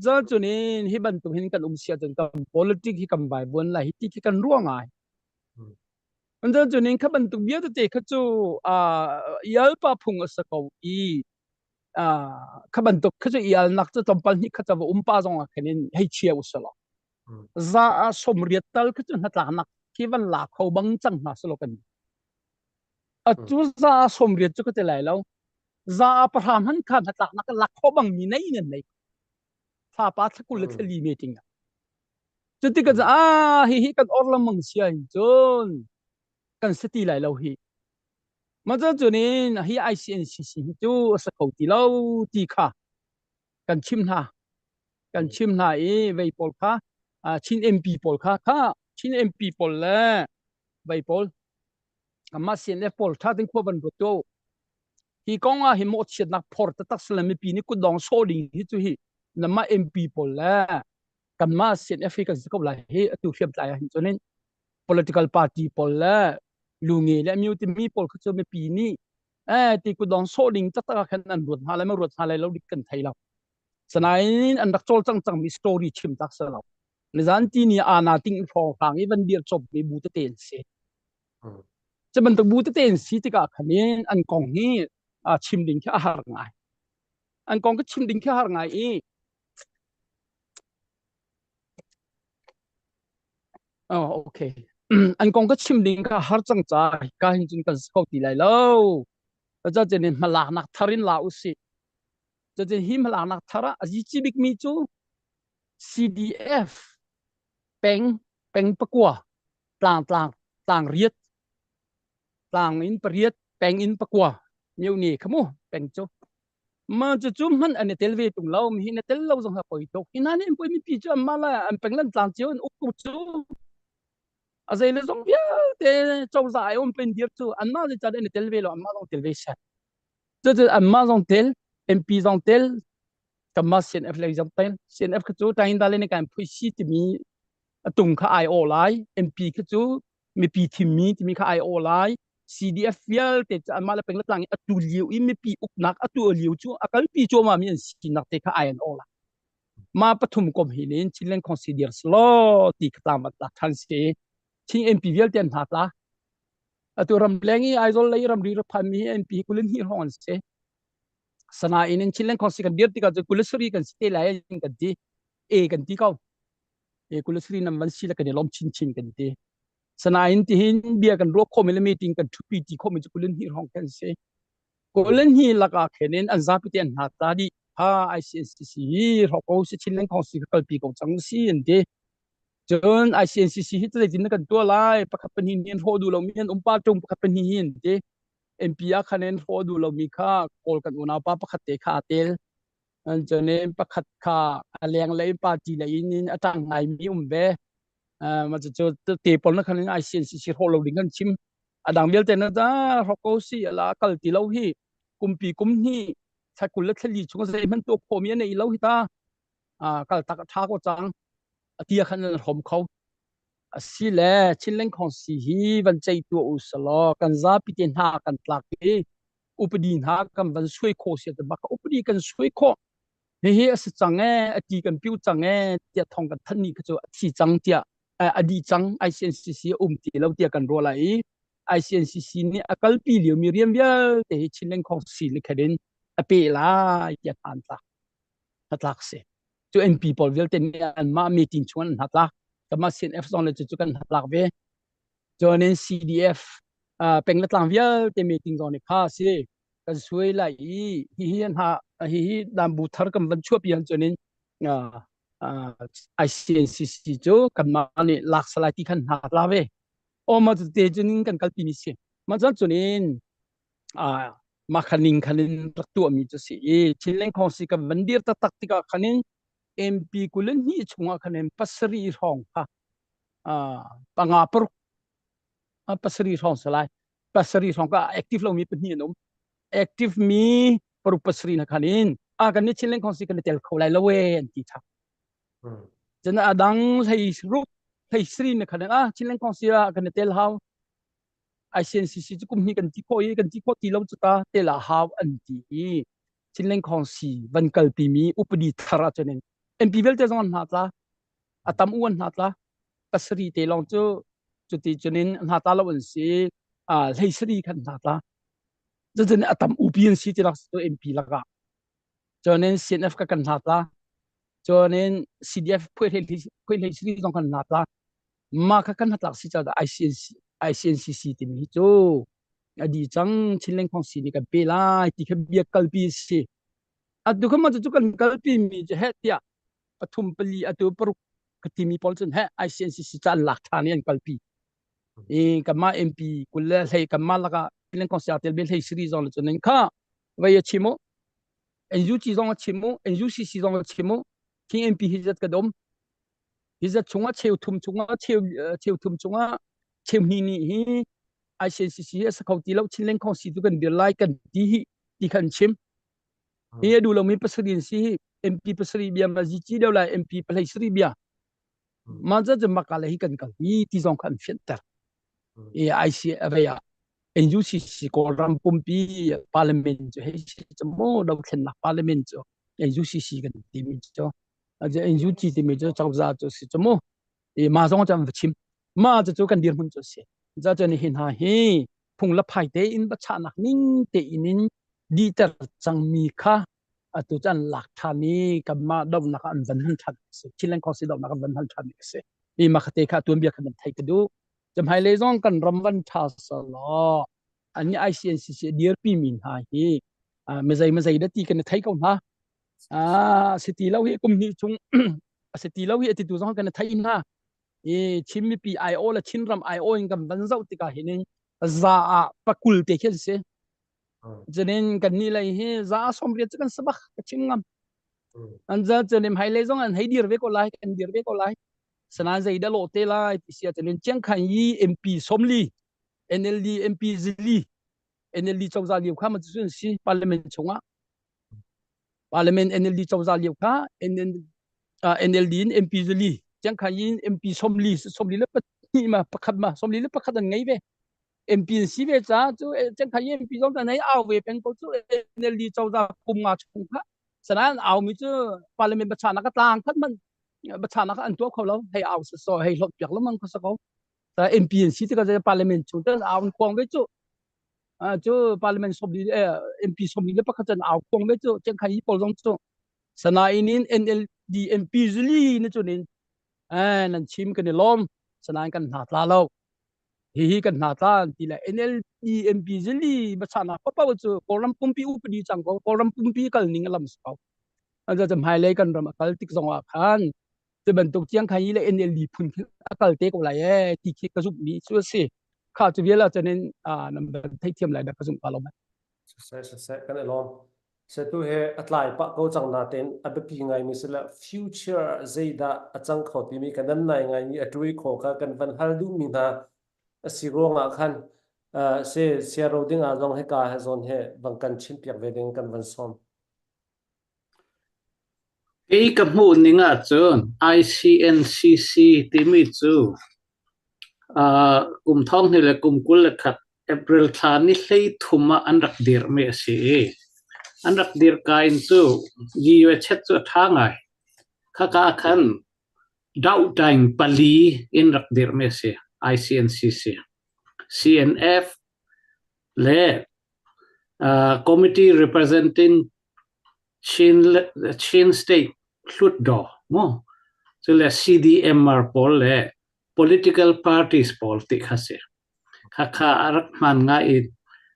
Cucun in hi bantuk hin kan um si ahcun kan politic hi kan vaivuan lai hi ti khi kan ruah ngai. An cun in kha bantuk bia tete kha cu ialpa phung a si ko i kha bantuk kha cu ialnak cu tlawmpal hnih kha va um pa zong ah khin in hei chia u selaw za ah 80 tal kha cu hnatlaknak khi van la kho bang cang hna selaw kan atu za ah 80 cu ka ti lai lo za ah 10 hman kha hnatlaknak kan lak kho bang mi nei nan nei thla pa thla 20 le thla li meeting ah Cuti ka ah hihi kan or lengmang sia hin cun kan si ti lai lo hi. Mah cun in hi ICNCC hi cu a si kho ti lo ti kha kan chim hna. Kan chim hna i vei pawl kha Chin MP pawl kha kha Chin MP pawl le vei pawl amah CNF pawl tha ten khua van ruat tu hi kong ah hi mawhchiatnak phor taktak sila mipi nih kutdong sawh ding hi cu hi namah MP pawl le kanmah CNF hi kan si ko lai hi atu hriamtlai ah hin cun in political party pawl le lunge le myu timi pawl kha cu mipi nih Eh ti kudong sawh ding taktak ah khan an ruat hna lai ma ruat hna lai lo dik kan thei lo. Sanain an rak cawlcang cangmi story chim tak si lo. Nizan ti ni ana ting hrawng hrang i van dir cop mi bu tete an si. Cu bantuk bu tete an si tikah khanin an kong hi chim ding khi a har ngai. An kong ka chim ding khi a har ngai i Oh, okay. An kong ka chim ding ka har cang ca ka hin cun kan si kho ti lai lo. Ca cun in hmalaknak thar in la usih. Cutin hi hmalaknak thar ah a zici bikmi cu CDF peng peng pakua tlang tlang tlang riat tlang in pariat peng in pakua mio ni khamu peng cu ma cu cu hman an i tel ve tung lo mi hi na tel lo zong ha poi tuk hi na nih poi mipi cu amma la an peng lan tlang cio an uk tu cu a zei le zong vialte cozah ai um pen dir cu anmah le ca an i tel ve lo anmah zong tel ve seh. Cucu anmah zong tel, MP zong tel, kanmah CNF lei zong tel. CNF kha cu Taing le kan phuisi timi a tung kha ai aw lai. MP kha cu mipi thimmi timi kha ai aw lai. CDF vialte cu anmah le peng le tlang i atu lio i mipi uknak atu lio cu a kalpi cuahmah mi an sinak te kha ai an aw lai. Ma pathum kom hi nin Chinland Council dir selaw ti kha tlang bat than si. Chin MP vialte an hna tla. Atu ramleng i Aizawl lei ramri rak phanmi hi MP kulin hi hrawng an si. Sanain in Chinland Council kan dir tikah cu kulisari kan si te lai in kan ti. E kan ti ko. E kulisari nam van si le kan i lawm chinchin kan ti. Sanain tihin bia kan ruah khomi le meeting kan thupi ti khomi cu kulin hi hrawng kan si. Kulin hi lakah khin in an zapi te an hna ta dih. Ha ICNCC hi hrawk ko si Chinland Council ka kalpi ko cang si an ti. Cun ICNCC hi zeitin na kan tuah lai? Pakhat pahnih nih an hrawh duh lomi an um pa ṭung pakhat pahnih hi an ti. MP ah khan an hrawh duh lomi kha Kawl kan unaupa pakhat te kha aa tel. Cun in pakhat kha a lenglei party lei in a ṭang ngaimi um ve. Mah cucu te pawl na khan in ICNCC hrawh lo ding kan chim. A dang vialte na da hrawk ko si ala kal ti lo hi kumpi kum hnih thla 20 le thla li chung zeihmanh tuah khawhmi an nei lo hi ta. Kal tak a ṭha ko cang. A tia khan an hrawm kho. Asile Chinland Council hi van ceih tuah u selaw kan zapi te hna kan tlak i upadi hna kan van suai khawh sia te bak upadi kan suai khawh hihi a si cang ee a ti kan piu cang ee tiah thong kan thanh ni kha cu a thi cang tiah a di cang ICNCC a um ti lo tiah kan ruah lai i ICNCC nih a kalpi liomi rian vialte hi Chinland Council nih khan in a pe lai tiah hna an tlak hnatlak si. Cu MP pawl vialte nih anmah meeting chung an hnatlak. Kanmah CNF zong le cucu kan hnatlak ve. Cun in CDF peng le tlang vialte meeting zong nih kha si kan suai lai i hihi hna hihi dambu thar kan van chuahpi han cun in ICNCC cu kanmah nih lak salai ti khan hna tla ve. O ma te cun kan kalpi mi si. Ma cun cun in mah kha ning khan in rak tuahmi cu si i Chinland Council kan van dir taktak tikah khan in MP 22 chungah khan in pasarih hrawng kha panga paruk pasarih hrawng si lai pasarih hrawng ka active lomi pahnih an um active mi paruk pasarih na khan in a kan ni Chinland Council kan i tel kho lai lo e an ti tha cun a dang hlei ruk hlei sri na khan ah Chinland Council ah kan i tel hau ICNCC cu kum hnih kan ti khawh i kan ti khawh ti lo cu ta te la hau an ti i Chinland Council van kalpi mi upadi thar ah cun MP vialte zong an hna tla a tam u an hna tla pasari te lawng cu cuti cunin hna tla lo an si a hlei sari khan hna tla cucun a tam upi an si ti lak cu MP lakah cunin CNF ka kan hna tla cunin CDF phuai hlei sari zong kan hna tla Mah kha kan hnatlak si caah ICNC, ICNCC timi hi cu a di cang Chinland Council nih kan pe lai ti kha bia kalpi a si. Atu kha mah cu kan kalpi mi cu heh tiah pathum pali atu paruk ka timi pawl cun heh ICNCC ca an lak ṭhan i an kalpi. I kanmah MP 20 le hlei kanmah lakah Chinland Council aa tel mi hlei siri zong le cun kha vei a chim u NUG zong a chim u NUCC zong a chim u King MP hi zat ka dom Hi zat chungah cheu thum chungah cheu cheu thum chungah cheu hnih nih hi ICNCC hi a sa kho ti lo Chinland Council tu kan dir lai kan ti hi ti khan chim. Hi a duh lomi pasarih an si hi MP pasarih bia ma zici deuh lai MP pahlei sarih bia. Ma za cu maka le hi kan kal hi ti zong kha an fianter. I IC avei ah. NUCC Kawlram pumpi parliament cu hei si cu mu dothlennak parliament cu NUCC kan timi cu NUG timi cu cozah cu si cu mu i ma zong cu an va chim ma cu kan dirhmun cu si za cu hi hna hi phung le phai tein biachahnak ning tein in diter cangmi kha atu cu an lak ṭhan i kanmah dohnak ah an van hman ṭhan a si. Chinland Council dohnak an van hman ṭhan a si. Mi mah khate kha tuanbia kha nan theih ka duh. Hmailei zong kan ram van ṭha selaw an nih ICNCC a dirpi mi hna hi mizei mizei da ti kan i thei ko hna. Si ti lo hi kum hnih chung a si ti lo hi a titu zong kan i thei hna. I Chin mipi aiawh le Chinram aiawh in kan van zoh tikah hin za ah pakul te khi an si. Cunin kan nih lei hi za 80 cu kan si bak ka chim ngam. An za cunin hmailei zong an hei dir ve ko lai kan dir ve ko lai. Sanan zei dah lawh te lai ti sia cunin Chiangkhan yi MP 40 NLD MP zili NLD cozah lio kha ma cu si parliament chungah parliament NLD cozah lio kha NLD in MP zili Chiangkhan yi MP 40 42 ma pakhat ma 41 an ngei ve. MP an si ve ca cu cengkhat MP zong kan hei au ve peng ko cu NLD cozah kum nga chung kha sanan au mi cu parliament bachana ka tlang khat man bachana ka an tuah kho lo hei au so hei hlot piak lo mang kho sa ko MP an si tikah parliament chung tan au khuang ve cu cu parliament somli MP somli le pakhat chan au khuang ve cu cengkhat hi pawl zong cu sanain in NLD MP zuli na chunin nan chim kan i lawm sanain kan hna tla lo Hihi kan hna tla an ti le NLD MP zili bachana papaw cu Kawlram pumpi upadi cang ko Kawlram pumpi kal ning a lam si ko. An ca hmailei kan ram a kal tik zong ah khan cu bantuk chiang khan yi le NLD phun khin a kal te ko lai ee ti khi ka zumh mi cu a si. Kha cu vial ah cun in nan van theithiam lai dah ka zumh pa lo mai. Siseh siseh kan i lawm. Setu he a tlai pah ko cang natein a biapi ngaimi si le future ah zeidah a cang kho timi kan nan nai ngaimi a ṭui kho kha kan van hal duhmi hna a si ruangah khan se siaro ding ah zong hika he zawn he bang kan chimpiak ve ding kan van sawm. Kei ka hmuh ning ahcun ICNCC timi cu Kum 2021 April thla ni 33 ah an rak dirhmi a si i an rak dirka in cu Yiyuechet cu a ṭha ngai. Khaka ah khan dohtaing pali in rak dirhmi a si, ICNCC. CNF le Committee Representing Chin State Hlutdaw mu cule CDMR pawl le political parties pawl ti kha si. Khakha a rak hman ngai i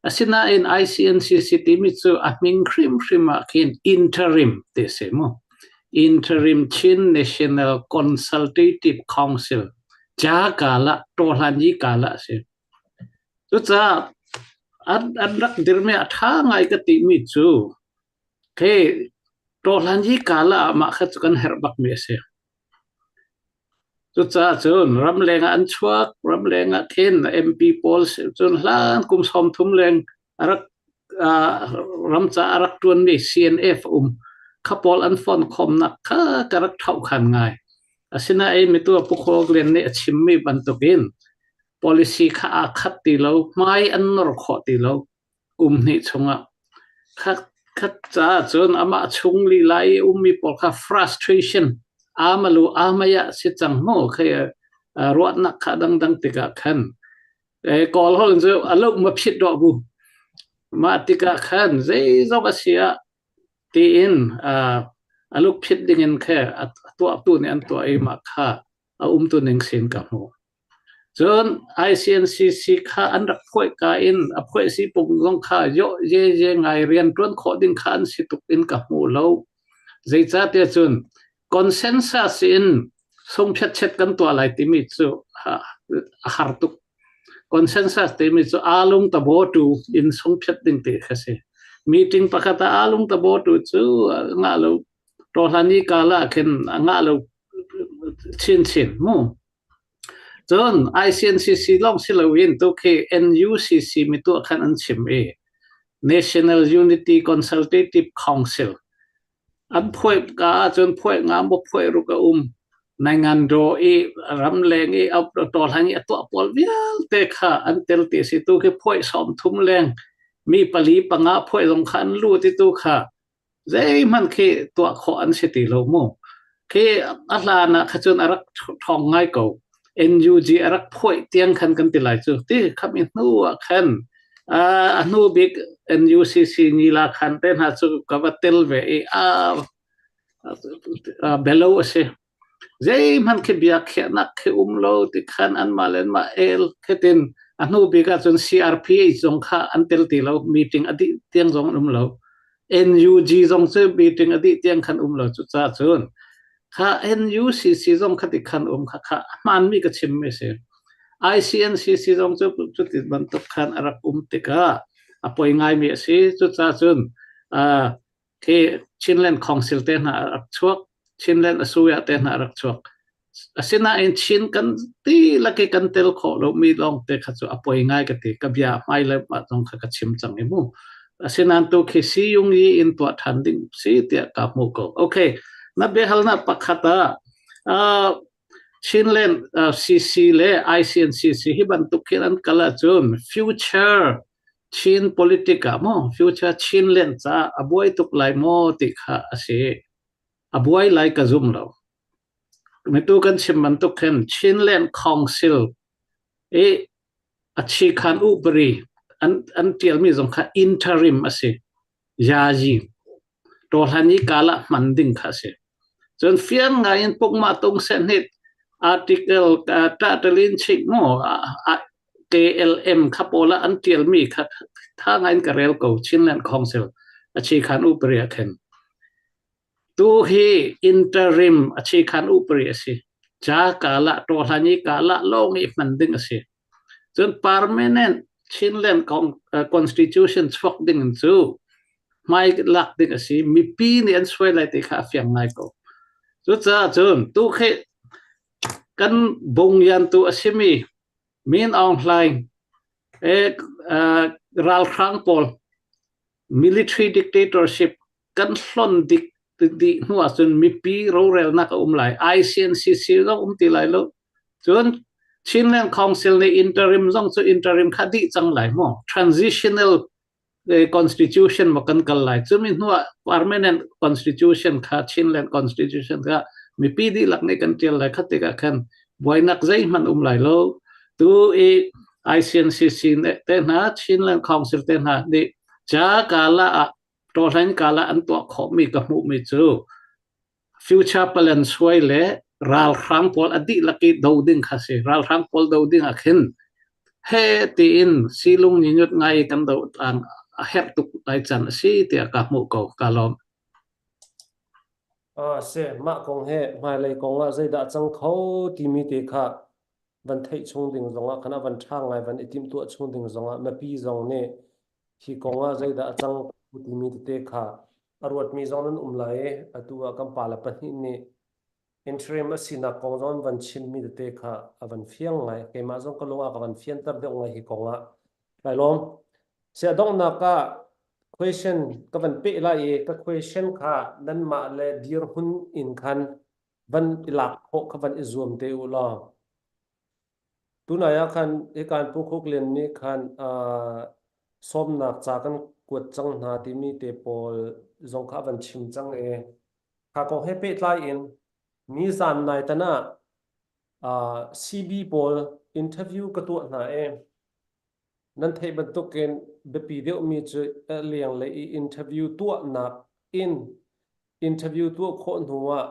asinain ICNCC timi cu a hming hrimhrim ah khin interim ti si mu. Interim Chin National Consultative Council ja kala tohlan yi kala si. Cucaah an rak dirmi a ṭha ngai ka timi cu khi tohlan yi kala ah mah kha cu kan herh bakmi a si. Cucaah cun ramleng ah an chuak. Ramleng ah khin MP pawl cun hlan kum 30 leng a rak ram ca a rak ṭuanmi CNF a um. Kha pawl an fonkhawmnak kha ka rak ṭhohkhan ngai. Asinain mitu Pu Khual Lian nih a chimmi bantukin policy kha aa khat ti lo, hmai an nor khawh ti lo. Kum hnih chungah khat caah cun amah chung lila i ummi pawl kha frustration amalu amaya si cang mu khi ruahnak kha dangdang tikah khan kawl hol cu alo ma phit dawh bu mah tikah khan zeizong a si ah tiin aluk phit dingin khe a tuah tu nih an tuah i mah kha a umtu ning sin ka hmu. Cun ICNCC kha an rak phuaihka in a phuaihsi pung zong kha yoh ye ye ngai rianṭuan khawh ding kha an si tuk in ka hmu lo. Zeicahtiah cun consensus in sungphiatchet kan tuah lai timi cu a har tuk. Consensus timi cu aa lung tabo tu in sungphiat ding ti kha si. Meeting pakhat ah aa lung tabo tu cu ngah lo Tawhlan i kala ah khin a ngah lo chinchin mu. Cun ICNCC lawng si loin tukhi NUCC mi tuah khan an chim i National Unity Consultative Council an phuai ka ahcun phuai nga maw phuai ruk a um. Naingandaw i ramleng i tawhlang i a tuah pawl vialte kha an tel ti a si. Tu khi phuai 30 leng mi pali panga phuai zong kha an lut i tu kha zeihmanh khi tuah khawh an si ti lo mu. Khi a hlan ah kha cun a rak ṭhawng ngai ko. NUG a rak phuai tiang khan kan ti lai cu. Ti khami hnu ah khan a hnu bik NUCC nila khan te hna cu ka va tel ve i a belo a si. Zeihmanh khi bia khiahnak khi um lo ti khan anmah le anmah el khetin a hnu bik ahcun CRPH zong kha an tel ti lo meeting a dih tiang zong an um lo. NUG zong cu meeting a dih tiang khan um lo cucaah cun kha NUCC zong kha ti khan um kha kha a hmaanmi ka chimmi a si. ICNCC zong cu cuti bantuk khan a rak um tikah a poi ngaimi a si. Cucaah cun khi Chinland Council te hna a rak chuak Chinland Asuya te hna a rak chuak asinain Chin kan ti laki kan tel khawh lomi lawng te kha cu a poi ngai ka ti ka bia hmai le mah zong kha ka chim cang i mu asinain tu khi siyung yi in tuah ṭhan ding si tiah ka hmu ko okay na biahalnak pakhat ah Chinland CC le ICNCC hi bantuk khin an kal ahcun future Chin politic ah maw future Chinland caah a buai tuk lai maw ti kha a si. A buai lai ka zum lo. Mitu kan chim bantuk khin Chinland Council i a chikhan upari an an tialmi zong kha interim a si. Yayi Tawhlan i kal ah hman ding kha a si. Cun fiang ngai in pukma tung sehnit article tatalin chik mu KLM kha pawl ah an tialmi kha tha ngai in ka rel ko Chinland Council a chi khan upari a khen. Tu hi interim a chi khan upari a si. Cha kala tawhlan i kala lawng i hman ding a si. Cun permanent Chinland Constitution chuak ding in cu hmai lak ding a si. Mipi nih an suai lai ti kha a fiang ngai ko. Cucaah cun tu khi kan bungyan tu a simi Min Aung Hlaing ralhrang pawl military dictatorship kan hlon dik dih hnu ahcun mipi rorelnak a um lai. ICNCC zong um ti lai lo. Cun Chinland Council nih interim zong cu interim kha dih cang lai mu. Transitional constitution ma kan kal lai. Cumi hnu ah permanent constitution kha Chinland constitution kha mipi dihlak nih kan tial lai kha tikah khan buainak zeihmanh um lai lo. Tu i ICNCC te hna Chinland Council te hna nih ca kala ah tawhlan kala an tuah khawhmi ka hmuhmi cu future plan suai le ralhrang pawl a dihlak i do ding kha si ralhrang pawl do ding ah khin he tiin silung nyinyut ngai kan do tang a herh tuk lai can a si tiah ka hmuh ko ka lawm Ah se mah kong he hmailei kong ah zeidah cang kho timi te kha van theih chung ding zong ah khan a van ṭha ngai van i timhtuah chung ding zong ah mipi zong nih hi kong ah zeidah a cang timi tete kha a ruatmi zong nan um lai i atu ah kan pale pahnih nih interim a sinak kong zong an van chimmi tete kha a van fiang ngai. Keimah zong ka lung ah ka van fianter deuh ngai hi kong ah. Lai lawm. Sia donghnak ah question ka van peh lai i ka question kha nanmah le dirhmun in khan van i lak khawh kha van i zuam te u law. Tunai ah khan hikan Pu Khuk Lian nih khan sawmnak ca kan kuat cang hna timi te pawl zong kha a van chim cang i kha kong he pehtlai in nizan nai tan ah CB pawl interview ka tuah hna i nan theih bantukin biapi deuhmi cu lenglei i interview tuahnak in interview tuah khawh hnu ah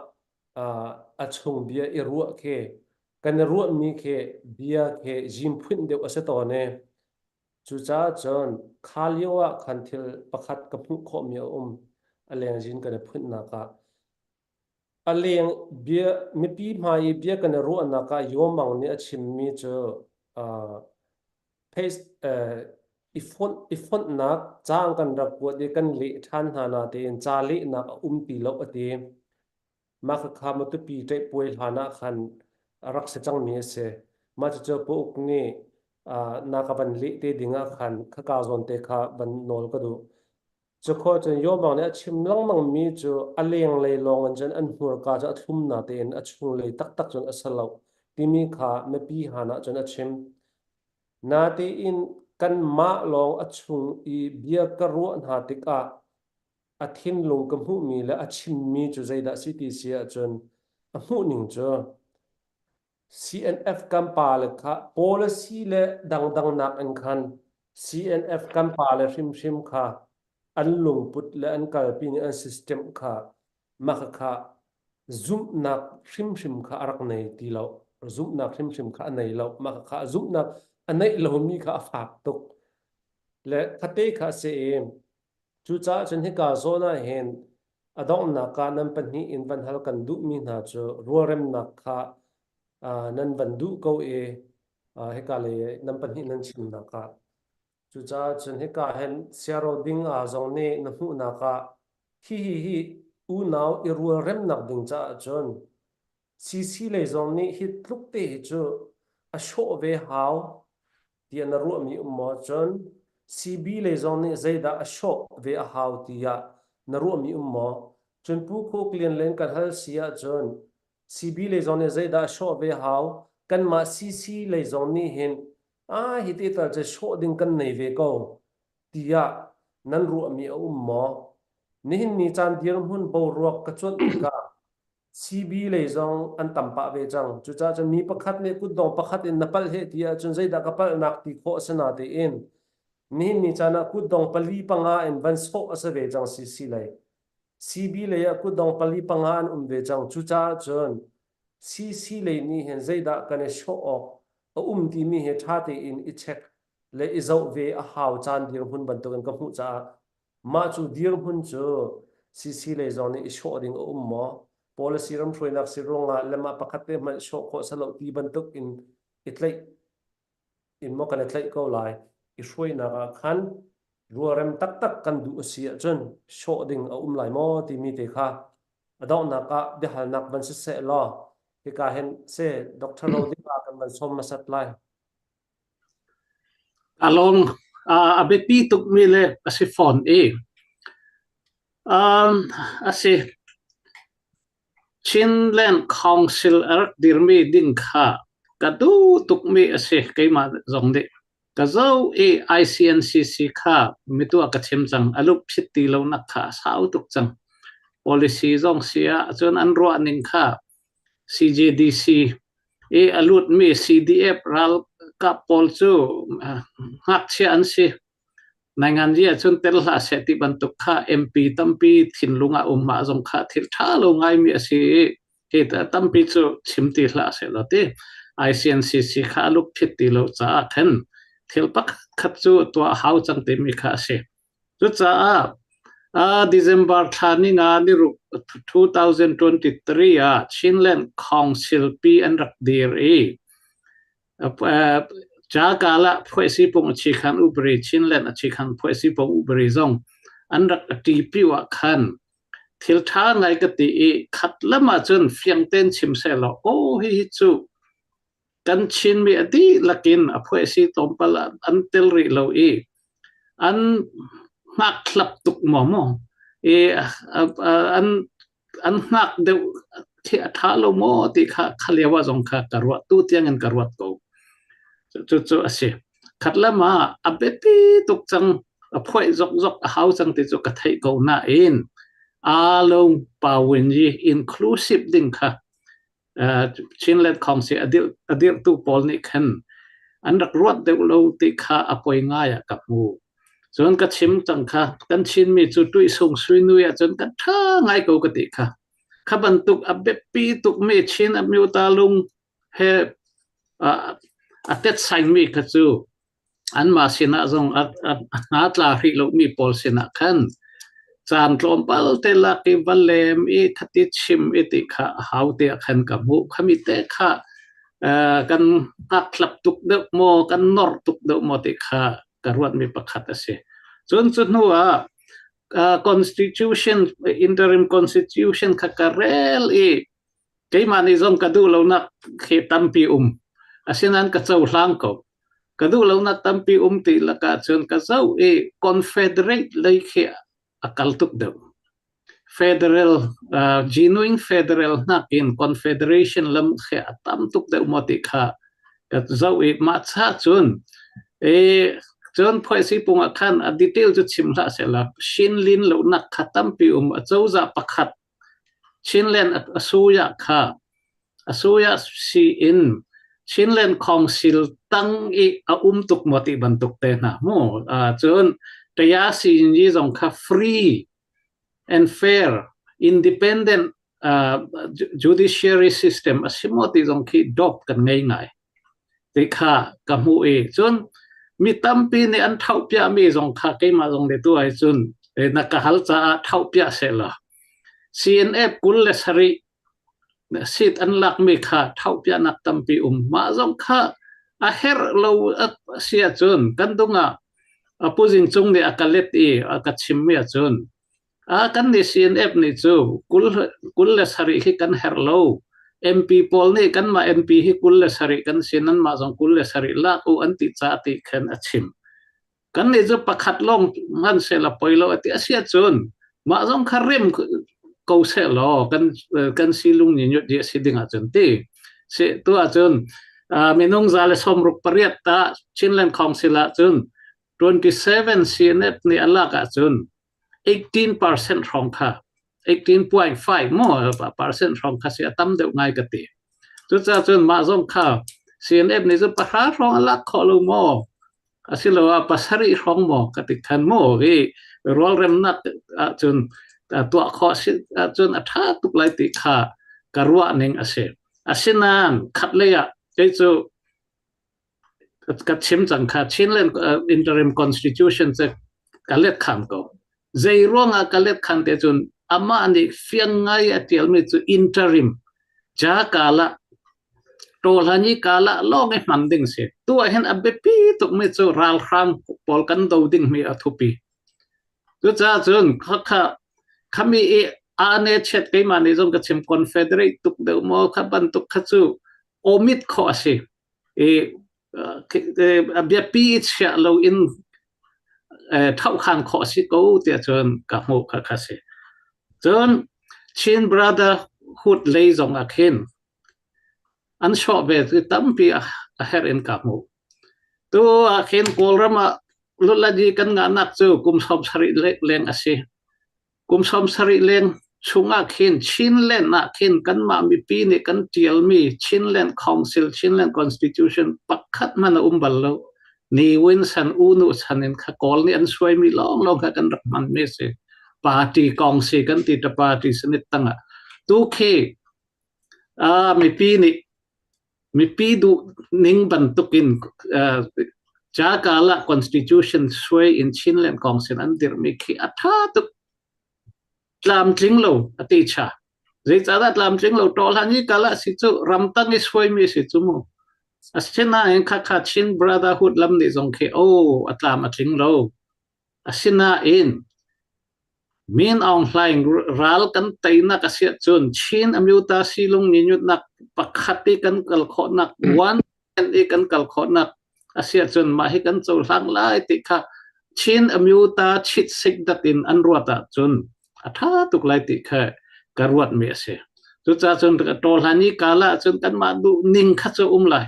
a chung bia i ruah khi kan i ruahmi khi bia khi zimphun deuh a si tawn i cucaah cun kha lio ah khan thil pakhat ka hmuh khawhmi a um a lengzin kan i phunnak ah a leng bia mipi hmai i bia kan i ruahnak ah Yomang nih a chimmi cu face i fonh i fonhnak caang kan rak kuat i kan leh ṭhan hna na tein ca lehnak a um ti lo a ti. Mah khakha Matupi ṭaihpuai hlan ah khan a rak si cangmi a si. Mah cucu Pa Uk nih na ka van leh te ding ah khan khaka zawn te kha van nawl ka duh. Cukhua cun Yawmang nih a chim lengmangmi cu a lenglei lawng in cun an hmurka cu a thlum natein a chunglei taktak cun a si lo timi kha mipi han ah cun a chim. Natein kanmah lawng a chung i bia ka ruah hna tikah a thinlung ka hmuhmi le a chimmi cu zeidah si ti si ahcun a hmuhning cu CNF kan pale kha policy le dangdang nakin khan CNF kan pale hrimhrim kha an lungput le an kalpi ning an system kha mah kha zumhnak hrimhrim kha a rak nei ti lo. Zumhnak hrimhrim kha a nei lo. Mah kha zumhnak a neih lomi kha a fak tuk. Le khate kha a si i cucaah cun hika zawn ah hin A donghnak ah nan pahnih in van hal kan duhmi hna cu rualremnak kha nan van duh ko i hika lei nan pahnih nan chimnak ah. Cucaah cun hika hin siaro ding ah zong nih na hmuhnak ah hihi hi unau i rualremnak ding caah cun CC lei zong nih hi tluk te hi cu a hrawh ve hau tiah na ruahmi um maw? Cun CB lei zong nih zeidah a hrawh ve a hau tiah na ruahmi um maw? Cun Pu Khuk Lian len kan hal si ahcun CB lei zong nih zeidah a hrawh ve hau? Kanmah CC lei zong nih hin ah hi te tal cu hrawh ding kan nei ve ko tiah nan ruahmi a um maw? Nihin ni caan dirhmun boruak ka cuanh tikah CB lei zong an tam pah ve cang. Cucaah cun mi pakhat nih kutdong pakhat in na palh heh ti ahcun zeidah ka palhnak ti khawh a si natein nihin ni caan ah kutdong pali panga in van sawh a si ve cang CC lei. CB lei ah kutdong pali panga an um ve cang. Cucaah cun CC lei nih hin zeidah kan i sawh awk a um timi hi ṭha tein i check le i zoh ve a hau caan dirhmun bantukin ka hmuh caah Mah cu dirhmun cu CC lei zong nih i sawh ding a um maw? Policy ramhruainak si ruangah le mah pakhat te hmanh sawh khawh salo ti bantuk in i tlaih in maw kan i tlaih ko lai? I hruainak ah khan rualrem taktak kan duh a si ahcun sawh ding a um lai maw timi te kha a donghnak ah biahalnak van si seh law hika hin se Dr. Rodika kan van sawm hmasat lai. A lawng a biapi tukmi le a si fawn i a si. Chinland Council a rak dirmi ding kha ka duh tukmi a si keimah zong nih. Ka zoh i ICNCC kha mituah ka chim cang. A lupsit ti lonak kha a sau tuk cang. Policy zong si ah cun an ruah ning kha CJDC i a lutmi CDF ralkap pawl cu ngakchia an si. Nainganzi ahcun tel hlah seh ti bantuk kha MP tampi thinlung ah um mah zong kha thil ṭha lo ngaimi a si i hi tampi cu chim ti hlah seh law ti ICNCC kha a lukphit ti lo caah khan thil pakhat khat cu tuah hau cang timi kha a si. Cucaah December thla ni nga ni ruk 2023 ah Chinland Council pi an rak dir i Jakala phuaisi pung a chikhan ubri Chinland a chikhan phuaisi pung ubri zong an rak ṭipiu ah khan thil ṭha ngai ka ti i khat lam ah cun fiang tein chim seh law aw hihi cu Kan Chinmi a dihlak in a phuaisi tlawmpal an tel rih lo i an hngakhlap tuk maw maw i an an hngak deuh khi a ṭha lo maw ti kha kha lio ah zong kha ka ruat tu tiang in ka ruat ko. Cu cu a si. Khat lam ah a biapi tuk cang a phuaih zokzok a hau cang ti cu ka theih ko nain aa lo pa win i inclusive ding kha Chinland Council a dirhtu pawl nih khan an rak ruat deuh lo ti kha a poi ngai ah ka hmu. Cun ka chim cang kha kan Chinmi cu tuihsung suinui ahcun kan ṭha ngai ko ka ti kha. Kha bantuk a biapi tukmi Chin amyota lung he a tetsaingmi kha cu anmah sinah zong a hna tla hrih lomi pawl sinah khan caan tlawmpal te lak i va lem i khati chim i ti kha a hau tiah khan ka hmuh. Khami te kha kan hngakhlap tuk deuh maw, kan nor tuk deuh maw ti kha ka ruatmi pakhat a si. Cun cu hnu ah constitution interim constitution kha ka rel i keimah nih zong ka duh lonak khi tampi um. Asinain ka cohlang ko. Ka duh lonak tampi um ti lakah cun ka zoh i Confederate lei khi a kal tuk deuh. Federal genuine federal nakin confederation lam khi a tam tuk deuh maw ti kha ka zoh i mah cha cun e cun phoisi pung ah khan a detail cu chim hlah sehla Shinlin lonak kha tampi um a cozah pakhat Chinland a suya kha a suya si in Chinland Council tang i a um tuk maw ti bantuk te hna mu cun Kaya Sinyi zong kha free and fair independent judiciary system a si maw ti zong khi dop kan ngei ngai ti kha ka hmuh i cun mi tampi nih an thaoh piahmi zong kha keimah zong nih tu ai cun na ka hal caah thaoh piah sehla CNF 27 seat an lakmi kha thaoh piahnak tampi um mah zong kha a herh lo a si ahcun kan dungah a Pu Zing Cung nih a ka let i a ka chimmi ahcun a kan nih CNF nih cu 27 hi kan herh lo MP pawl nih kanmah MP hi 27 kan si nanmah zong 27 lak u an ti ca ti khan a chim Kannih cu pakhat lawng hmanh sehla poi lo a ti a si ahcun mah zong kha rem ko seh law kan kan silung ni nyut a si ding ahcun ti si tu ahcun minung 168 ta Chinland Council ahcun 27 CNF nih a lak ahcun 18% hrawng kha 18.5 maw percent hrawng kha si a tam deuh ngai ka ti. Cucaah cun mah zong kha CNF nih cun pahra hrawng a lak khawh lo maw asiloah pasarih hrawng maw ka ti than maw hi rualremnak ahcun tuah khawh si ahcun a ṭha tuk lai ti kha ka ruah ning a si. Asinain khatlei ah kei cu ka chim cang kha Chinland interim constitution cu ka let khan ko. Zei ruangah ka let khan te cun amah nih fiang ngai a ṭialmi cu interim jakala Tawlhan i kalah lawng i hman ding si. Tu ah hin a biapi tukmi cu ralhrang pawl kan do dingmi a thupi. Cucaah cun khakha khami i ane chiat keimah nih zong ka chim confederate tuk deuh maw kha bantuk kha cu omit khawh a si. I a biapi i chiah lo in thohkhan khawh a si ko tiah cun ka hmuh kha kha si. Cun Chin Brotherhood lei zong ah khin an sawh ve cu tampi a herh in ka hmuh. Tu ah khin Kawlram ah lutlaji kan ngahnak cu kum 70 leng a si. Kum 70 leng chungah khin Chinland ah khin kanmah mipi nih kan ṭialmi Chinland Council, Chinland Constitution pakhat hmanh a um bal lo. Ni Win San U Nu chan in kha Kawl nih an suaimi lawnglawng kha kan rak hmanmi a si. Party kong si kan ti ta party sanit tangah. Tu khi mipi nih mipi duh ning bantukin Jakala Constitution suai in Chinland Council an dirhmi khi a ṭha tuk. Tlamtling lo a ti cha. Zeicahdah tlamtling lo ṭawhlan i kal ah si cu ramtang i suaimi si cu mu. Asinain khakha Chin Brotherhood lam nih zong khi oh a tlam a tling lo. Asinain Min Aung Hlaing ral kan teinak a si ahcun Chin Amyota silung nyinyutnak pakhat i kan kal khawhnak one i kan kal khawhnak a si ahcun mah hi kan cohlang lai ti kha Chin Amyota chit sik dat in an ruat ahcun a ṭha tuk lai ti kha ka ruatmi a si. Cucaah cun tawhlan i kala ahcun kanmah duh ning kha cu um lai.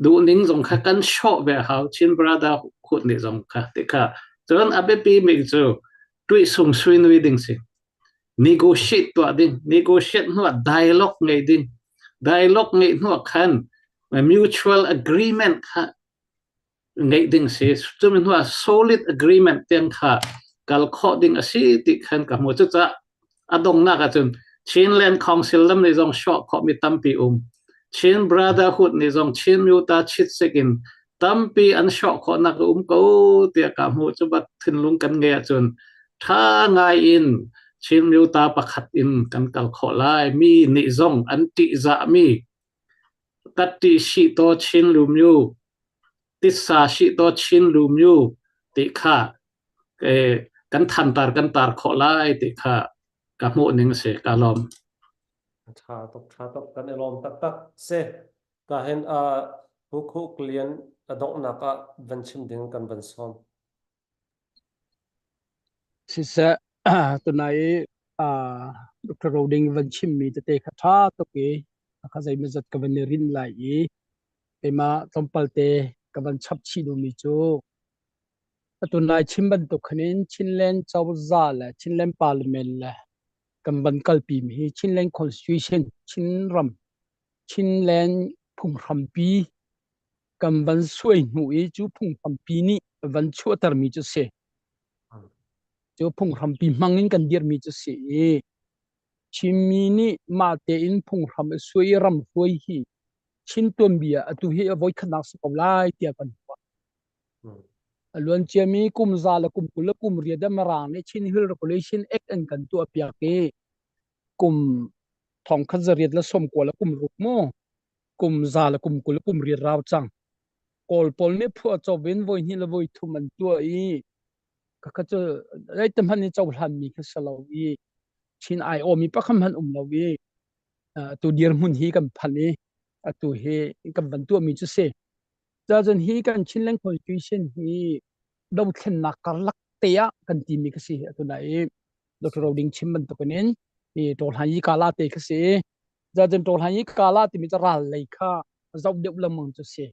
Duhning zong kha kan hrawh ve a hau. Chin Brotherhood nih zong kha ti kha. Cun a biapi mi cu tuihsung suinui ding si. Negotiate tuah ding. Negotiate hnuah dialogue ngei ding. Dialogue ngeih hnuah khan mutual agreement kha ngeih ding si. Cumi hnuah solid agreement tiang kha kal khawh ding a si ti khan ka hmu. Cucaah a donghnak ahcun Chinland Council lam nih zong hrawh khawhmi tampi um. Chin Brotherhood nih zong Chin Myuta chitsik in tampi an hrawh khawhnak a um ko tiah ka hmuh. Cu bak thinlung kan ngei ahcun ṭha ngai in Chin Myuta pakhat in kan kal khawh lai. Mi nih zong an ṭihzahmi Tatti shi to Chin Lu Myu, titsa shi to Chin Lu Myu ti kha kan thantar kan tar khawh lai ti kha ka hmuh ning a si ka lawm. Tha tuk tha tuk kan i lawm taktak si ka hin a Pu Lian a donghnak ah van chim ding kan van sawm. Siseh. Tunai i Dr. Roding van chimmi tete kha ṭha tuk i kha zeimawzat ka van i rinh lai i keimah tlawmpal te ka van chap chih duhmi cu atu nai chim bantuk khan in Chinland cozah le Chinland Parliament le kan van kalpimi hi Chinland Constitution Chinram Chinland phunghrampi kan van suai hnu i cu phunghrampi nih van chuahtermi cu si. Cu phunghrampi hmang in kan dirmi cu si i Chinmi nih mah tein phunghram i suai i ram hruai hi Chin tuanbia atu hi a voikhatnak si ko lai tiah kan ruah. A luanciami kum za le kum 20 le kum riat ah Mirang nih Chin Hill Regulation Act an kan tuahpiak i kum thongkhat zariat le sawmkua le kum ruk mu kum za le kum 20 le kum riat rau cang. Kawl pawl nih phuahcop in voi hnih le voi thum an tuah i khakha cu zeiti hmanh in cohlanmi kha si lo i Chin aiawmi pakhat hmanh um lo i atu dirhmun hi kan phanh i atu hi kan van tuahmi cu si. Cun hi kan Chinland Constitution hi dothlennak karlak te ah kan timi kha si atu na i Dr. Roding chim bantukin in hi Tawhlan yi kala te kha si. Cun Tawhlan yi kala timi cu ral lei kha zoh deuh lengmang cu si.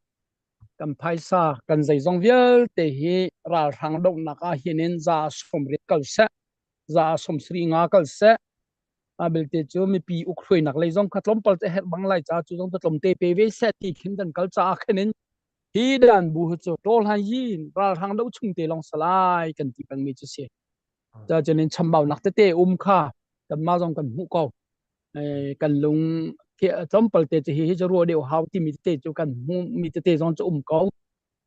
Kan phaisa kan zeizong vialte hi ralhrang dohnak ah hin in za 80 kal seh, za 75 kal seh, a belte cu mipi uk hruainak lei zong kha tlawmpal te herh bang lai ca cu zong tlawm te pe ve seh ti khin kan kal caah khin in hi dan bu hi cu tawhlan yin ralhrang do chung te long salai kan ti pengmi cu si. Ca cun in chambaunak tete um kha kanmah zong kan hmuh ko. Kan lung tlawmpal te cu hi hi cu ruah deuh hau timi tete cu kan hmuh mi tete zong cu um ko.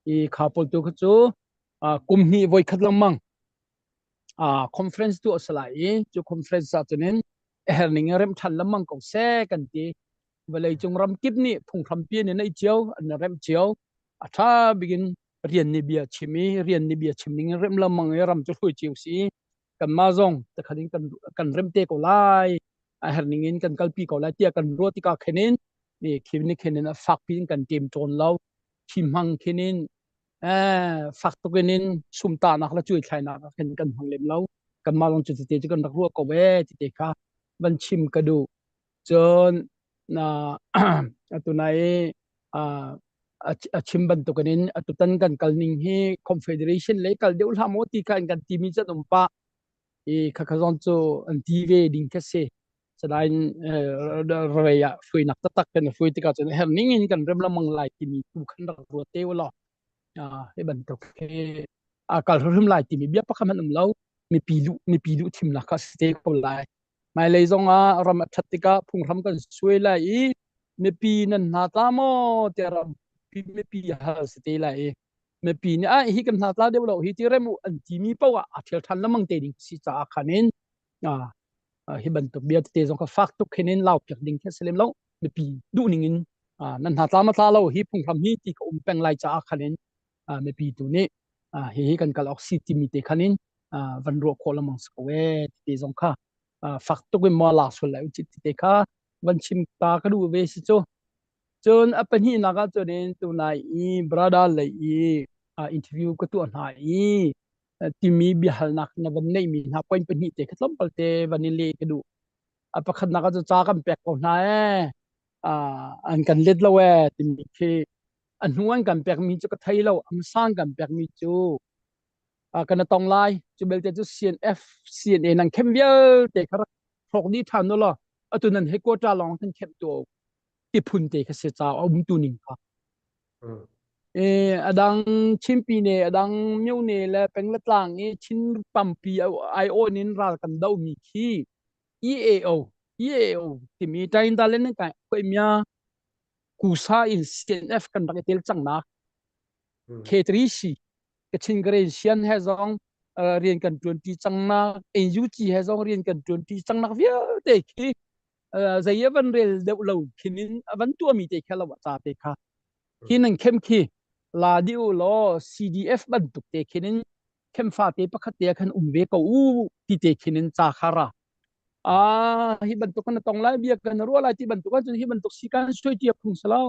I kha pawl tu kha cu kum hnih voi khat lengmang conference tu a si lai i cu conference ah cun in a herh ning in remh ṭhan lengmang ko seh kan ti. Vawlei cung ram kip nih phunghrampi an i neih cio, an i remh cio. A ṭha bik in rian nih bia chim i rian nih bia chim ning in remh lengmang i ram cu hruai cio si. Kanmah zong takhat in kan remh te ko lai, a herh ning in kan kalpi ko lai tiah kan ruah tikah khin in khi ni khin in a fakpi in kan ṭem ṭawn lo. Khi hmang khin in fak tuk in in sumtahnak le cuaithlainak ah khin kan hmang lem lo. Kanmah zong cu tete cu kan rak ruah ko ee tete kha van chim ka duh. Cun na atu nai a chim bantukin in atutan kan kal ning hi Confederation lei kal deuh hlah maw ti kha an kan timi cu an um pah. I khakha zong cu an ti ve ding kha si. Sadain rei ah hruainak taktak kan hruai tikah cun herh ning in kan rem lengmang lai timi tu khan rak ruat te u law hi bantuk hi a kal hrim lai timi bia pakhat hmanh um lo. Mipi duh thimnak kha si te ko lai. Hmailei zong ah ram a ṭhat tikah phunghram kan suai lai i mipi nan hna tla maw tiah rampi mipi hal si te lai i mipi nih ah hi kan hna tla deuh lo hi ti rem u an timi paoh ah aa ṭhial ṭhan lengmang te ding si caah khan in hi bantuk bia tete zong kha fak tuk khin in laupiak ding khi a si lem lo. Mipi duh ning in nan hna tla ma tla lo hi phunghram hi ti ka um peng lai caah khan in mipi tu nih hihi kan kal awk si timi te khan in van ruah khawh lengmang si ko ee ti zong kha fak tuk in maw lak sual lai u ti te kha van chim ta ka duh ve si cu. Cun a pahnihnak ah cun in tunai i brother lei i interview ka tuah hna i timi biahalnak na van neihmi hna point pahnih te kha tlawmpal te van in leh ka duh. A pakhatnak ah cu ca kan pek ko hna ee, an kan let lo ee timi khi a hnu an kan pekmi cu ka thei lo. A hmasa an kan pekmi cu kan tong lai. Cu belte cu CNF CNA nan khem vialte kha rak hrawk dih ṭhan u law atu nan headquarter lawng kan khem tu ti phun te kha si ca a um tu ning kha. E adang Chinpi ne adang myo ne le peng le tlang i Chin pampi ai awn in ral kan do mi khi EAO EAO timi tain dalen kai khoi mia kusa in CNF kan rak i tel cang nak K3C Kachin Karen Sian he zong rian kan ṭuanṭi cang nak NUG he zong rian kan ṭuanṭi cang nak vialte khi zei a van rel deuh lo khin in a van tuahmi te kha lo ca te kha khi nan khem khi la di u law CDF bantuk te khin in khem fa te pakhat te khan um ve ko u ti te khin in ca kha ra a hi bantuk kan tong lai bia kan ruah lai ti bantuk ahcun hi bantuk si kan suai tia phung salo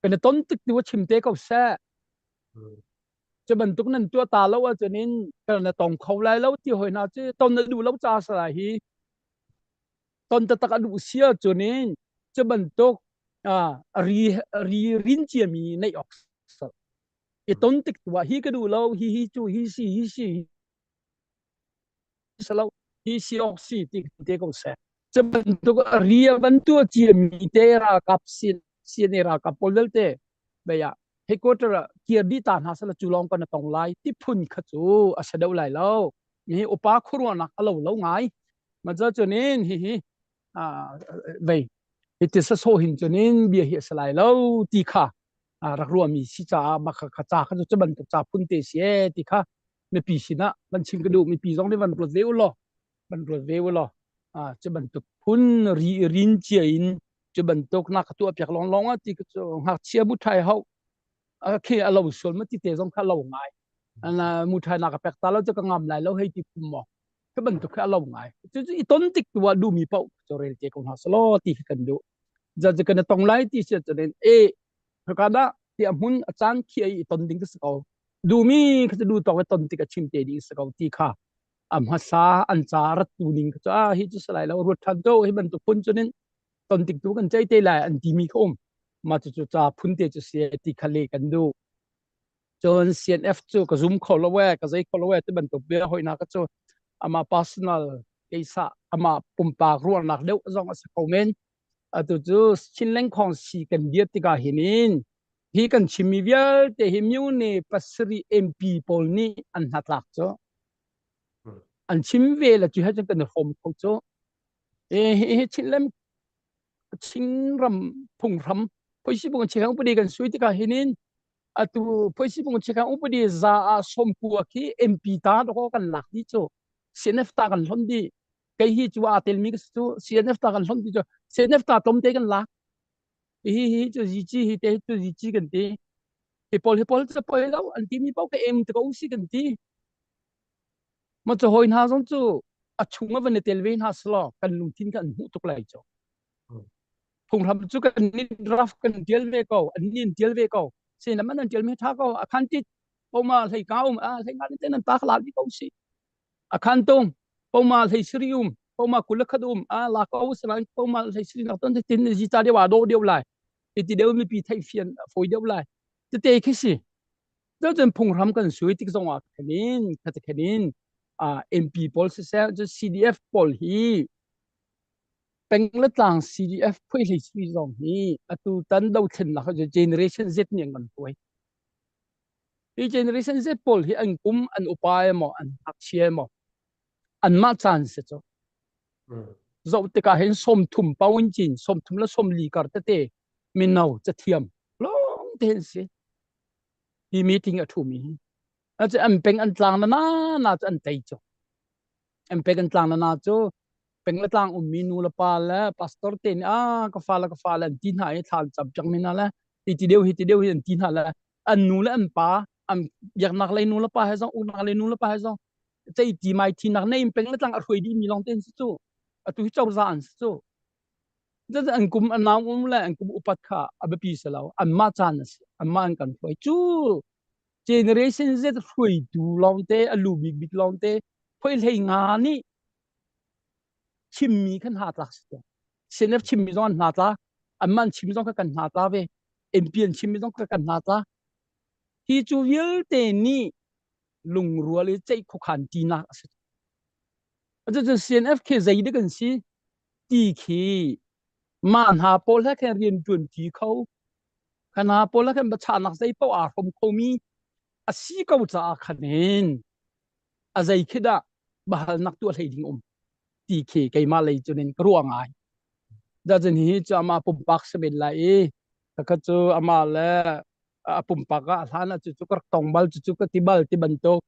kan ton tik tu chim te ko seh. Cu bantuk nan tuah ta lo ahcun in kan na tong kho lai lo ti hoi hna cu ton na duh lo ca sala hi ton taktak a duh si ahcun in cu bantuk ri ri rin ciami neih awk sal i ton tik tu ah hi ka duh lo, hi hi cu hi si hi si salo hi si awk si ti te ko seh. Cu bantuk ri a van tuah ciami te ralkap sin CNA ralkap pawl vialte baya headquarter ah kir dih ta hna sala cu lawng kan tong lai ti phun kha cu a si deuh lai lo. Hi upa khuaruahnak a lo lo ngai. Ma cha chunin hi hi vei hi ti sa so hin chunin bia hi a si lai lo ti kha rak ruahmi si caah mah kha ca kha cu bantuk ca phun te si e ti kha mipi sinah van chim ka duh. Mipi zong nih van ruat ve u law, van ruat ve u law. Cu bantuk phun ri rin cia in cu bantuk na ka tuah piak long long ah ti cu ngakchia bu thai hau khi a lo sual ma ti te zong kha lo ngai. Ana mu thai na ka pek ta lo cu ka ngam lai lo hei ti phum mo ka bantuk kha a lo ngai. Cu cu i ton tik tu ah duhmi paoh cu rel te ko hna selaw ti khi kan duh. Za cu kan tong lai ti si cun e ka dah ti a hmun a caan khi i ton ding ka si ko, duhmi kha cu duh tawk i ton tik a chim te ding si ko ti kha a hmasa an ca rat tu ning kha cu a hi cu salai lo, ruat than to hi bantuk phun cunin ton tik tu kan cei te lai an timi kha um. Ma cu cu ca phun te cu si ti kha le kan duh. Cun CNF cu ka zum kho lo e, ka zei kho lo e ti bantuk bia hoina ka cu ama personal keisa ama pumpak ruahnak deuh zong a si kho men. Atu cu Chinleng Khong si kan diat tikah hinin hi kan chimmi vialte hi myone 7 MP pawl nih an hnatlak cu an chim ve la cu he cun kan i hrawm kho cu. E hi Chinlem Chinram phunghram phoisi bung chikhang upadi kan sui tikah hinin atu phoisi bung chikhang upadi za ah 90 khi MP ta do kan lak di cu CNF ta kan hlon di. Kei hi cu aa telmi ka si cu CNF ta kan hlon ti cu CNF ta tlawmte kan lak. Hi hi cu ZG hi te cu ZG kan ti. Hi pawl hi pawl cu poi lo an timi paoh ka em te ko si kan ti. Ma cu hoi hna zong cu a chung a van i tel ve hna selaw kan lungthin kan hmuh tuk lai cu. Phunghram cu kan nih draft kan tial ve ko, an nin tial ve ko. Sin man an tial mi tha ko a khan tit poma hlei ka um a hlei nga te nan ta khla di ko si. A khan tung poma hlei siri um poma kul khat um a la ko sala poma hlei siri nak ton tin ji ta deu a do deu lai ti deu mi pi thei fian foi deu lai te te khi si. Cun phunghram kan sui tik zong ah khanin khate khanin MP pawl siseh cu CDF pawl hi peng le tlang CDF phui hlei sui zong hi atu tan dothlennak cu generation Z nih an kan hruai. Hi generation Z pawl hi an kum an upa emaw an ngakchia emaw anmah caan si cu. Zoh tikah hin 30 paun cin 30 le 40 kar tete mino cathiam lawng te an si. Hi meeting a ṭhumi hi. Acu an peng an tlang na na cu an tei cu. An peng an tlang na na cu peng le tlang ummi nu le pa le pastor te nih a ka fa le ka fa le an ti hna i thla an cam piak mi hna le hi ti deuh hi ti deuh hi an ti hna le an nu le an pa an biaknak lei nu le pa he zong uknak lei nu le pa he zong cei ti mai thi nak nei peng le tlang a hruai dih mi lawng te an si cu. Atu hi cozah an si cu. An kum an nau um le an kum upat kha a biapi si lo. Anmah caan a si, anmah an kan hruai cu. Generation Z hruaitu lawngte a lu bik bik lawngte phoi hlei nga nih chimmi khan hna tlak si to. CNF chimmi zong an hna tla, anmah an chimmi zong kha kan hna tla ve, MP an chimmi zong kha kan hna tla. Hi cu vialte nih lungrual i ceih khuakhan tinak a si. Cucun CNF khi zei dik an si ti khi mah hna pawl he khan rian ṭuan ṭi kho, kha hna pawl he khan biachahnak zei paoh aa hrawm khomi a si ko caah khan hin a zei khi dah biahalnak tuah hlei ding um ti khi keimah lei cun in ka ruah ngai. Cun hihi cu amah pumpak si men lai i khakha cu amah le a pumpak ah a hlan ah cucu ka rak tong bal, cucu ka ti bal ti bantuk,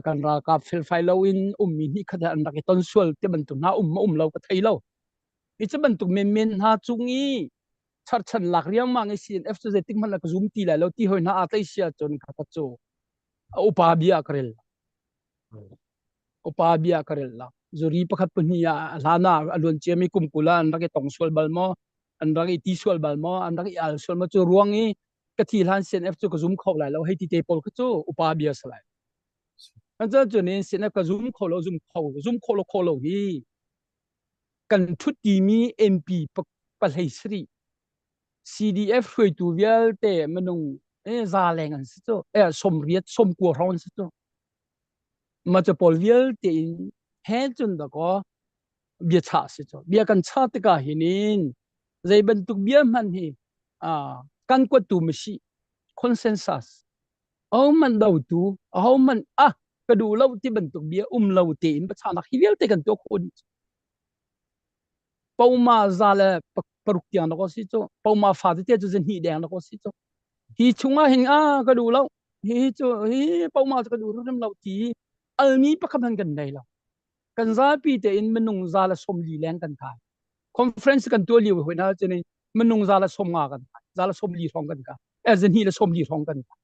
kan ralkap felfai loin ummi hnih khat an rak i ton sual ti bantuk hna um ma um lo ka thei lo. Hi cu bantuk menmen hna cung i charchan lak riangmang i CNF cu zeitik hmanh ka zum ti lai lo ti hoi hna aa tlei sia cun kha cu a upa bia ka rel, upa bia ka rel lo. Zuri pakhat pahnih ah a hlan ah a luan ciami kum 20 ah an rak i tong sual bal maw, an rak i ti sual bal maw, an rak i al sual maw, cu ruang i. Ka thi hlan CNF cu ka zum kho lai lo hei ti te pawl kha cu upa bia si lai. An cun cun in CNF ka zum kho lo zum kho zum kho lo kho lo hi kan thut timi MP pahlei sarih CDF hruaitu vialte minung za leng an si cu eh 80 90 hrawng an si cu. Ma cu pawl vialte in he cun dakaw bia chah si cu. Bia kan chah tikah hinin zei bantuk bia hmanh hi kan kuattu masi consensus ahohmanh dotu ahohmanh ah ka duh lo ti bantuk bia um lo tein biachahnak hi vialte kan tuah khawh dih. Poma za le paruk tiang na ko si cu poma fa tete cu zahnih deng na ko si cu. Hi chungah hin a ka duh lo hi cu hi poma cu ka duh hrim lo ti almi pakhat hmanh kan nei lo. Kan zapi tein minung za le 40 leng kan kai. Conference kan tuah lio hoi na cun minung za le 50 kan kai, za le 40 hrawng kan kai, eh zahnih le 40 hrawng kan kai.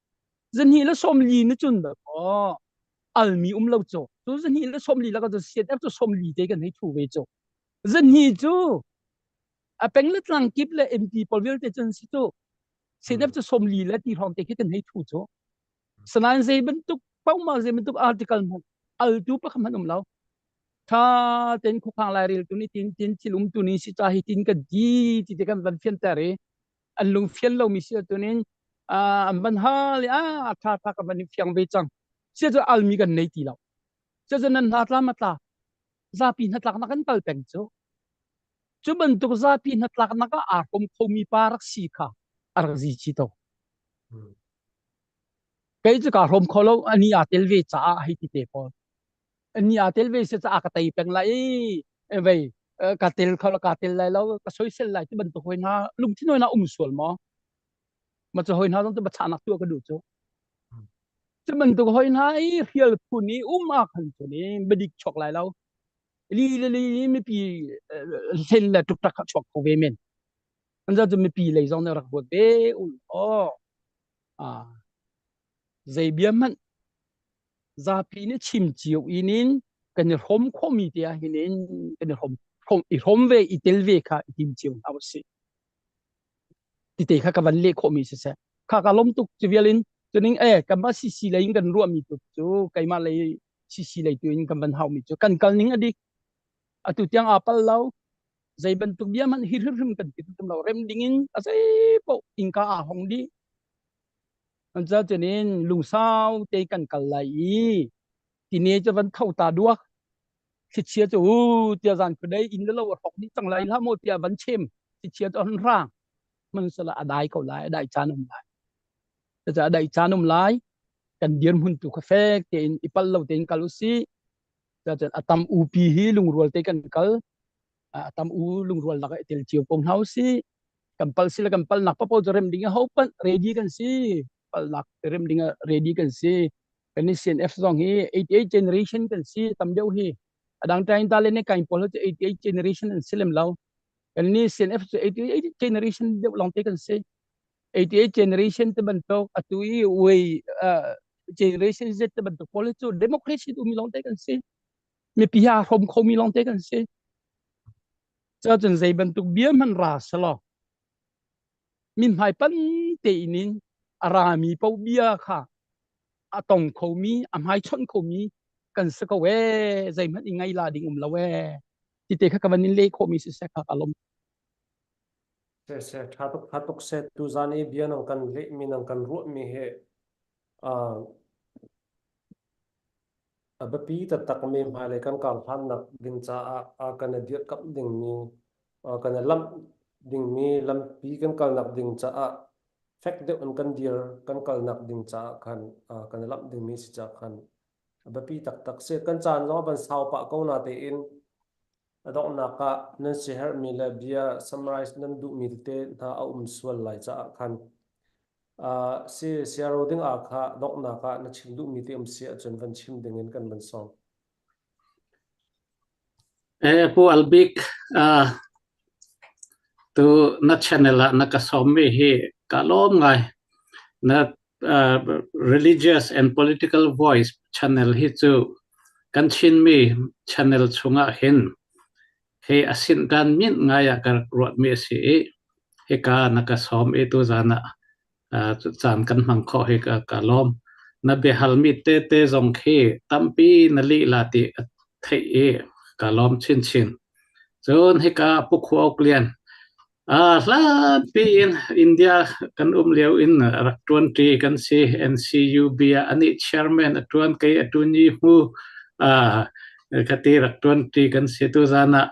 Zahnih le 40 ni cun da aw almi um lo cu cu zahnih le 40 laka cu CNF cu 40 te kan hei thu ve cu. Zahnih cu a peng le tlang kip le MP pawl vialte cun si cu CNF cu 40 le ti hrawng te khi kan hei thu cu. Sanain zei bantuk pauma zei bantuk article hmanh altu pakhat hmanh um lo. Tha ten khukhang lairel tu ni tin tin thil um tu ni si ca hi tin kan ti ti te kan van fianter i an lung fian lomi si tunin an van hal i a tha tha ka van i fiang ve cang. Sia cu almi kan nei ti lo. Sia cu nan hna tla ma tla zapi hnatlaknak kan kal peng cu. Cu bantuk zapi hnatlaknak ah aa hrawm khomi pa rak si kha a rak zi chi to. Kei cu kaa hrawm kho lo, ani aa tel ve caah hei ti te pawl. Ani aa tel ve si caah ka tei peng lai i vei ka tel kho ka tel lai lo, ka soisel lai ti bantuk hoi hna lungthin hoi hna um sual maw? Ma cu hoi hna zong cu biachahnak tuah ka duh cu. Cu bantuk hoi hna i hrial phun i um ah khan cun i biadik chuak lai lo. Li le li mipi hlen le ṭukṭak kha chuak kho ve men. An cu mipi lei zong nih rak ruat ve u aw. Zei bia hmanh zapi nih chim cio in in kan i hrawm khawhmi te ah hin in kan i hrawm i hrawm ve i tel ve kha i tim cio hna usih. Tite kha ka van leh khawhmi siseh. Kha ka lawm tuk cu vial in cuning eh kanmah CC lei in kan ruahmi tu cu keimah lei CC lei tu in kan van haumi cu kan kal ning a dik. Atu tiang aa pal lo. Zei bantuk bia hmanh hi hrimhrim kan ti tum lo. Rem ding in a zei paoh innka aa hong dih. An ca cunin lungsau te kan kal lai i tine cu van tho ta duak. Thlichia cu hu tiah zan khuadei inn le lo a hrawk dih cang lai hlah maw tiah van chem. Thlichia cu an hrang. Hmanhsehlaw a dai ko lai, a dai caan um lai. Cucaah a dai caan um lai. Kan dirhmun tu kha fek tein i pal lo tein kal usih. Cucaah a tam upi hi lungrual te kan kal. A tam u lungrual lak i tel cio ko hna usih. Kan pal si le kan palnak paoh cu rem ding a ho panh ready kan si. Palnak rem ding ah ready kan si. Kan i CNF zong hi 88 generation kan si tam deuh hi. A dang tain ta le ne kain pawl cu 88 generation an si lem lo. Kan ni CNF cu 88 generation deuh lawng te kan si. 88 generation te bantuk atu i way generation Z te bantuk pawl cu democracy duhmi lawng te kan si. Mipi ha hrom khomi lawng te kan si. Cun zei bantuk bia hmanh ra selaw mithmai pan tein in a rami paoh bia kha a tong khomi, a hmaichon khomi kan si ko ee, zeihmanh i ngaih la ding um lo ee. Ti te kha ka van in leh khawhmi siseh kha ka lawm. Seh seh tha tuk tha tuk seh tuzan i bia nang kan lehmi nang kan ruahmi hi A biapi taktakmi hmailei kan karhlannak ding caah a kan i dirhkamh dingmi, kan i lamh dingmi lampi kan kalnak ding caah fek deuh in kan dir kan kalnak ding caah khan kan i lamh dingmi si caah khan a biapi taktak si. Kan caan zong a van sau pah ko natein a donghnak ah nan siaherhmi le bia summarize nan duhmi tete hna a um sual lai caah khan Si siaro ding ah kha donghnak ah na chim duhmi te um si ahcun van chim ding in kan van sawm. Eh, Pu Albik, uh, tu na channel ah na ka sawm mi hi ka lawm ngai. Na uh, religious and political voice channel hi cu kan Chinmi channel chungah hin hi a sin tan min ngai ah ka ruat mi a si i hika na ka sawm i tu zan ah. Caan kan hmang khawh hi ka lawm. Na biahalmi tete zong khi tampi na lih la ti a theih i ka lawm chinchin. Cun hika Pu Khua Uk Lian, hlanpi in India kan um lio in rak ṭuanṭi kan si. NCUB ah anih chairman a ṭuan, kei a ṭunyi hmu kati rak ṭuanṭi kan si. Tuzan ah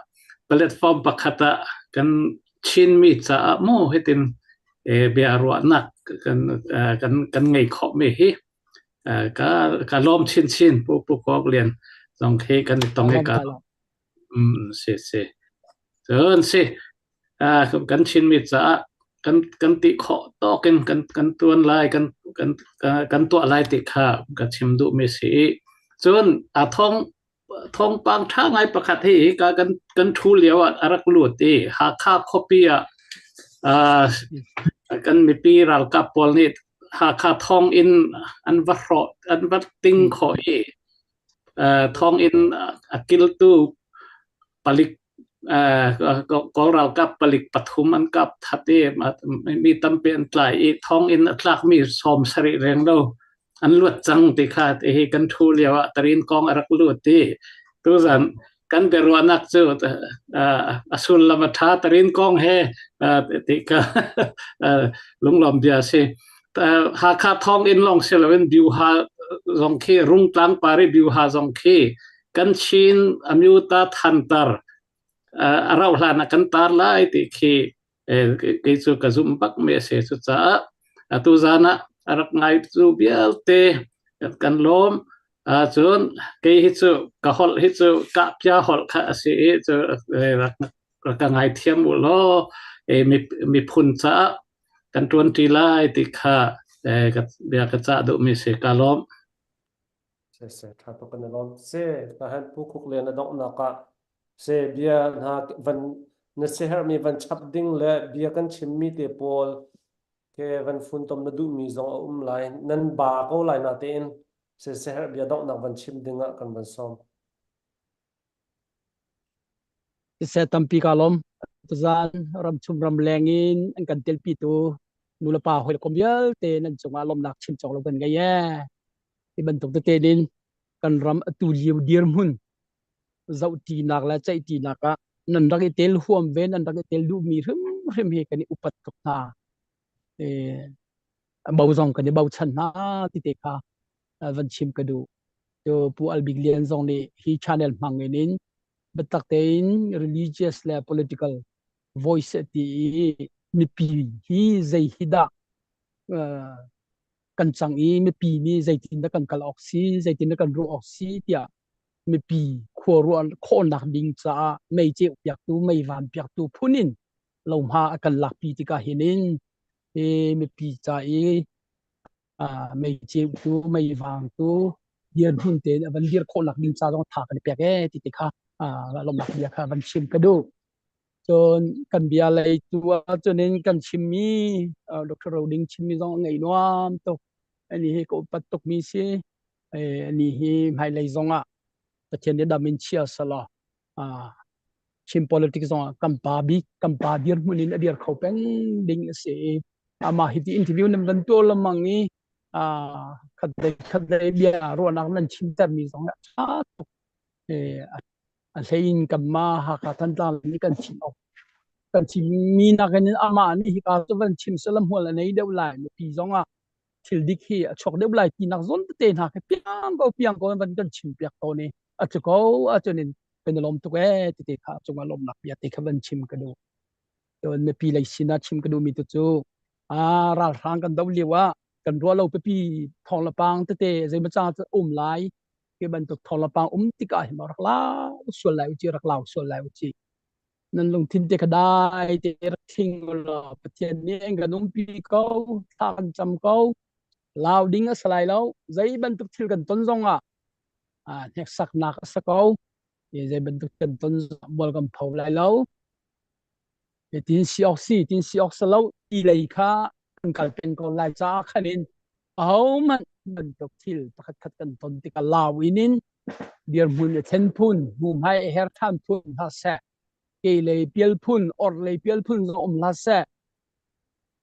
platform pakhat ah kan Chinmi caah maw hitin bia ruahnak kan ngei khawhmi hi ka lawm chinchin. Pu Pu Kok Lian zong khi kan i tong i ka si si. Cun si kan Chinmi caah kan ti khawh tawk in kan tuan lai, kan tuah lai ti kha ka chim duhmi si i cun a thong thawngpang ṭha ngai pakhat hi ka kan ṭhu lio ah a rak lut i Hakha khuapi ah kan mipi ralkap pawl nih Hakha thonginn an va hrawh, an va ting khawh i thonginn a kiltu palik, Kawl ralkap palik pathum an kap that i mi tampi an tlai i thonginn a tlakmi 70 renglo an luat cang ti kha hi kan thu lio ah tarin kong a rak lut i tuzan kan biaruahnak cu a sullam a ṭha tarin kong he ti kha lunglawm bia si. Hakha thong in long si loin Byuha zong khi, Rungtlang pari Byuha zong khi kan Chin Amyota Thantar a rauh hlan ah kan tar lai ti khi kei cu ka zumh bak mi a si. Cucaah atu zan ah a rak ngai cu vialte kan lawm. Cun kei hi cu ka holh hi cu kahpia holh kha a si i cu rak ka ngaithiam u law miphun caah kan ṭuanṭi lai ti kha bia ka cah duhmi si. Ka lawm. Siseh, ṭha tuk kan i lawm. Se, nahan Pu Khuk Lian a donghnak ah se bia hna van na siaherhmi van chap ding le bia kan chimmi te pawl ke van funtom na duhmi zong a um lai. Nan ba ko lai natein se siaherh bia donghnak van chim ding ah kan van sawm. Siseh, tampi ka lawm. Tuzan ramchung ramleng in an kan telpitu nulepa hawikom vialte nan cungah lawmnak chim cawk lo kan ngei ee. Hi bantuk tete in kan ram atu lio dirhmun zohṭinak le ceihṭinak ah nan rak i tel huam ve, nan rak i tel duhmi hrimhrim hi kan i upat tuk hna. Bo zong kan i bochan hna ti te kha van chim ka duh. Cu Pu Al Bik Lian zong nih hi channel hmang in in biatak tein religious le political voice ti i mipi hi zei hi dah kan cang i mipi nih zeitindah kan kal awk si, zeitindah kan ruah awk si tiah mipi khua ruah khawhnak ding caah mei ceu piaktu, mei van piaktu phun in lohma a kan lakpi tikah hin in hi mipi ca i mei ceutu, mei vangtu dirhmun tein a van dir khawhnak ding ca zong tha kan i pek ee ti ti kha lawmhnak bia kha van chim ka duh. Cun kan bia lei tu ahcun in kan chimmi Dr. Roding chimmi zong a ngei nuam tuk. Ani hi ka upat tukmi si. Ani hi hmailei zong ah Pathian nih dam in chia selaw Chin politics zong ah kan pa bik, kan pa dirhmun in a dir kho peng ding a si i amah hi ti interview nan van tuah lengmang i khat lei khat lei bia ruahnak nan chimtermi zong a ṭha tuk. A hlei in kanmah Hakha Thantlang nih kan chim awk kan chimmi nakin amah nih hika cu van chim sehla hmual a nei deuh lai, mipi zong ah thil dik hi a chuak deuh lai tinak zawn tete hna khi piang ko piang ko van kan chim piak tawn i a cu ko ahcun in kan i lawm tuk ee tete kha a cungah lawmnak bia te kha van chim ka duh. Cun mipi lei sinah chim ka duhmi tu cu ralhrang kan doh lio ah kan ruah lo pipi thawng le pang tete zeimaw cang um lai hi bantuk thawng le pang um tikah hin rak lau sual lai u ci, rak lau sual lai u ci. Nan lungthin te kha dai te rak thing law Pathian nih an kan umpi ko, thla kan cam ko. Lau ding a si lai lo. Zei bantuk thil kan ton zong ah hneksaknak a si ko. Zei bantuk kan ton mual kan pho lai lo. Tin si awk si, tin si awk si lo ti lei kha kan kal peng ko lai caah khan in ahohmanh bantuk thil pakhat khat kan ton tikah lau in in dirhmun a thlen phun, hmuhmai a her ṭhan phun hlah seh, ke lei pial phun, or lei pial phun zong um hlah seh.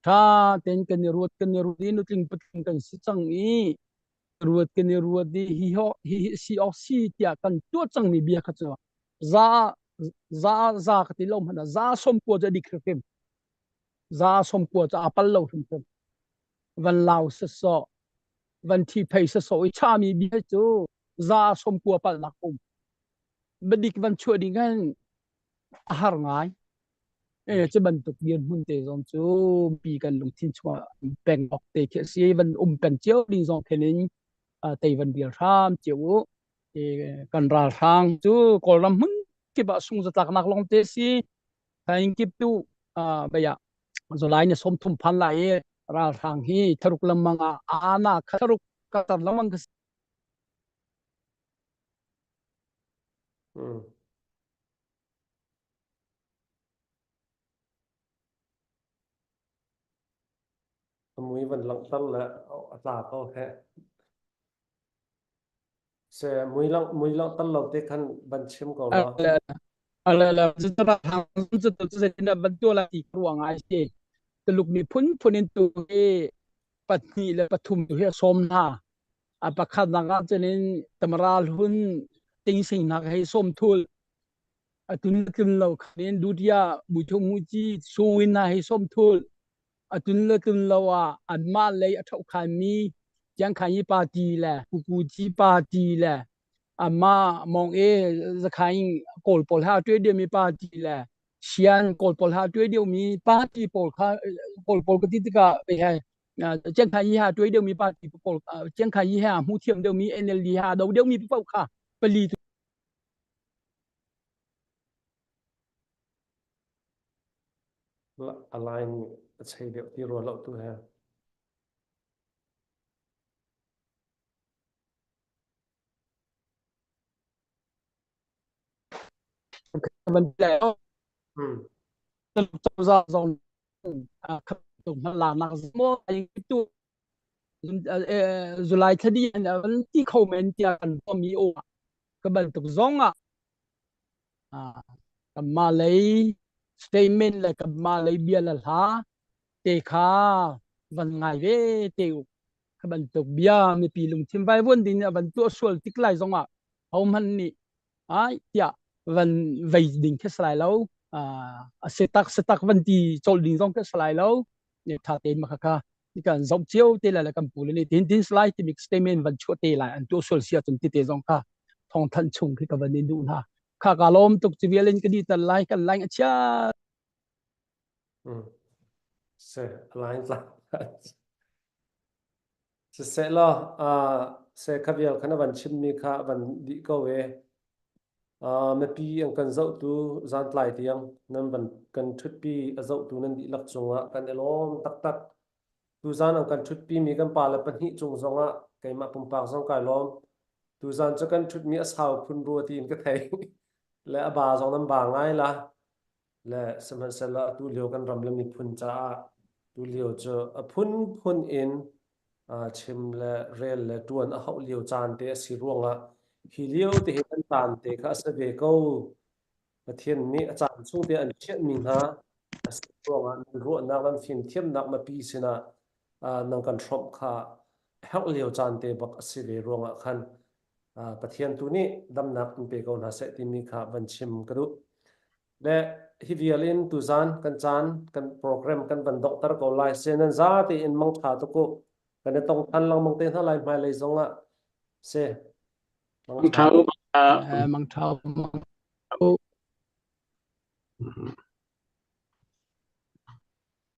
Tha tein kan i ruat kan i ruat i nutling patling kan si cang i ruat kan i ruat i hi ho hi hi si awk si tiah kan tuah cangmi bia kha cu za za za ka ti lo hmanh ah za som kua cu a dik hrimhrim. Za som kua cu aa pal lo hrimhrim. Van lau sasawh van thi phei sasawh i chami bia cu za som kua palnak um. Biadik van chuah ding khan a har ngai. E cu bantuk dirhmun te zong cu pi kan lungthin chungah peng awk te khi a si. Van um peng cio ding zong khin in tei van rial hram cio u. E, kan ralhrang cu Kawlram hmun kip ah sung zatlaknak lawng te si. Thaing kip tu baya July ni 30 phan lai i ralhrang hi tharuk lamang ah ana tharuk katar lamang ka A mui van langhter le a tla ko he. Se mui lang mui langhter lo te khan van chim ko la. Ale le cu cu zeitindah van tuah lai ti ruang ah si. Tuluk mi phunphun in tu hi pahnih le pathum tu hi a sawm hna. A pakhat nak ah cun in tamaral hun tingsing nak hei sawm thul. Atun le tlun lo khan in Dutiya Buithung Muci Sungwin hna hei sawm thul. Atun le tlun lo ah anmah lei a ṭhohkhan mi Ciangkhanyi party le Kukuci party le amah Mong E Zakhaing Kawl pawl ha ṭuai deuhmi party le Sian Kawl pawl ha ṭuai deuhmi party pawl kha Kawl pawl ka ti tikah Chiangkhanyi ha ṭuai deuhmi party pawl Chiangkhanyi ha hmu thiam deuhmi NLD ha do deuhmi paoh kha pali A line a chei deuh ti rua lo tu he. Cozah zong nak maw tu July thla dih an ti kho men tiah kan ruahmi aw ka bantuk zong ah kanmah lei statement le kanmah lei bia le hla te kha van ngai ve te u. Kha bantuk bia mipi lungthin vaivuan ding nih a van tuah sual tik lai zong ah hohmanh nih ai tiah van vei ding khi si lai lo. A si tak si tak van ti colh ding zong khi si lai lo. Tha tein ma kha kan zoh cio te lai le kan pu le nih tin tin slai timi statement van chuah te lai an tuah sual sia cun ti te zong kha thong thanh chung khi ka van in duh hna. Kha ka lawm tuk ci vial in ka di tal lai kan line a chia. Se line tla. Siseh law se kha vial khan a van chimmi kha a van dih ko e. Mipi an kan zohtu zantlai tiang nan van kan ṭhutpi a zohtu nan dihlak cungah kan i lawm taktak. Tuzan an kan ṭhutpimi kan pale pahnih cung zongah keimah pumpak zong kai lawm. Tuzan cu kan ṭhutmi a sau phun rua tiin ka thei. Le a ba zong nan ba ngai la. Le sihmanhsehlaw atu lio kan ram le miphun caah tulio cu a phunphun in chim le rel le ṭuan a hauh lio caan te a si ruangah hi lio te hi kan caan te kha a si ve ko. Pathian nih a caan chung te an chiahmi hna a si ruangah nan ruahnak nan fimthiamnak mipi sinah nan kan hrawmh kha herh lio caan te bak a si ve ruangah khan Pathian tu nih damnak in pe ko hna seh timi kha van chim ka duh. Le hi vial in tuzan kan caan kan program kan van donghter ko lai. Se nan za tein mangtha tuk u. Kan i tong than lengmang te hna lai hmailei zong ah. Se. Mangtha. Mangtha. Mangtha.